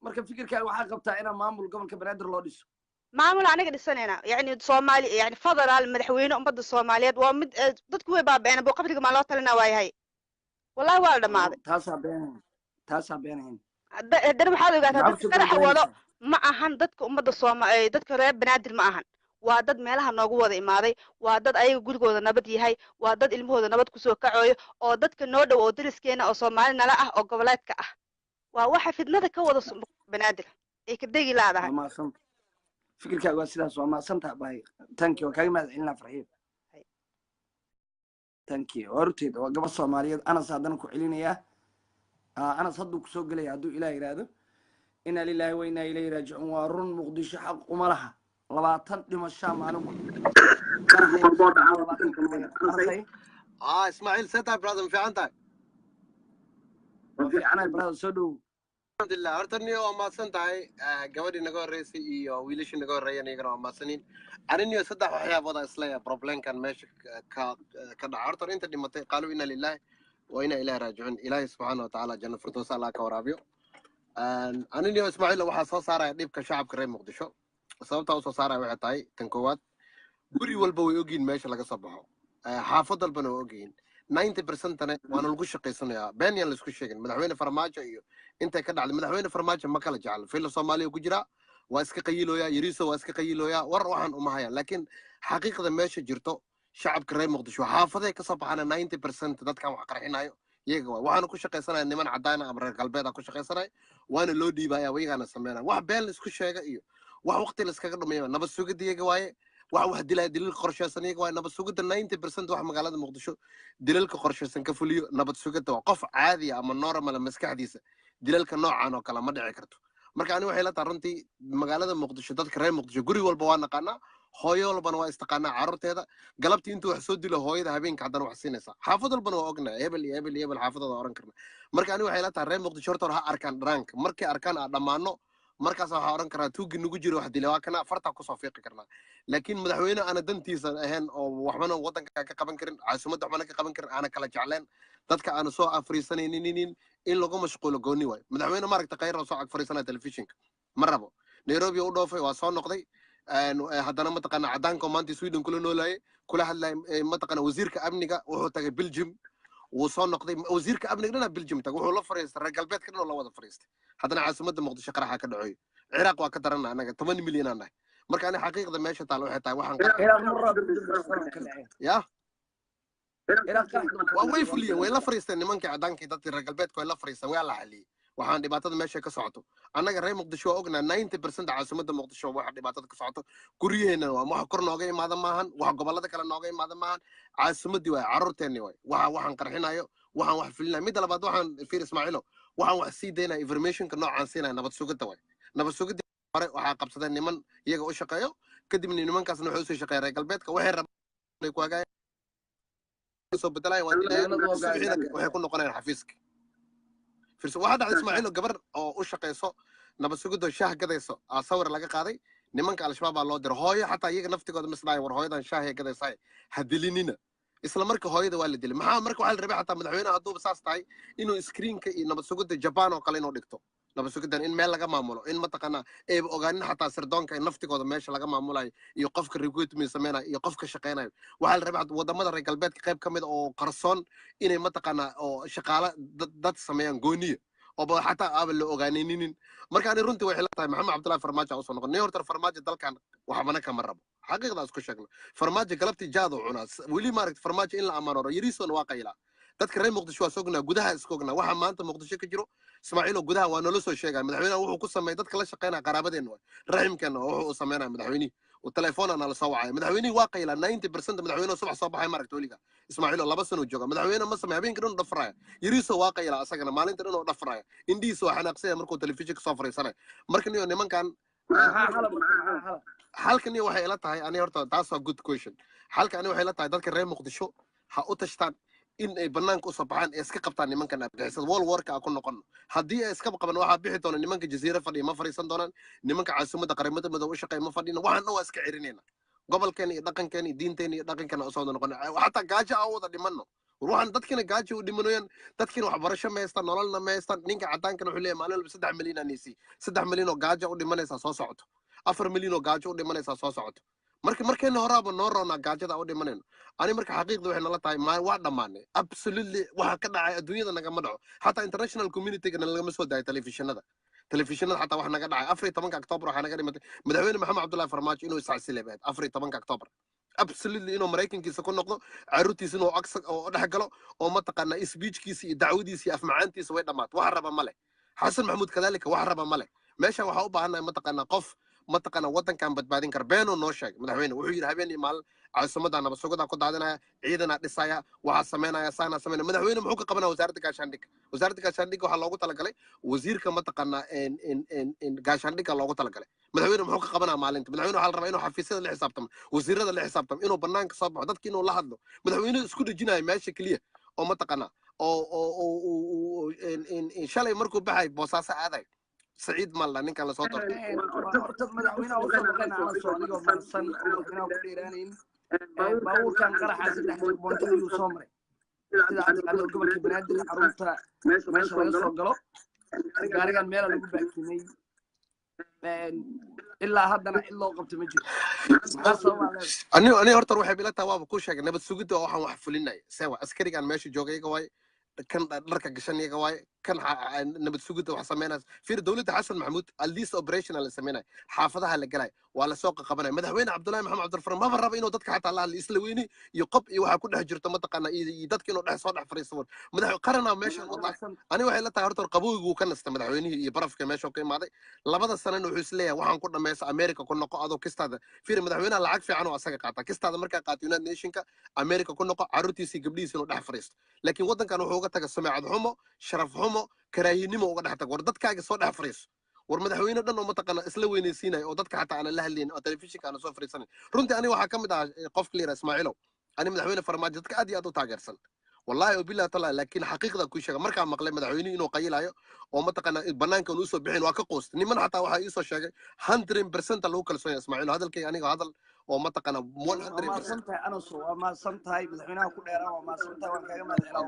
Marka fikirkaaga waxaa qabtaa inaa maamul gobolka Banaadir loo dhiso? Maamul anaga dhisanayna, yani Soomaali yani federaal, madaxweyne ummadda Soomaaliyeed waa mid dadku way baaba'een buu qabriga maa loo talinaa waayahay. Wallahi waa la dhammaaday. Taasaa beenahayn, taasaa beenahayn. Haddana waxaad ogaataa Maxaa dadka kusoo qaraxa wado gabagabaynaysaa? ma ahan dadka ummadda dadka reer Banaadir ma ahan. Waa dad meelaha noogu wada imaaday, waa dad ayaga gurigooda nabad yahay, waa dad ilmahooda nabad kusoo kacoyo oo dadka noo dhow oo deriskeena oo Soomaali nala ah oo goboleedka ah. Waa waxa fidnada ka wada Banaadir ay ka degi laadahay. Waa mahadsan, fikirkaaga waa sidaas. Waa mahadsantaha bahay, thank you, waa kaaga mahad celinaa Farxiid, thank you. Waa horteeda waa gabar Soomaaliyeed. Anas haddana ku celinayaa. Anas hadduu kusoo gelaya hadduu Ilaah yidhaahdo. Inaa lilaahi wa inaa ilayhi raajicuun. Waa run, Muqdisho xaq uma laha 20 dhimashaa maalin walba, qarax walboo dhaca 20 ka yar. Anasay. Ah, Ismail, see tahay brother, ma fiican tahay? Waa fiicanahay brother, soo dhowow. Alxamdulilah. Horta niyo waa mahadsan tahay. Gabadhii naga horreysay iyo wiilashii naga horreeyeen iyagana waa mahadsanin. Ani niyo saddex waxyaabood aan isleeyahay problemkan meesha ka dhaca. Horta inta dhimatay qaalu inna lillahi wa inna ilaahi raajicuun. Ilaahi subxaana wa tacaala janno firdowsa Allah ka waraabiyo. Ani niyo Ismaaciil waxaa soo saaraya dhibka shacabka reer Muqdisho. Sababta u soo saaraya waxay tahay tan koowaad, guri walba way ogyihiin meesha laga soo baxo. Xaafad walbana way ogyihiin. 90%na waana lagu shaqaysanayaa, been yaan laisku sheegin. Madaxweyne Farmaajo iyo intay ka dhacday, madaxweyne Farmaajo ma kala jecel, Villa Soomaaliya ku jira, waa iska qayilooyaa, Yariso waa iska qayilooyaa, war waxaan uma hayaan. Laakiin xaqiiqda meesha jirto, shacabka reer Muqdisho xaafaday kasoo baxaana 90% dadkan wax qarxinayo iyaga waay. Waxaana ku shaqaysanaya niman cadaan ah ama reer galbeed ah ku shaqaysanaya, waana loo dhiibaya, iyagaana sameynaya. Wax been laisku sheega iyo wax waqti laiskaga dhumiya, nabad sugidda iyaga waaye. Wax dilaya daliilka qorshaysan iyaga waaye. Nabad sugidda 90% wax magaalada Muqdisho dilalka qorshaysan ka fuliyo nabad sugidda waa. Qof caadi ah ama normal ah maskaxdiisa dilalka noocan oo kale ma dhici karto. Marka ani waxay la tahay runtii magaalada Muqdisho, dadka reer Muqdisho guri walba waa naqaanaa, hooyo walbana waa istaqaanaa carruurteeda. Galabtii intuu wax soo dilo hooyada habeenka haddana wax siinaysaa. Xaafad walbana waa ognahay hebel iyo hebel iyo hebel xaafadooda oran karna. Marka ani waxay la tahay reer Muqdisho horta hore ha arkaan dharaanka. Markay arkaan aa dhammaano, markaas waxaa oran karaa tuugi nagu jiro wax dila waa kana, fartaa kusoo fiiqi karnaa. Laakiin madaxweyne aana dantiisa ahayn oo waxbana wadanka ka qaban karin, caasimadda waxbana ka qaban karin, aana kala jecleen dadka, aana soo afriisanaynin in lagu mashquulo gooni waayo. Madaxweyne maaragta khayr oo soo ag fariisanaya telefishinka ma rabo. Nairobi u dhoofay, waa soo noqday. Haddana mataqaana cadaanka oo maanta Sweden kula noolaayay kula hadlay, mataqaana wasiirka amniga wuxuu tagay Belgium, wuu soo noqday. Wasiirka amniga dhana Belgium tagay, wuxuu la fariistay reer galbeedka dhan oo la wada fariistay. Haddana caasimadda Muqdisho qaraxa ka dhacoy. Ciraaq waa ka darana, anaga 10 milyan aan nahay. Marka ani xaqiiqda meesha taal waxay tahay waxaan Ciraaq mar ka dhaceen. Ya. Ciraaq qarax waa ka way dhacay. Fuliyeen, way la fariisteen nimankii cadaankii, dadkii reer galbeedka way la fariisteen, waa la xaliyey. Waxaan dhibaatada meesha ka socoto annaga reer Muqdisho waa ognaa. 90% caasimadda Muqdisho waxa dhibaatada ka socoto guryaheena waa waxa kor nooga imaada maahan, waxa gobollada kale nooga imaada maahan. Caasimaddii waay, carruurteenni waay waxa waxaan qarxinayo, waxaan wax fulinayo. Midda labaad, waxaan fiir Ismaaciilo, waxaan wax sii daynaya informationka noocaan siinaya nabad sugidda waay. Nabad sugidda hore waxaa qabsadeen niman iyaga u shaqeeyo, kadibna nimankaasna waxay usii shaqeeya reer galbeedka. Waxay rabaan ay ku hagaayaan soo bedelayaan, waa dilayaan. Magaalada waa Subaxiina gaari. waxay ku noqonayaan xafiiska. Fiirso, waxaa dhacday Ismaaciilo, gabar oo u shaqeyso nabad sugidoo shaah gadayso aa sawir laga qaaday. Nimanka Al-Shabaab baa loo diray. Hooyo xataa iyaga naftigooda misdhaay, war hooyadan shaahay gadaysaay ha dilinina. Isla marka hooyada waa la dilay. Maxaa marka waxaa la rabay xataa madaxweynaha hadduuba saas tahay inuu screenka iyo nabad sugidda Japan oo kale inuu dhigto, nabad sugiddan in meel laga maamulo, in mataqaanaa ayba ogaanin xataa sirdoonka in naftigooda meesha laga maamulayo iyo qofka recruitment sameynayo iyo qofka shaqeynayo. Waxaa la rabay wadamada reer galbeedka qayb ka mid oo qarsoon inay mataqaanaa oo shaqaale dad sameeyaan gooniya ooba xataa aaba la ogaanaynin. Marka ani runtii waxay la tahay Maxamed Cabdullahi Farmaajo usoo noqon nin. Horta Farmaajo dalkan waxbana kama rabo, xaqiiqdaas ku sheegno. Farmaajo galabtii jaad uu cunaa weli maaragta. Farmaajo in la amaanoro yariisoon waa qaylaa. Dadka reer Muqdisho waa sognaa, gudaha iska ognaa waxa maanta Muqdisho ka jiro. Ismaaciilo, gudaha waa noola soo sheegaya madaxweynaha wuxuu ku sameeyay dadka la shaqeynaya qaraabadeenna waay, raximkeena waa wuxuu u sameynaya. Madaxweynihii uu telefoonana la soo wacaya, madaxweynihii waa qaylaa 90%. Madaxweynuhu subax soo baxay maaragta weliga. Ismaaciilo, 2 sano jooga madaxweyne ma sameey, habeenka dhan u dhafraya. Yariiso waa qaylaa, asagana maalinta dhan oo dhafraya, indhihiisa waa xanaaqsaya markuu telefishinka soo fariisanaya. Marka niyo nimankan Maxaa xala marka? Maxaa xala? Xalkan iyo waxay ila tahay ani horta taas waa good question. Xalka ani waxay ila tahay dadka reer Muqdisho ha u tashtaan in ay banaanka usoo baxaan ee iska qabtaan nimankan argagixisada. Wall warka a ku noqono haddii ay iska qaban, waxaa bixi doona nimanka Jaziira fadhiya ma fadhiisan doonaan, nimanka caasimadda Qaramada Midoobe u shaqeeya ma fadhina. Waxaan dhan waa iska cirinayna, gobolkeena iyo dhaqankeena iyo diinteena iyo dhaqankeena usoo wada noqona. Xataa gaajo aan wada dhimano. War waxaan dadkina gaajo u dhimanayaan, dadkina waxbarasho ma haystaan, nololna ma haystaan. Ninka cadaankana wuxuu leeyahay maalin walba 3 milyan aan isii. 3 milyan oo gaajo u dhimanaysaa soo socoto, 4 milyan oo gaajo u dhimanaysaa soo socoto. Marka markayna horaaba noo roonaa gaajada u dhimanayno. Ani marka xaqiiqda waxay nala tahay ma waa dhammaanay absolutely. Waxa ka dhacay adduunyada nagama dhaco, xataa international community-gana lagama soo daayo telefishinada xataa wax naga dhacay 14-ka October waxaa naga dhimatay. Madaxweyne Maxamed Cabdullahi Farmaajo inuu iscasilay bayd 14-ka October, absolutely inuu Maraykankiisa ku noqdo, caruurtiisa inuu agsa oo dhex galo oo mataqaanaa speechkiisa iyo dacwadiisa iyo afmacaantiisa way dhammaatay. Wax raba male. Xasan Maxamuud kadalika wax raba male. Meesha waxaa u baahannahay mataqaanaa qof mataqaanaa waddankan badbaadin kara. Beenuu noo sheegay madaxweyne. Wuxuu yidhi habeen iyo maalin caasimadda nabad sugadaa ku daadinaya, ciidanaa dhisaya, waxaa sameynaya, saanaa sameynaya. Madaxweyne muxuu ka qabanaya wasaaradda gaashaandhigga? Wasaaradda gaashaandhigga waxaa loogu talagalay wasiirka mataqaanaa gaashaandhigga loogu talagalay. Madaxweyne muxuu ka qabanaya maalinta? Madaxweyne waxaa la rabaa inuu xafiisyada la xisaabtamo, wasiirada la xisaabtamo, inuu banaanka soo baxo, dadka inuu la hadlo. Madaxweynuhu isku dhejinayo meesha keliya oo mataqaanaa oo shalay markuu baxay Boosaaso aaday Saciid Malla ninkan lasoo doortay. Horta madaxweynaha usoo noqona Alaso, adigoo mahadsan oo madaxweynaha ku dheeraanayn. Baabuurkan qaraxa saddex checkpoint ayuu soo maray, sida aad taqaano gobolka Banaadir xarunta meesha laga soo galo. Gaarigan meela lagu baakimay, ilaa haddana cid loo qabto ma jiro. Maxaa sababaa leedahay? Ani horta waxay ila tahay, waaba ku sheegay, nabad sugidda oo waxaan wax fulinaya sewa askarigan meesha jooga iyaga waaye, kan dharka gashan iyaga waaye, kan nabad sugidda wax sameynaya. Fiir, dowladda Xasan Maxamuud at least operational la sameynaya, xaafadaha la galaya, waa lasoo qaqabanaya. Madaxweyne Cabdullaahi Maxamed Cabdilfar maba raba inuu dadka xataa la hadlo. Isla weyni iyo qob iyo waxaa ku dhex jirto mataqaana iyo dadka inuu dhex soo dhex fariisto. Madax qaranaa meeshan u tahay. Ani waxay la tahay horta qabowguu ka nastay madaxweynihii iyo barafka meesha ka imaaday. Labada sanana wuxuu isleeyahay waxaan ku dhammaysa America ku noqo adoo kistaada. Fiir, madaxweynaha lacag fiican oo asaga qaata, kistaada markaa qaato United Nationka America ku noqo, carruurtiisa iyo gabdhihiisa inuu dhex fariisto. Laakiin waddankan wuxuu uga taga sumcad xumo, sharaf xumo, karaahinimo uga dhex tago. War dadkaaga soo dhex fariiso. War madaxweyne dhan oo mataqaana isla weynaysiinaya oo dadka xataa aanan la hadlaynin oo telefishinka aanan soo fariisanayn. Runtii aniga waxaa ka mid ahaa qofka la yidhaha Ismaaciilow, ani madaxweyne Farmaajo dadka aad iyo aad u taageersan, wallahi oo billahi taala. Laakiin xaqiiqda ku sheega, markaan maqlay madaxweynuhu inuu qayilayo oo mataqaana banaanka uu soo bixin, waa ka quustay. Niman xataa waxaa iisoo sheegay 100% lagu kalsoon yahay. Ismaaciil, hadalkayga aniga hadal oo mataqaana one Waa hundred mahadsan percent tahay Anaso, waa mahadsan tahay. Madaxweynaha ku dheeraan, waa mahadsan tahay, waan kaaga mahad celaa.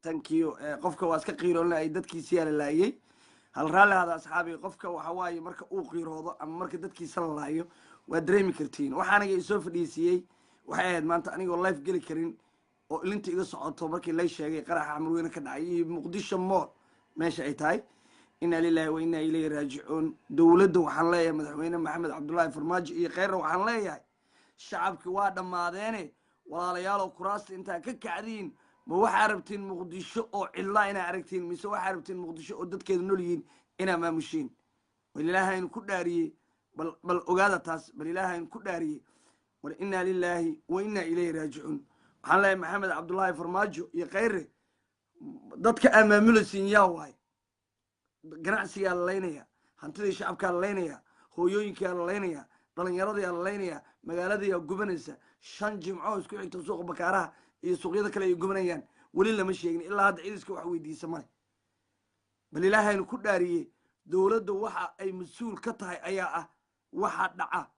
Thank you. Qofka waa iska qiiroon ay dadkiisi yaa la laayay. Hal raalli hada asxaabi. Qofka waxa waaye marka uu qiiroodo ama marka dadkiisa la laayo, waa dareemi kartiin. Waxa aniga isoo fadhiisiiyey waxay ahayd maanta anigoo live geli karin oo ilinta iga socoto markii lay sheegay qaraxa Xamarweyne ka dhacay iyo Muqdisho Mall meesha ay tahay. Inna lillahi wa inna ilayhi raajicuun. Dowladda waxaan leeyahay, Madaxweyne Maxamed Cabdullaahi Farmaajo iyo Kheyrna waxaan leeyahay, shacabki waa dhammaadeene walaalayaalow, kuraasta intaa ka kacdiin, ma waxaa rabtiin Muqdisho oo cidlaa inaa aragtiin, mise waxaa rabtiin Muqdisho oo dadkeeda nool yihiin inaa maamushiin? Bal Ilaahayn ku dhaariyey, bal ogaada taas. Bal Ilaahayn ku dhaariyey, war inna lilaahi wa inna ilayhi raajicuun. Waxaan leeyahay Maxamed Cabdullaahi Farmaajo iyo Kheyre, dadka aa maamulaysiin yaa waay? Ganacsigaa la laynaya, hantidii shacabkaa la laynaya, hooyooyinkaa la laynaya, dhalinyaradayaa la laynaya, magaaladayaa gubanaysa. 5 jimco isku xigta suuqa Bakaaraha iyo suuqyada kale ay gubanayaan. Weli lama sheegin ilaa hadda ciidiska wax weydiisa male. Bal Ilaahaynu ku dhaariyey, dowladda waxa ay mas-uul ka tahay ayaa ah waxa dhaca.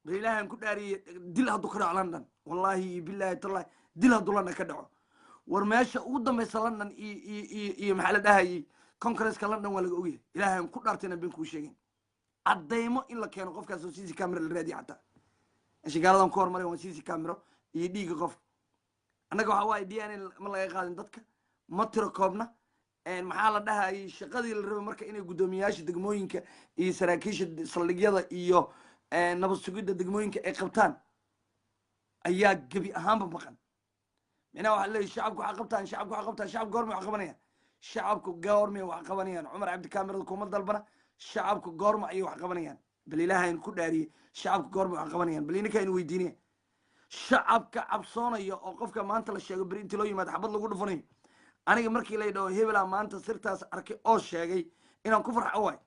Bal Ilaahayn ku dhaariyey, dil hadduu ka dhaco London, wallaahi iyo bilaahi tallahi, dil hadduu London ka dhaco, war meesha ugu dambaysa London iyo maxaa la dhahayey, Congresska London waa laga ogyahay. Ilaahayn ku dhaartayna been kuu sheegin. Caddaymo in la keeno qofkaas oo CC camera la raadiya, xataa meesha gaaladan ku hormaray waa CC camera iyo dhiigga qofka. Annaga waxa waaye DNA ma laga qaadin dadka, ma tiro koobna. Maxaa la dhahayay, shaqadii la rabay marka inay guddoomiyaasha degmooyinka iyo saraakiisha saldhigyada iyo nabad sugidda degmooyinka ay qabtaan ayaa gebi ahaanba maqan. Micnaha waxaa leeyahy shacabku waxa qabtaan, shacabku waxa qabtaan. Shacabku goormay wax qabanayaan? Shacabku goormay wax qabanayaan? Cumar Cabdi kaamirada kuma dalbana. Shacabku goorma ayay wax qabanayaan? Bal Ilaahayn ku dhaariyey, shacabku goorma wax qabanayaan? Bal ininka aynu weydiinaya, shacabka cabsoonaya oo qofka maanta la sheego beri intii loo yimaado xabad lagu dhufanayo. Aniga markii la dhaho hebelaa maanta sirtaas arkay oo sheegay, inaan ku farxo waay.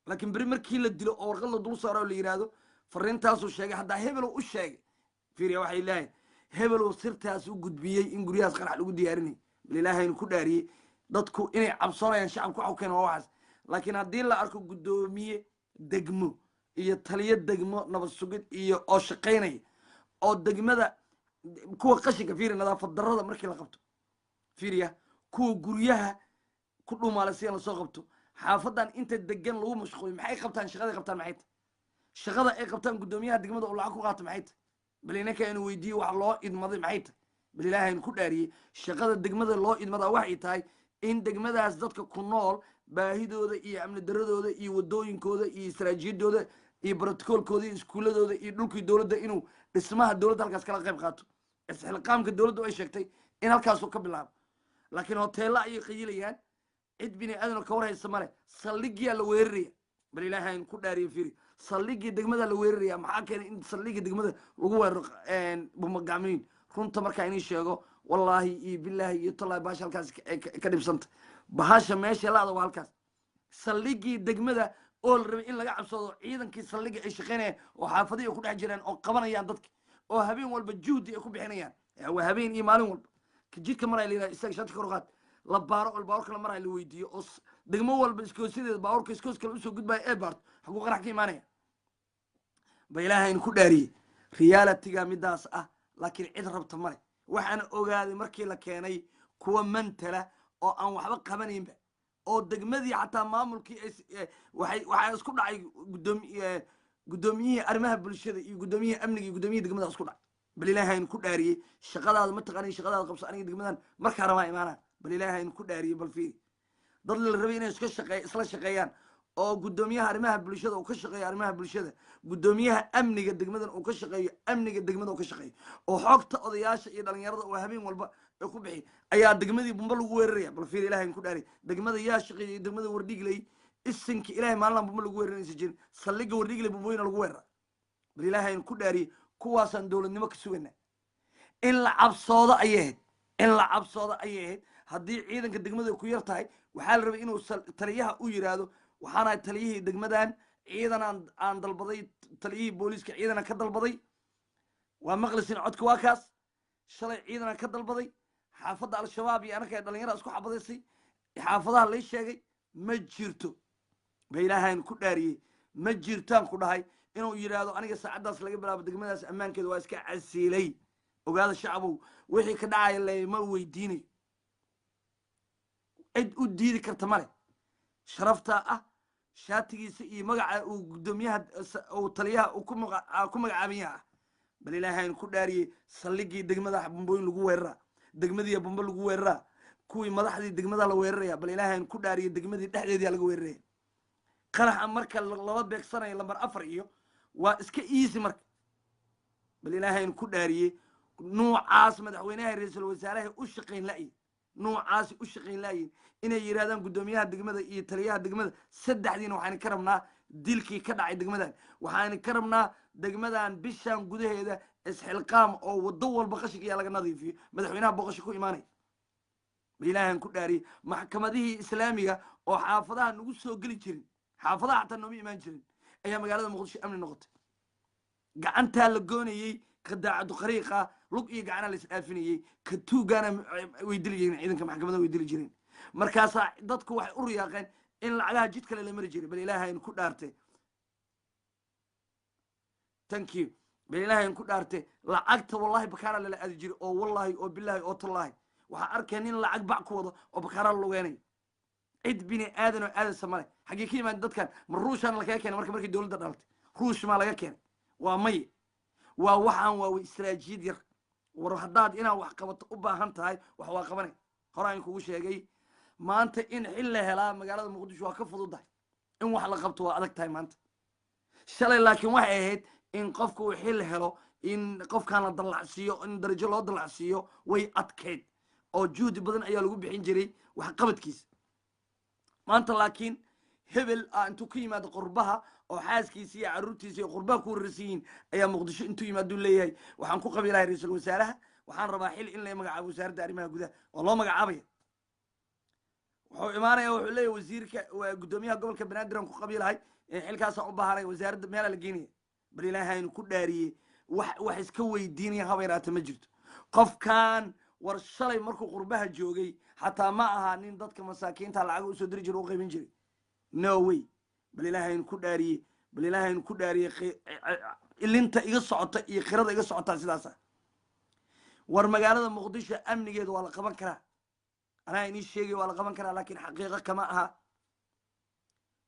Laakiin beri markii la dilo oo warqad la dul saaro oo la yidhaahdo fariintaasuu sheegay, haddaa hebelow u sheegay, fiiriya, waxay leeyahay hebelow sirtaas u gudbiyey in guryahaas qarax lagu diyaarinay. Bal Ilaahaynu ku dhaariyey, dadku inay cabsoonayaan shacabku waxa u keena waa waxaas. Laakiin haddii la arko guddoomiye degmo iyo taliyo degmo nabad sugid iyo oo shaqaynaya oo degmada kuwa qashinka fiiri, nadaafad darrada markii la qabto, fiiriya, kuwa guryaha ku dhumaalay lasoo qabto, xaafadan inta degan lagu mashquuliyo, maxay qabtaan? Shaqaday qabtaan maxay tahay? Shaqada ay qabtaan guddoomiyaha degmada oo lacag ku qaato maxay tahay? Bal inanka aynu weydiiye, wax loo idmaday maxay tahay? Bal Ilaahaynu ku dhaariyey, shaqada degmada loo idmadaa waxay tahay in degmadaas dadka ku nool baahidooda iyo amni daradooda iyo wadooyinkooda iyo istaraatiijiyadooda iyo brotocoolkooda iyo iskuuladooda iyo dhulkii dowladda inuu dhismaha dowladda halkaas kala qayb qaato, isxilqaamka dowladdu ay sheegtay in halkaasuu ka bilaabo. Laakiin hoteella ayay qayilayaan, cid bini aadan ka warhaysa male. Saldhigyaa la weeraraya. Bal Ilaahay ku dhaariyo, fiiri, saldhiggii degmada la weeraraya. Maxaa keenay in saldhiggii degmada lagu weeraro bumagacmiin? Runta markaa inii sheego, wallaahi iyo bilaahi iyo tallaahi, bahasha halkaas ka dhibsanta. Bahasha meesha laada waa halkaas. Saldhiggii degmada oo la rabay in laga cabsado, ciidankii saldhigga ay shaqaynayaan oo xaafadihii ay ku dhex jiraan oo qabanayaan dadka oo habeen walba juhdi ay ku bixinayaan, waa habeen iyo maalin walba ka jidka maraya la yidhaha isaga shati kor u qaad, la baaro oo baabuurka la maraya la weydiiyo, oo degmo walba iskoosyadeeda baabuurka iskoos kale usoo gudbaya ee baarto, xaguu qarax ka imaanaya? Ba Ilaahayn ku dhaariyey, realityga midaas ah. Laakiin cid rabta male. Waxaan ogaaday markii la keenay kuwa mantala oo aan waxba qabanaynba oo degmadii xataa maamulkii waxay waxaa isku dhacay guddoomiyihii arrimaha bulshada iyo guddoomiyihii amniga iyo guddoomiyihii degmada isku dhacay. Bal Ilaahayn ku dhaariyey, shaqadaada ma taqanin, shaqadaada qabso, aniga degmadan markaa rabaa imaanaa. Bal Ilaahayn ku dhaariyey, bal fiiri, dad la rabay inay iska shaqeey isla shaqeeyaan oo guddoomiyaha arrimaha bulshada uu ka shaqeeyo arrimaha bulshada, guddoomiyaha amniga degmadan uu ka shaqeeyo amniga degmada uu ka shaqeeyo, oo xogta odayaasha iyo dhalinyarada oo habeen walba ay ku bixi, ayaa degmadii bumba lagu weeraraya. Bal fiir, Ilahay ku dhaariy, degmada yaa shaqeeyay? Degmada Wardhigley isinka Ilahay maalinlan bumba lagu weeraranaysa jirin. Saldhigga Wardhigley bumbooyina lagu weerara. Bal Ilaahay ku dhaariyey, kuwaasaan dowladnimo ka sugana? In la cabsoodo ayay ahayd, in la cabsoodo ayay ahayd. Haddii ciidanka degmada ku yar tahay, waxaa la rabay inuu taliyaha u yiraahdo, waxaanahay taliyihii degmadan, ciidan aan dalbaday, taliyihii booliiska ciidanaan ka dalbaday. Waa maqlisin codka, waa kaas. Shalay ciidanaan ka dalbaday xaafadda Al-Shabaab iyo anaka dhalinyarada isku xabadaysay xaafadaha lay sheegay. Ma jirto. Ba Ilaahayn ku dhaariyey, ma jirtaan ku dhahay inuu yidhaahdo aniga saacaddaas laga bilaabo degmadaas ammaankeeda waa iska casiilay. Ogaada shacabow, wixii ka dhacaya lama weydiinayo, cid u diidi karta male. Sharaftaa ah. Shaatigiisa iyo magaca uu guddoomiyaha uu taliyaha uu ku magacaaban yaha. Bal Ilaahayn ku dhaariyey, saldhiggii degmada bambooyin lagu weeraraa, degmadii bambo lagu weeraraa, kuwii madaxdii degmada la weeraraya. Bal Ilaahayn ku dhaariyey, degmadii dhexdeedii laga weeraraya. Qaraxa marka lala beegsanayo lambar 4 iyo waa iska easy marka. Bal Ilaahayn ku dhaariyey, nuucaas madaxweynaha, ra-iisul wasaaraha u shaqayn la'yin, nuucaasi u shaqayn la'yin inay yidhahdaan guddoomiyaha degmada iyo taliyaha degmada saddexdiina waxaan ka rabnaa dilkii ka dhacay degmadan, waxaan ka rabnaa degmadan bishan gudaheeda isxilqaam oo waddo walba qashinka ayaa laga nadiifiyo. Madaxweynaha boqosho ku imaanaya. Bal Ilaahan ku dhaariyey, maxkamadihii islaamiga oo xaafadaha nagu soo geli jirin, xaafadaha xataa nooma imaan jirin, ayaa magaalada Muqdisho amni noqotay. Gacantaa la goonayey ka daacadu qariiqa, lug iyo gacana la isdhaafinayey, ka tuugana way dili jireen ciidanka maxkamadda, way dili jireen. Markaasaa dadku waxay u riyaaqeen in lacagaha jid kale la mari jiray. Bal Ilaahayn ku dhaartay, thank you. Bal Ilaahayn ku dhaartay, lacagta wallahi bakaaraa lala aadi jiray, oo wallahi oo billahi oo tallahi waxaa arkaya nin lacag bac ku wado oo bakaaraa la lugeenayo. Cid bini aadan oo aadansa male. Xaggee ka yimaada dadkan? Ma Ruushaan lakaga keenay? Marka markii dowladda dhalatay Ruush maa laga keenay? Waa maye. Waa waxaan waa istaraatiijiyad yar. War haddaad inaad wax qabato u baahan tahay, wax waa qabanay. Horaan kugu sheegay, maanta in xil la helaa magaalada Muqdisho waa ka fududahay, in wax la qabto waa adag tahay maanta. Shalay laakiin waxay ahayd in qofka uu xil helo, in qofkan la dallacsiiyo, in darajo loo dallacsiiyo way adkayd, oo juhdi badan ayaa lagu bixin jiray waxqabadkiisa. Maanta laakiin hebel ah intuu ka yimaado qurbaha oo xaaskiisa iyo carruurtiisa iyo qurbaha ku wararsan yihiin ayaa Muqdisho intuu yimaaduu leeyahay, waxaan ku qabilahay ra-iisul wasaaraha, waxaan rabaa xil in la magacaabo wasaaradda arrimaha gudaha. Waa loo magacaabaya. Wuxuu imaanaya, wuxuu leeyahay, wasiirka waa guddoomiyaha gobolka Banaadir aan ku qabilahay, xilkaasaan u baahanay, wasaaradda meelaa la geenaya. Bal Ilaahaynu ku dhaariyey, wax iska weydiinaya haba yaraata ma jirto qofkan. War shalay markuu qurbaha joogay xataa ma aha nin dadka masaakiinta lacaga usoo diri jira, u qaybin jiray. No way. Bal Ilaahaynu ku dhaariyey, bal Ilaahaynu ku dhaariyey, ilinta iga socota iyo khirada iga socotaa sidaasa. War magaalada Muqdisho amnigeedu waa la qaban karaa, anaa inii sheegay, waa la qaban karaa, laakiin xaqiiqo kama aha.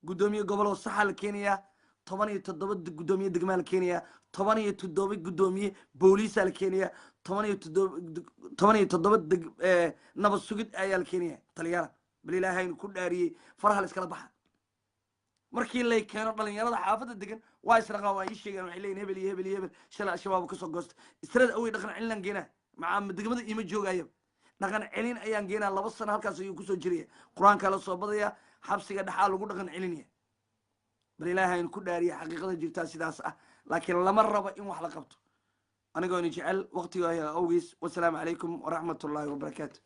Guddoomiye goboloo saxaa la keenayaa, 17 guddoomiye degmaa la keenayaa, 17 guddoomiye booliisaa la keenayaa, 17 deg nabad sugid ayaa la keenaya, taliyaala. Bal Ilaahaynu ku dhaariyey, faraha la iskala baxa. Markii lay keeno dhalinyarada xaafadda degan waa israqaan, waa ii sheegaan, waxay leeyihin hebel iyo hebel iyo hebel shalay Al-Shabaab kasoo goosta israda awey. Dhaqan celinaan geenaa, macaa degmada iima joogaayo, dhaqan celin ayaan geenaa. 2 sano halkaas ayuu kusoo jiraya, Qur-aankaa la soo badaya, xabsiga dhexaa lagu dhaqan celinaya. Bal Ilaahaynu ku dhaariya, xaqiiqada jirtaa sidaas ah, laakiin lama rabo in wax la qabto. Anigooni jecel waqtiga awgiis, wasalaamu calaykum waraxmat ullaahi wabarakaatu.